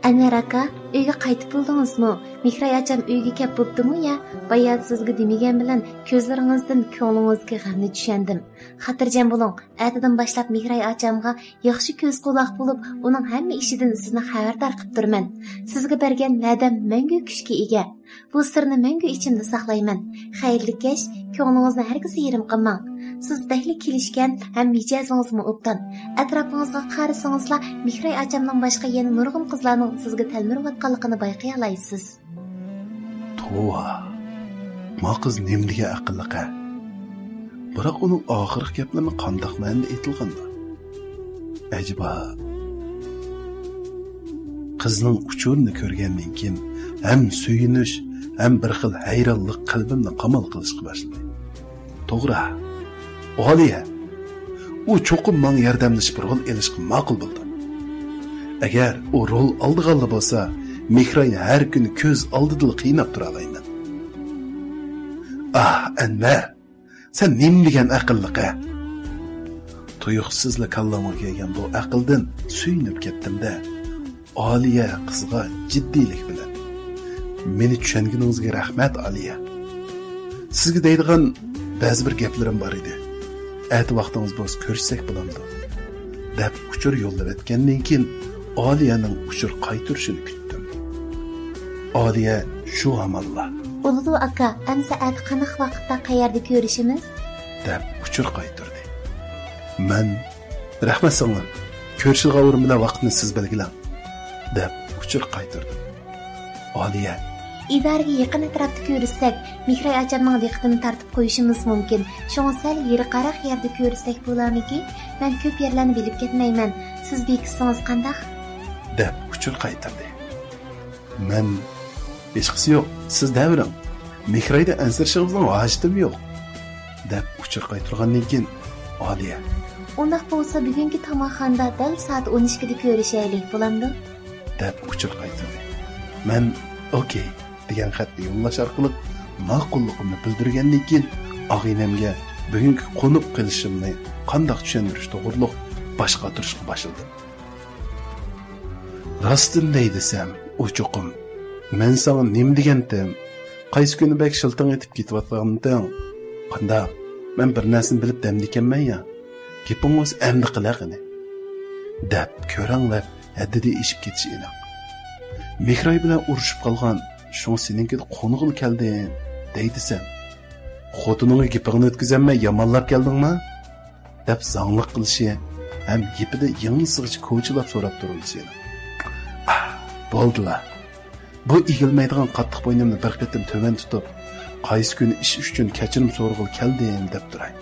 ئەنۋەر ئاكا، ئۆيگە قايتىپ بولدىڭىزمۇ؟ مېھراي ئاچام ئۆيگە كەپ بوپتىمۇ يا؟ بايا سىزگە دېمىگەن بىلەن كۆزلىرىڭىزدىن كۆڭلىڭىزدىكى غەمنى چۈشەندىم. خاتىرجەم بولۇڭ، ئەتىدىن باشلاپ مېھراي ئاچامغا ياخشى كۆز قۇلاق بولۇپ، ئۇنىڭ ھەممە ئىشىدىن سىزنى خەۋەردار قىلىپ تۇرىمەن. سىزگە بەرگەن ۋەدەم مەڭگۈ كۈچكە ئىگە. بۇ سىرنى مەڭگۈ ئىچىمدە ساقلايمەن. خەيرلىك كەچ، كۆڭلىڭىزنى ھەرگىز يېرىم قىلماڭ. سىز بەكلا كېلىشكەن ھەم مىجەزىڭىزمۇ ئوبدان. ئەتراپىڭىزغا قارىسىڭىزلا، مېھراي ئاچامنىڭ باشقا يەنە نۇرغۇن قىزلارنىڭ سىزگە تەلمۈرۈۋاتقانلىقىنى بايقىيالايسىز. توۋا، ما قىز نېمە دېگەن ئەقىللىق ھە؟ بىراق ئۇنىڭ ئاخىرقى گەپلىرىنى قانداق مەنىدە ئېيتىلغاندۇ؟ ئەجەبا، قىزنىڭ ئۇچۇرىنى كۆرگەندىن كېيىن ھەم سۆيۈنۈش، ھەم بىر خىل ھەيرانلىق قەلبىمنى قامال قىلىشقا باشلىدى. توغرا، ئالىيە، ئۇ چوقۇم ماڭا ياردەملىشىپ رول ئېلىشقا ماقۇل بولىدۇ. ئەگەر ئۇ رول ئالىدىغانلا بولسا، مېھراينى ھەر كۈنى كۆز ئالدىدىلا قىيناپ تۇرالايمەن. ئاھ، ئەنۋەر! سەن نېمە دېگەن ئەقىللىق ھە؟ تۇيۇقسىزلا كاللامغا كەلگەن بۇ ئەقىلدىن سۆيۈنۈپ كەتتىم-دە. ئالىيە قىزغا جىددىيلىك بىلەن، مېنى چۈشەنگىنىڭىزگە رەھمەت، ئالىيە. سىزگە دەيدىغان بەزى بىر گەپلىرىم بار ئىدى. ئەتە ۋاقتىڭىز بولسا كۆرۈشسەك بولامدۇ؟ دەپ ئۇچۇر يوللىۋەتكەندىن كېيىن، ئالىيەنىڭ ئۇچۇر قايتۇرۇشىنى كۈتتۈم. ئالىيە شۇ ھامانلا، بولىدۇ ئاكا، ئەمسە ئەتە قانداق ۋاقىتتا قەيەردە كۆرۈشىمىز؟ دەپ ئۇچۇر قايتۇردى. مەن، رەھمەت سىڭلىم، كۆرۈشىدىغان ئورۇن بىلەن ۋاقىتنى سىز بەلگىلەڭ، دەپ ئۇچۇر قايتۇردۇم. ئالىيە، ئىدارىگە يېقىن ئەتراپتا كۆرۈشسەك، مېھراي ئاچامنىڭ دىققىتىنى تارتىپ قويۇشىمىز مۇمكىن. شۇڭا سەل يىراقراق يەردە كۆرۈشسەك بولارمىكىن؟ مەن كۆپ يەرلەرنى بىلىپ كەتمەيمەن. سىز بېكىتسىڭىز قانداق؟ دەپ ئۇچۇر قايتۇردى. مەن، ھېچقىسى يوق، سىز دەۋېرىڭ. مېھرايدا ئەنسىرىشىڭىزنىڭ ھاجىتىمۇ يوق، دەپ ئۇچۇر قايتۇرغاندىن كېيىن، ئالىيە، ئۇنداق بولسا، بۈگۈنكى تاماقخانىدا دەل سائەت ئون ئىككىدە كۆرۈشەيلى، بولامدۇ؟ دەپ ئۇچۇر قايتۇردى. مەن، ئوكەي، دېگەن خەتنى يوللاش ئارقىلىق ماقۇللۇقۇمنى بىلدۈرگەندىن كېيىن، ئاغىنەمگە بۈگۈنكى قونۇپ قېلىشىمنى قانداق چۈشەندۈرۈش توغرۇلۇق باش قاتۇرۇشقا باشلىدىم. راستىنى دەي دېسەم، ئۇ چوقۇم، مەن ساڭا نېمە دېگەنتىم؟ قايسى كۈنى بەك شىلتىڭ ئېتىپ كېتىۋاتقانتىڭ؟ قانداق؟ مەن بىر نەرسىنى بىلىپ دەمدىكەنمەن يا؟ گېپىڭ بولسا ئەمدى قىلە قېنى، دەپ كۆرەڭلەپ ھەددىدىن ئېشىپ كېتىشى ئېنىق. مېھراي بىلەن ئۇرۇشۇپ قالغان شۇڭا سېنىڭكىدە قونغىلى كەلدىم دەي دېسەم، خوتۇنۇڭغا گېپىڭنى ئۆتكۈزەلمەي يامانلاپ كەلدىڭما؟ دەپ زاڭلىق قىلىشى ھەم يىپىدە يىڭنىسىغىچە كوچىلاپ سوراپ تۇرۇۋېلىشى. ئاھ، بولدىلا. بۇ ئېگىلمەيدىغان قاتتىق بوينۇمنى بىر قېتىم تۆۋەن تۇتۇپ، قايسى كۈنى ئىش ئۈچۈن كەچۈرۈم سورىغىلى كەلدىم دەپ تۇراي.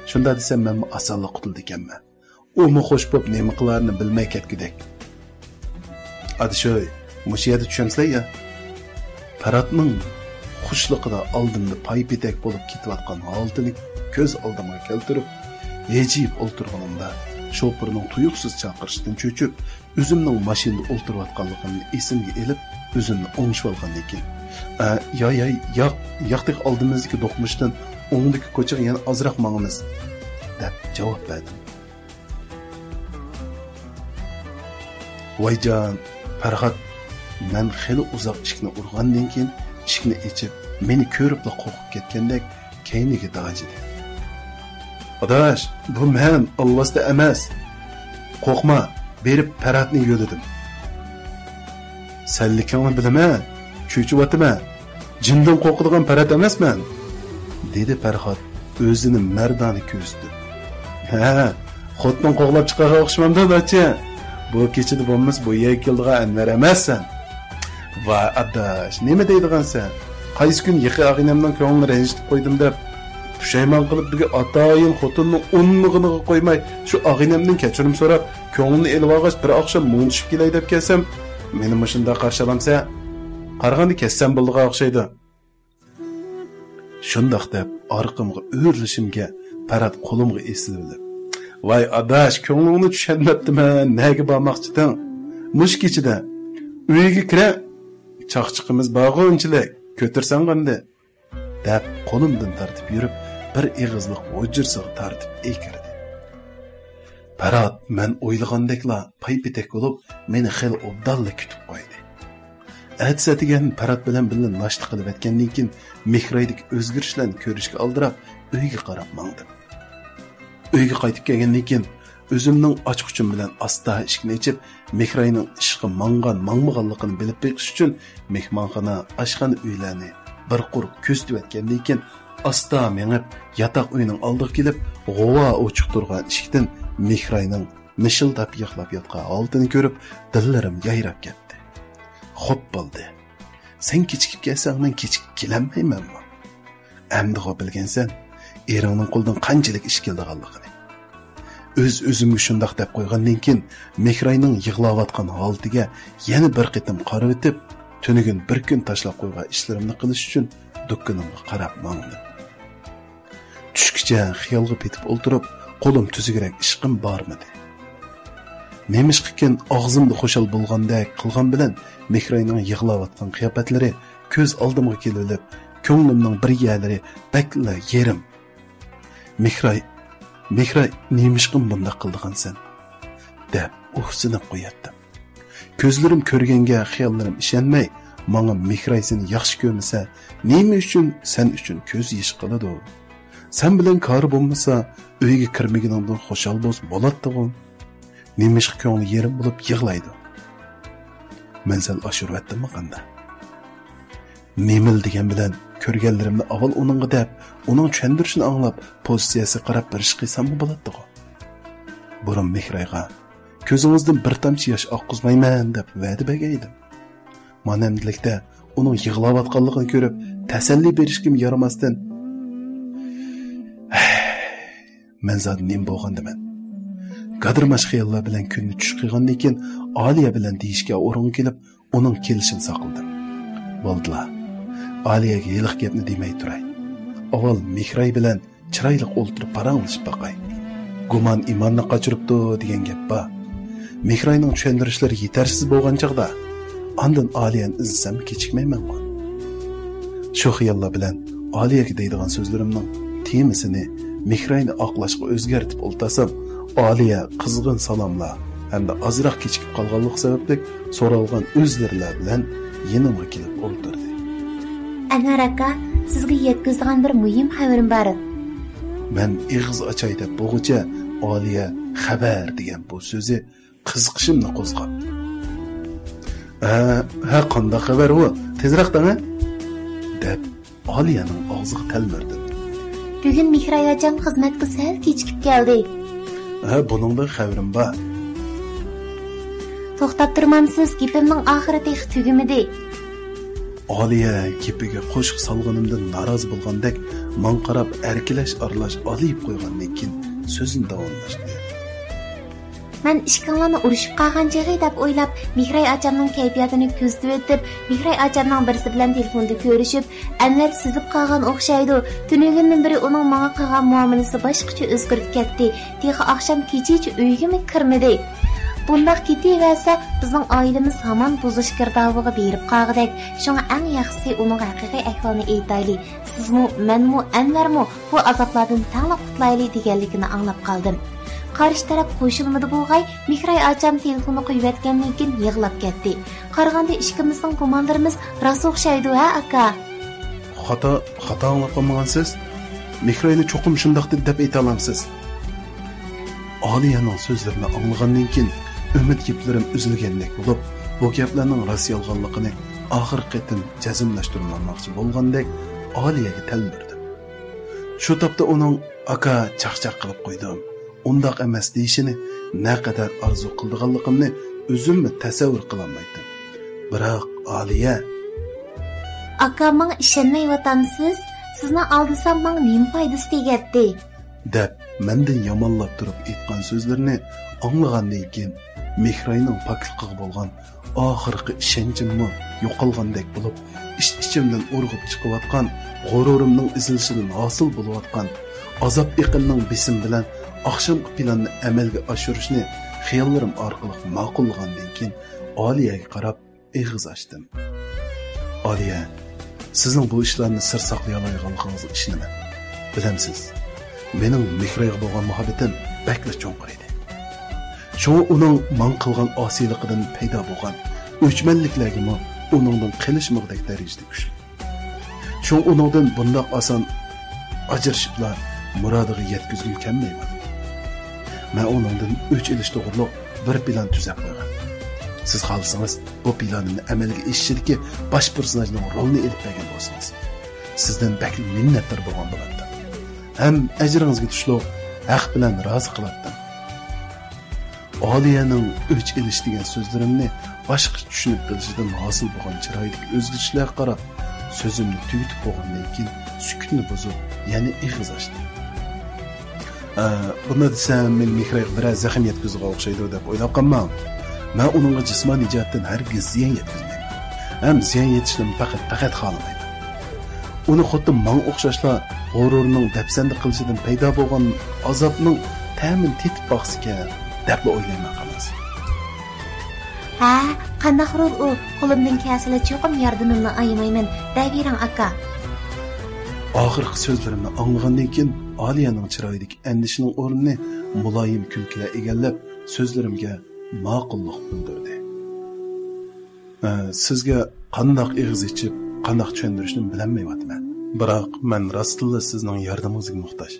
شۇنداق دېسەم مەنمۇ ئاسانلا قۇتۇلىدىكەنمەن. ئۇمۇ خوش بوپ نېمە قىلارىنى بىلمەي كەتكۈدەك. ئادىشوي، مۇشۇ يەردە چۈشەمسىلەر يا؟ پەرھاتنىڭ خۇشلۇقىدا ئالدىمدا پايپېتەك بولۇپ كېتىۋاتقان ھالىتىنى كۆز ئالدىمغا كەلتۈرۈپ، ھىجىيىپ ئولتۇرغىنىمدا، شوپۇرنىڭ تۇيۇقسىز چاقىرىشىدىن چۆچۈپ، ئۆزۈمنىڭ ماشىنىدا ئولتۇرۇۋاتقانلىقىمنى ئېسىمگە ئېلىپ، ئۆزۈمنى ئوڭشىۋالغاندىن كېيىن، ئە، ياي، ياي، ياق، ياقتىكى ئالدىمىزدىكى دوقمۇشتىن ئوڭدىكى كوچىغا يەنە ئازراق ماڭىمىز، دەپ جاۋاب بەردىم. ۋايجان، پەرھات، مەن خېلى ئۇزاق ئىشىكنى ئۇرغاندىن كېيىن، ئىشىكنى ئېچىپ، مېنى كۆرۈپلا قورقۇپ كەتكەندەك، كەينىگە داجىدى. ئاداش، بۇ مەن، ئالۋاستى ئەمەس. قورقما، بېرىپ پەرھاتنى يۆلىدىم. سەنلىكىڭنى بىلىمەن، چۆچۈۋاتىمەن. جىندىن قورقىدىغان پەرھات ئەمەسمەن، دېدى پەرھات ئۆزىنى مەردانە كۆرسىتىپ. ھە، خوتۇن قوغلاپ چىقارغان ئوخشىمامدۇ، داچى؟ بۇ كېچىدە بولمىسا بۇ يەرگە كېلىدىغان ئەنۋەر ئەمەسسەن. ۋاي ئاداش، نېمە دەيدىغانسەن؟ قايسى كۈن يېقى ئاغىنەمنىڭ كۆڭلىنى رەنجىتىپ قويدۇم دەپ پۇشايمان قىلىپ، بۈگۈن ئاتايىن خوتۇننىڭ ئۇنمىغىنىغا قويماي، شۇ ئاغىنەمدىن كەچۈرۈم سوراپ، كۆڭلىنى ئېلىۋالغاچ، بىر ئاخشام مۇڭدىشىپ كېلەي دەپ كەلسەم، مېنى مۇشۇنداق قارشى ئالامسەن؟ قارىغاندا كەتسەم بولىدىغان ئوخشايدۇ. شۇنداق دەپ ئارقامغا ئۆرۈلۈشۈمگە پەرھات قولۇمغا ئېسىلىۋېلىپ، ۋاي ئاداش، كۆڭلۈڭنى چۈشەنمەپتىمەن، نەگە بارماقچىدىڭ؟ مۇشۇ كېچىدە ئۆيگە كىرە، چاقچىقىمىز بارغۇ ئۇنچىلىك، كۆتۈرسەڭ ئەمدى، دەپ قولۇمدىن تارتىپ يۈرۈپ، بىر ئېغىزلىق ھۇجرىسىغا تارتىپ ئەكىردى. پەرھات مەن ئويلىغاندەكلا پايپېتەك بولۇپ، مېنى خېلى ئوبدانلا كۈتۈپ قويدى. ئەتىسى ئەتىگەن پەرھات بىلەن بىللە ناشتا قىلىۋەتكەندىن كېيىن، مېھرايدىكى ئۆزگىرىشلەرنى كۆرۈشكە ئالدىراپ، ئۆيگە قاراپ ماڭدىم. ئۆيگە قايتىپ كەلگەندىن كېيىن، ئۆزۈمنىڭ ئاچقۇچۇم بىلەن ئاستا ئىشىكنى ئېچىپ، مېھراينىڭ ئىشقا ماڭغان-ماڭمىغانلىقىنى بىلىپ بېقىش ئۈچۈن، مېھمانخانا، ئاشخانا ئۆيلەرنى بىر قۇر كۆزىتىۋەتكەندىن كېيىن، ئاستا مېڭىپ، ياتاق ئۆينىڭ ئالدىغا كېلىپ، غۇۋا ئوچۇق تۇرغان ئىشىكتىن مېھراينىڭ مىشىلداپ يىغلاپ ياتقان ھالىتىنى كۆرۈپ، دىللىرىم يايراپ كەتتى. خوپ بولدى. سەن كېچىكىپ كەلسەڭ، مەن كېچىكىپ كېلەلمەيمەنمۇ؟ ئەمدىغۇ بىلگەنسەن، ئېرىڭنىڭ قولىدىن قانچىلىك ئىش كېلىدىغانلىقىنى. ئۆز-ئۆزۈمگە شۇنداق دەپ قويغاندىن كېيىن، مېھراينىڭ يىغلاۋاتقان ھالىتىگە يەنە بىر قېتىم قارىۋېتىپ، تۈنۈگۈن بىر كۈن تاشلاپ قويغان ئىشلىرىمنى قىلىش ئۈچۈن دۇكىنىمغا قاراپ ماڭدىم. چۈشكىچە خىيالغا پېتىپ ئولتۇرۇپ، قولۇم تۈزۈكرەك ئىشقىم بارمىدى. نېمىشقىكىن ئاغزىمدا خۇشال بولغاندەك قىلغان بىلەن مېھراينىڭ يىغلاۋاتقان قىياپەتلىرى كۆز ئالدىمغا كېلىۋېلىپ، كۆڭلۈمنىڭ بىر يەرلىرى بەكلا يېرىم. مېھراي، مېھراي، نېمىشقىن بۇنداق قىلىدىغانسەن؟ دەپ ئۇھسىنىپ قوياتتىم. كۆزلىرىم كۆرگەنگە خىياللىرىم ئىشەنمەي، ماڭا مېھراي سېنى ياخشى كۆرمىسە، نېمە ئۈچۈن سەن ئۈچۈن كۆز يېشى قىلىدۇ؟ سەن بىلەن كارى بولمىسا، ئۆيگە كىرمىگىنىڭدىن خۇشال بولسا بولاتتىغۇ؟ نېمىشقا كۆڭلى يېرىم بولۇپ يىغلايدۇ؟ مەن سەل ئاشۇرۇۋەتتىممۇ قانداق؟ نېمىلا دېگەن بىلەن كۆرگەنلىرىمنى ئاۋۋال ئۇنىڭغا دەپ، ئۇنىڭ چۈشەندۈرۈشىنى ئاڭلاپ، پوزىتسىيەسىگە قاراپ بىر ئىش قىلساممۇ بولاتتىغۇ؟ بۇرۇن مېھرايغا، «كۆزىڭىزدىن بىر تامچە ياش ئاققۇزمايمەن» دەپ ۋەدە بەرگەن ئىدىم. مانا ئەمدىلىكتە ئۇنىڭ يىغلاۋاتقانلىقىنى كۆرۈپ، تەسەللى بېرىشكىمۇ يارىماستىن، مەن زادى نېمە بولغاندىمەن؟ گادىرماش خىياللار بىلەن كۈننى چۈش قىلغاندىن كېيىن، ئالىيە بىلەن دېيىشكە ئورۇنغا كېلىپ، ئۇنىڭ كېلىشىنى ساقلىدىم. بولدىلا، ئالىيەگە ھېلىقى گەپنى دېمەي تۇراي. ئاۋۋال مېھراي بىلەن چىرايلىق ئولتۇرۇپ پاراڭلىشىپ باقاي. گۇمان ئىماننى قاچۇرۇپتۇ دېگەن گەپ بار. مېھراينىڭ چۈشەندۈرۈشلىرى يېتەرسىز بولغان چاغدا، ئاندىن ئالىيەنى ئىزدىسەممۇ كېچىكمەيمەنغۇ. شۇ خىياللار بىلەن ئالىيەگە دەيدىغان سۆزلىرىمنىڭ تېمىسىنى مېھراينى ئاقلاشقا ئۆزگەرتىپ ئولتۇرسام، ئالىيە قىزغىن سالاملار ھەمدە ئازراق كېچىكىپ قالغانلىقى سەۋەبلىك سورالغان ئۆزلىرىلا بىلەن يېنىمغا كېلىپ ئولتۇردى. ئەنۋەر ئاكا، سىزگە يەتكۈزىدىغان بىر مۇھىم خەۋىرىم بار. مەن ئېغىز ئاچاي دەپ بولغۇچە، ئالىيە «خەۋەر» دېگەن بۇ سۆزى قىزىقىشىمنى قوزغاپتۇ. ھە، ھە، قانداق خەۋەر ئۇ؟ تېزراق دەڭە، دەپ ئالىيەنىڭ ئاغزىغا تەلمۈردۈم. بۈگۈن مېھراي ئاچام خىزمەتكە سەل كېچىكىپ كەلدى. ھە، بۇنىڭدىن خەۋىرىم بار. توختاپ تۇرمامسىز، گېپىمنىڭ ئاخىرى تېخى تۈگىمىدى. ئالىيە گېپىگە قوشۇق سالغىنىمدىن نارازى بولغاندەك ماڭا قاراپ ئەركىلەش ئارىلاش ئالىيىپ قويغاندىن كېيىن سۆزىنى داۋاملاشتى. مەن ئىككىڭلارنى ئۇرۇشۇپ قالغان چېغى دەپ ئويلاپ، مېھراي ئاچامنىڭ كەيپىياتىنى كۆزىتىۋېتىپ، مېھراي ئاچامنىڭ بىرسى بىلەن تېلېفوندا كۆرۈشۈپ، ئەنۋەر سىزىپ قالغان ئوخشايدۇ. تۈنۈگۈندىن بېرى ئۇنىڭ ماڭا قىلغان مۇئامىلىسى باشقىچە ئۆزگىرىپ كەتتى. تېخى ئاخشام كېچىچە ئۆيگىمۇ كىرمىدى. بۇنداق كېتىۋەرسە، بىزنىڭ ئائىلىمىز ھامان بۇزۇلۇش گىردابىغا بېرىپ قالغۇدەك. شۇڭا ئەڭ ياخشىسى ئۇنىڭغا ھەقىقىي ئەھۋالنى ئېيتايلى. سىزمۇ، مەنمۇ، ئەنۋەرمۇ بۇ ئازابلاردىن تەڭلا قۇتۇلايلى دېگەنلىكىنى ئاڭلاپ قالدىم. قارشى تەرەپ قوشۇلمىدى بولغاي، مېھراي ئاچام تېلېفوننى قويۇۋەتكەندىن كېيىن يىغلاپ كەتتى. قارىغاندا ئىككىمىزنىڭ گۇمانلىرىمىز راست ئوخشايدۇ ھە، ئاكا؟ خاتا، خاتا ئاڭلاپ قالمىغانسىز؟ مېھراينى چوقۇم شۇنداق دېدى دەپ ئېيتالامسىز؟ ئالىيەنىڭ سۆزلىرىنى ئاڭلىغاندىن كېيىن ئۈمىد يىپلىرىم ئۈزۈلگەندەك بولۇپ، بۇ گەپلەرنىڭ راست-يالغانلىقىنى ئاخىرقى قېتىم جەزملەشتۈرۈۋالماقچى بولغاندەك ئالىيەگە تەلمۈردۈم. شۇ تاپتا ئۇنىڭ «ئاكا، چاقچاق قىلىپ قويدۇم، ئۇنداق ئەمەس» دېيىشىنى نەقەدەر ئارزۇ قىلىدىغانلىقىمنى ئۆزۈممۇ تەسەۋۋۇر قىلالمايتتىم. بىراق ئالىيە، «ئاكا، ماڭا ئىشەنمەيۋاتامسىز؟ سىزنى ئالدىسام، ماڭا نېمە پايدىسى تېگەتتى؟» دەپ، مەندىن يامانلاپ تۇرۇپ ئېيتقان سۆزلىرىنى ئاڭلىغاندىن كېيىن، مېھراينىڭ پاكلىقىغا بولغان ئاخىرقى ئىشەنچىممۇ يوقالغاندەك بولۇپ، ئىچ-ئىچىمدىن ئۇرغۇپ چىقىۋاتقان غۇرۇرۇمنىڭ ئېزىلىشىدىن ھاسىل بولۇۋاتقان ئازاب ئېقىننىڭ بېسىمى بىلەن ئاخشامقى پىلاننى ئەمەلگە ئاشۇرۇشنى خىياللىرىم ئارقىلىق ماقۇللىغاندىن كېيىن، ئالىيەگە قاراپ ئېغىز ئاچتىم. ئالىيە، سىزنىڭ بۇ ئىشلارنى سىر ساقلىيالايدىغانلىقىڭىزغا ئىشىنىمەن. بىلەمسىز، مېنىڭ مېھرايغا بولغان مۇھەببىتىم بەكلا چوڭقۇر ئىدى. شۇڭا ئۇنىڭ ماڭا قىلغان ئاسىيلىقىدىن پەيدا بولغان ئۆچمەنلىكلەرگىمۇ ئۇنىڭدىن قېلىشمىغۇدەك دەرىجىدە كۈچلۈك. شۇڭا ئۇنىڭدىن بۇنداق ئاسان ئاجرىشىپلا مۇرادىغا يەتكۈزگۈم كەلمەيۋاتىدۇ. مەن ئۇنىڭدىن ئۆچ ئېلىش توغرۇلۇق بىر پىلان تۈزەپ قويغان. سىز خالىسىڭىز، بۇ پىلانىمنى ئەمەلگە ئېشىشىدىكى باش پېرسوناژنىڭ رولىنى ئېلىپ بەرگەن بولسىڭىز، سىزدىن بەكلا مىننەتدار بولغان بولاتتىم. ھەم ئەجرىڭىزگە تۇشلۇق ھەق بىلەن رازى قىلاتتىم. ئالىيەنىڭ ئۆچ ئېلىش دېگەن سۆزلىرىمنى باشقىچە چۈشىنىپ قېلىشىدىن ھاسىل بولغان چىرايىدىكى ئۆزگىرىشلەرگە قاراپ، سۆزۈمنى تۈگىتىپ بولغاندىن كېيىن سۈكۈتنى بۇزۇپ، يەنە ئېغىز ئاچتى. ئە، بۇنداق دېسەم، مېنى مېھرايغا بىرەر زەخىم يەتكۈزىدىغان ئوخشايدۇ دەپ ئويلاپ قالماڭ. مەن ئۇنىڭغا جىسمانىي جەھەتتىن ھەرگىز زىيان يەتكۈزمەيمەن. ھەم زىيان يېتىشىنىمۇ پەقەت، پەقەت خالىمايمەن. ئۇنى خۇددى ماڭا ئوخشاشلا غۇرۇرنىڭ دەپسەندە قىلىشىدىن پەيدا بولغان ئازابنىڭ تەمىنى تېتىپ باقسىكەن، دەپلا ئويلايمەن، خالاس. ھە، قانداق رول ئۇ؟ قولۇمدىن كەلسىلا چوقۇم ياردىمىمنى ئايىمايمەن، دەۋېرىڭ، ئاكا. ئاخىرقى سۆزلىرىمنى ئاڭلىغاندىن كېيىن، ئالىيەنىڭ چىرايىدىكى ئەندىشىنىڭ ئورنىنى مۇلايىم كۈلكىلەر ئىگىلەپ، سۆزلىرىمگە ماقۇللۇق بىلدۈردى. ئە، سىزگە قانداق ئېغىز ئېچىپ، قانداق چۈشەندۈرۈشنى بىلەلمەيۋاتىمەن. بىراق مەن راستتىنلا سىزنىڭ ياردىمىڭىزگە موھتاج.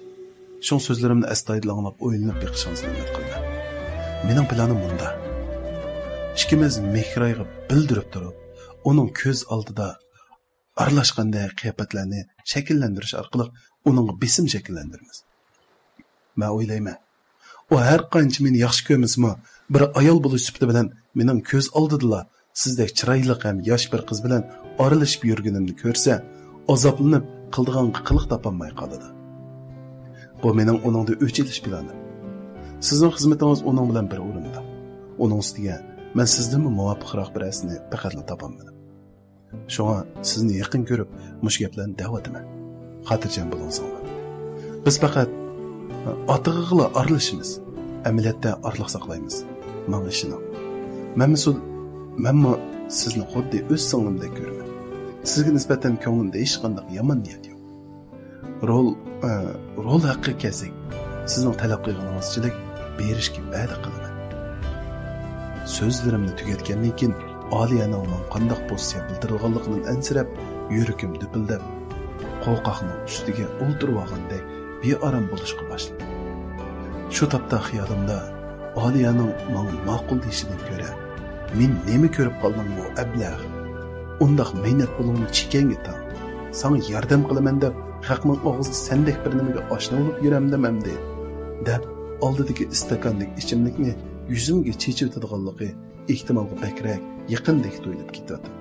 شۇڭا سۆزلىرىمنى ئەستايىدىل ئاڭلاپ، ئويلىنىپ بېقىشىڭىزنى ئۈمىد قىلىمەن. مېنىڭ پىلانىم مۇنداق. ئىككىمىز مېھرايغا بىلدۈرۈپ تۇرۇپ، ئۇنىڭ كۆز ئالدىدا ئارىلاشقاندەك قىياپەتلەرنى شەكىللەندۈرۈش ئارقىلىق ئۇنىڭغا بېسىم شەكىللەندۈرىمىز. مەن ئويلايمەن، ئۇ ھەر قانچە مېنى ياخشى كۆرمىسىمۇ، بىر ئايال بولۇش سۈپىتى بىلەن مېنىڭ كۆز ئالدىدىلا سىزدەك چىرايلىق ھەم ياش بىر قىز بىلەن ئارىلىشىپ يۈرگىنىمنى كۆرسە، ئازابلىنىپ، قىلىدىغان قىلىق تاپالماي قالىدۇ. بۇ مېنىڭ ئۇنىڭدىن ئۆچ ئېلىش پىلانىم. سىزنىڭ خىزمىتىڭىز ئۇنىڭ بىلەن بىر ئورۇندا. ئۇنىڭ ئۈستىگە مەن سىزدىنمۇ مۇۋاپىقراق بىرەرسىنى پەقەتلا تاپالمىدىم. شۇڭا سىزنى يېقىن كۆرۈپ، مۇشۇ گەپلەرنى دەۋاتىمەن. خاتىرجەم بولۇڭلار. بىز پەقەت ئاتىغىغىلا ئارىلىشىمىز. ئەمەلىيەتتە ئارىلىق ساقلايمىز. ماڭا ئىشىنىڭ. مەنمۇ سىز-، مەنمۇ سىزنى خۇددى ئۆز سىڭلىمدەك كۆرىمەن. سىزگە نىسبەتەن كۆڭلۈمدە ھېچقانداق يامان نىيەت يوق. رول، ئە، رول ھەققىگە كەلسەك، سىزنىڭ تەلەپ قىلغىنىڭىزچىلىك بېرىشكە ۋەدە قىلىمەن. سۆزلىرىمنى تۈگەتكەندىن كېيىن، ئالىيەنىڭ ماڭا قانداق پوزىتسىيە بىلدۈرىدىغانلىقىدىن ئەنسىرەپ، يۈرىكىم دۈپۈلدەپ، قوقاقنىڭ ئۈستىگە ئولتۇرۇۋالغاندەك بىئارام بولۇشقا باشلىدىم. شۇ تاپتا خىيالىمدا ئالىيەنىڭ ماڭا ماقۇل دېيىشىدىن كۆرە، «مېنى نېمە كۆرۈپ قالدىڭ بۇ ئەبلەخ؟» ئۇنداق مەينەت پۇلۇڭنى چېكەڭگە تاڭ. ساڭا ياردەم قىلىمەن دەپ، خەقنىڭ ئاغزىدا سەندەك بىر نېمىگە ئاشنا بولۇپ يۈرەمدىم ئەمدى؟» دەپ، ئالدىدىكى ئىستاكاندىكى ئىچىملىكنى يۈزۈمگە چېچىۋېتىدىغانلىقى ئېھتىمالغا بەكرەك يېقىندەك تۇيۇلۇپ كېتىۋاتىدۇ.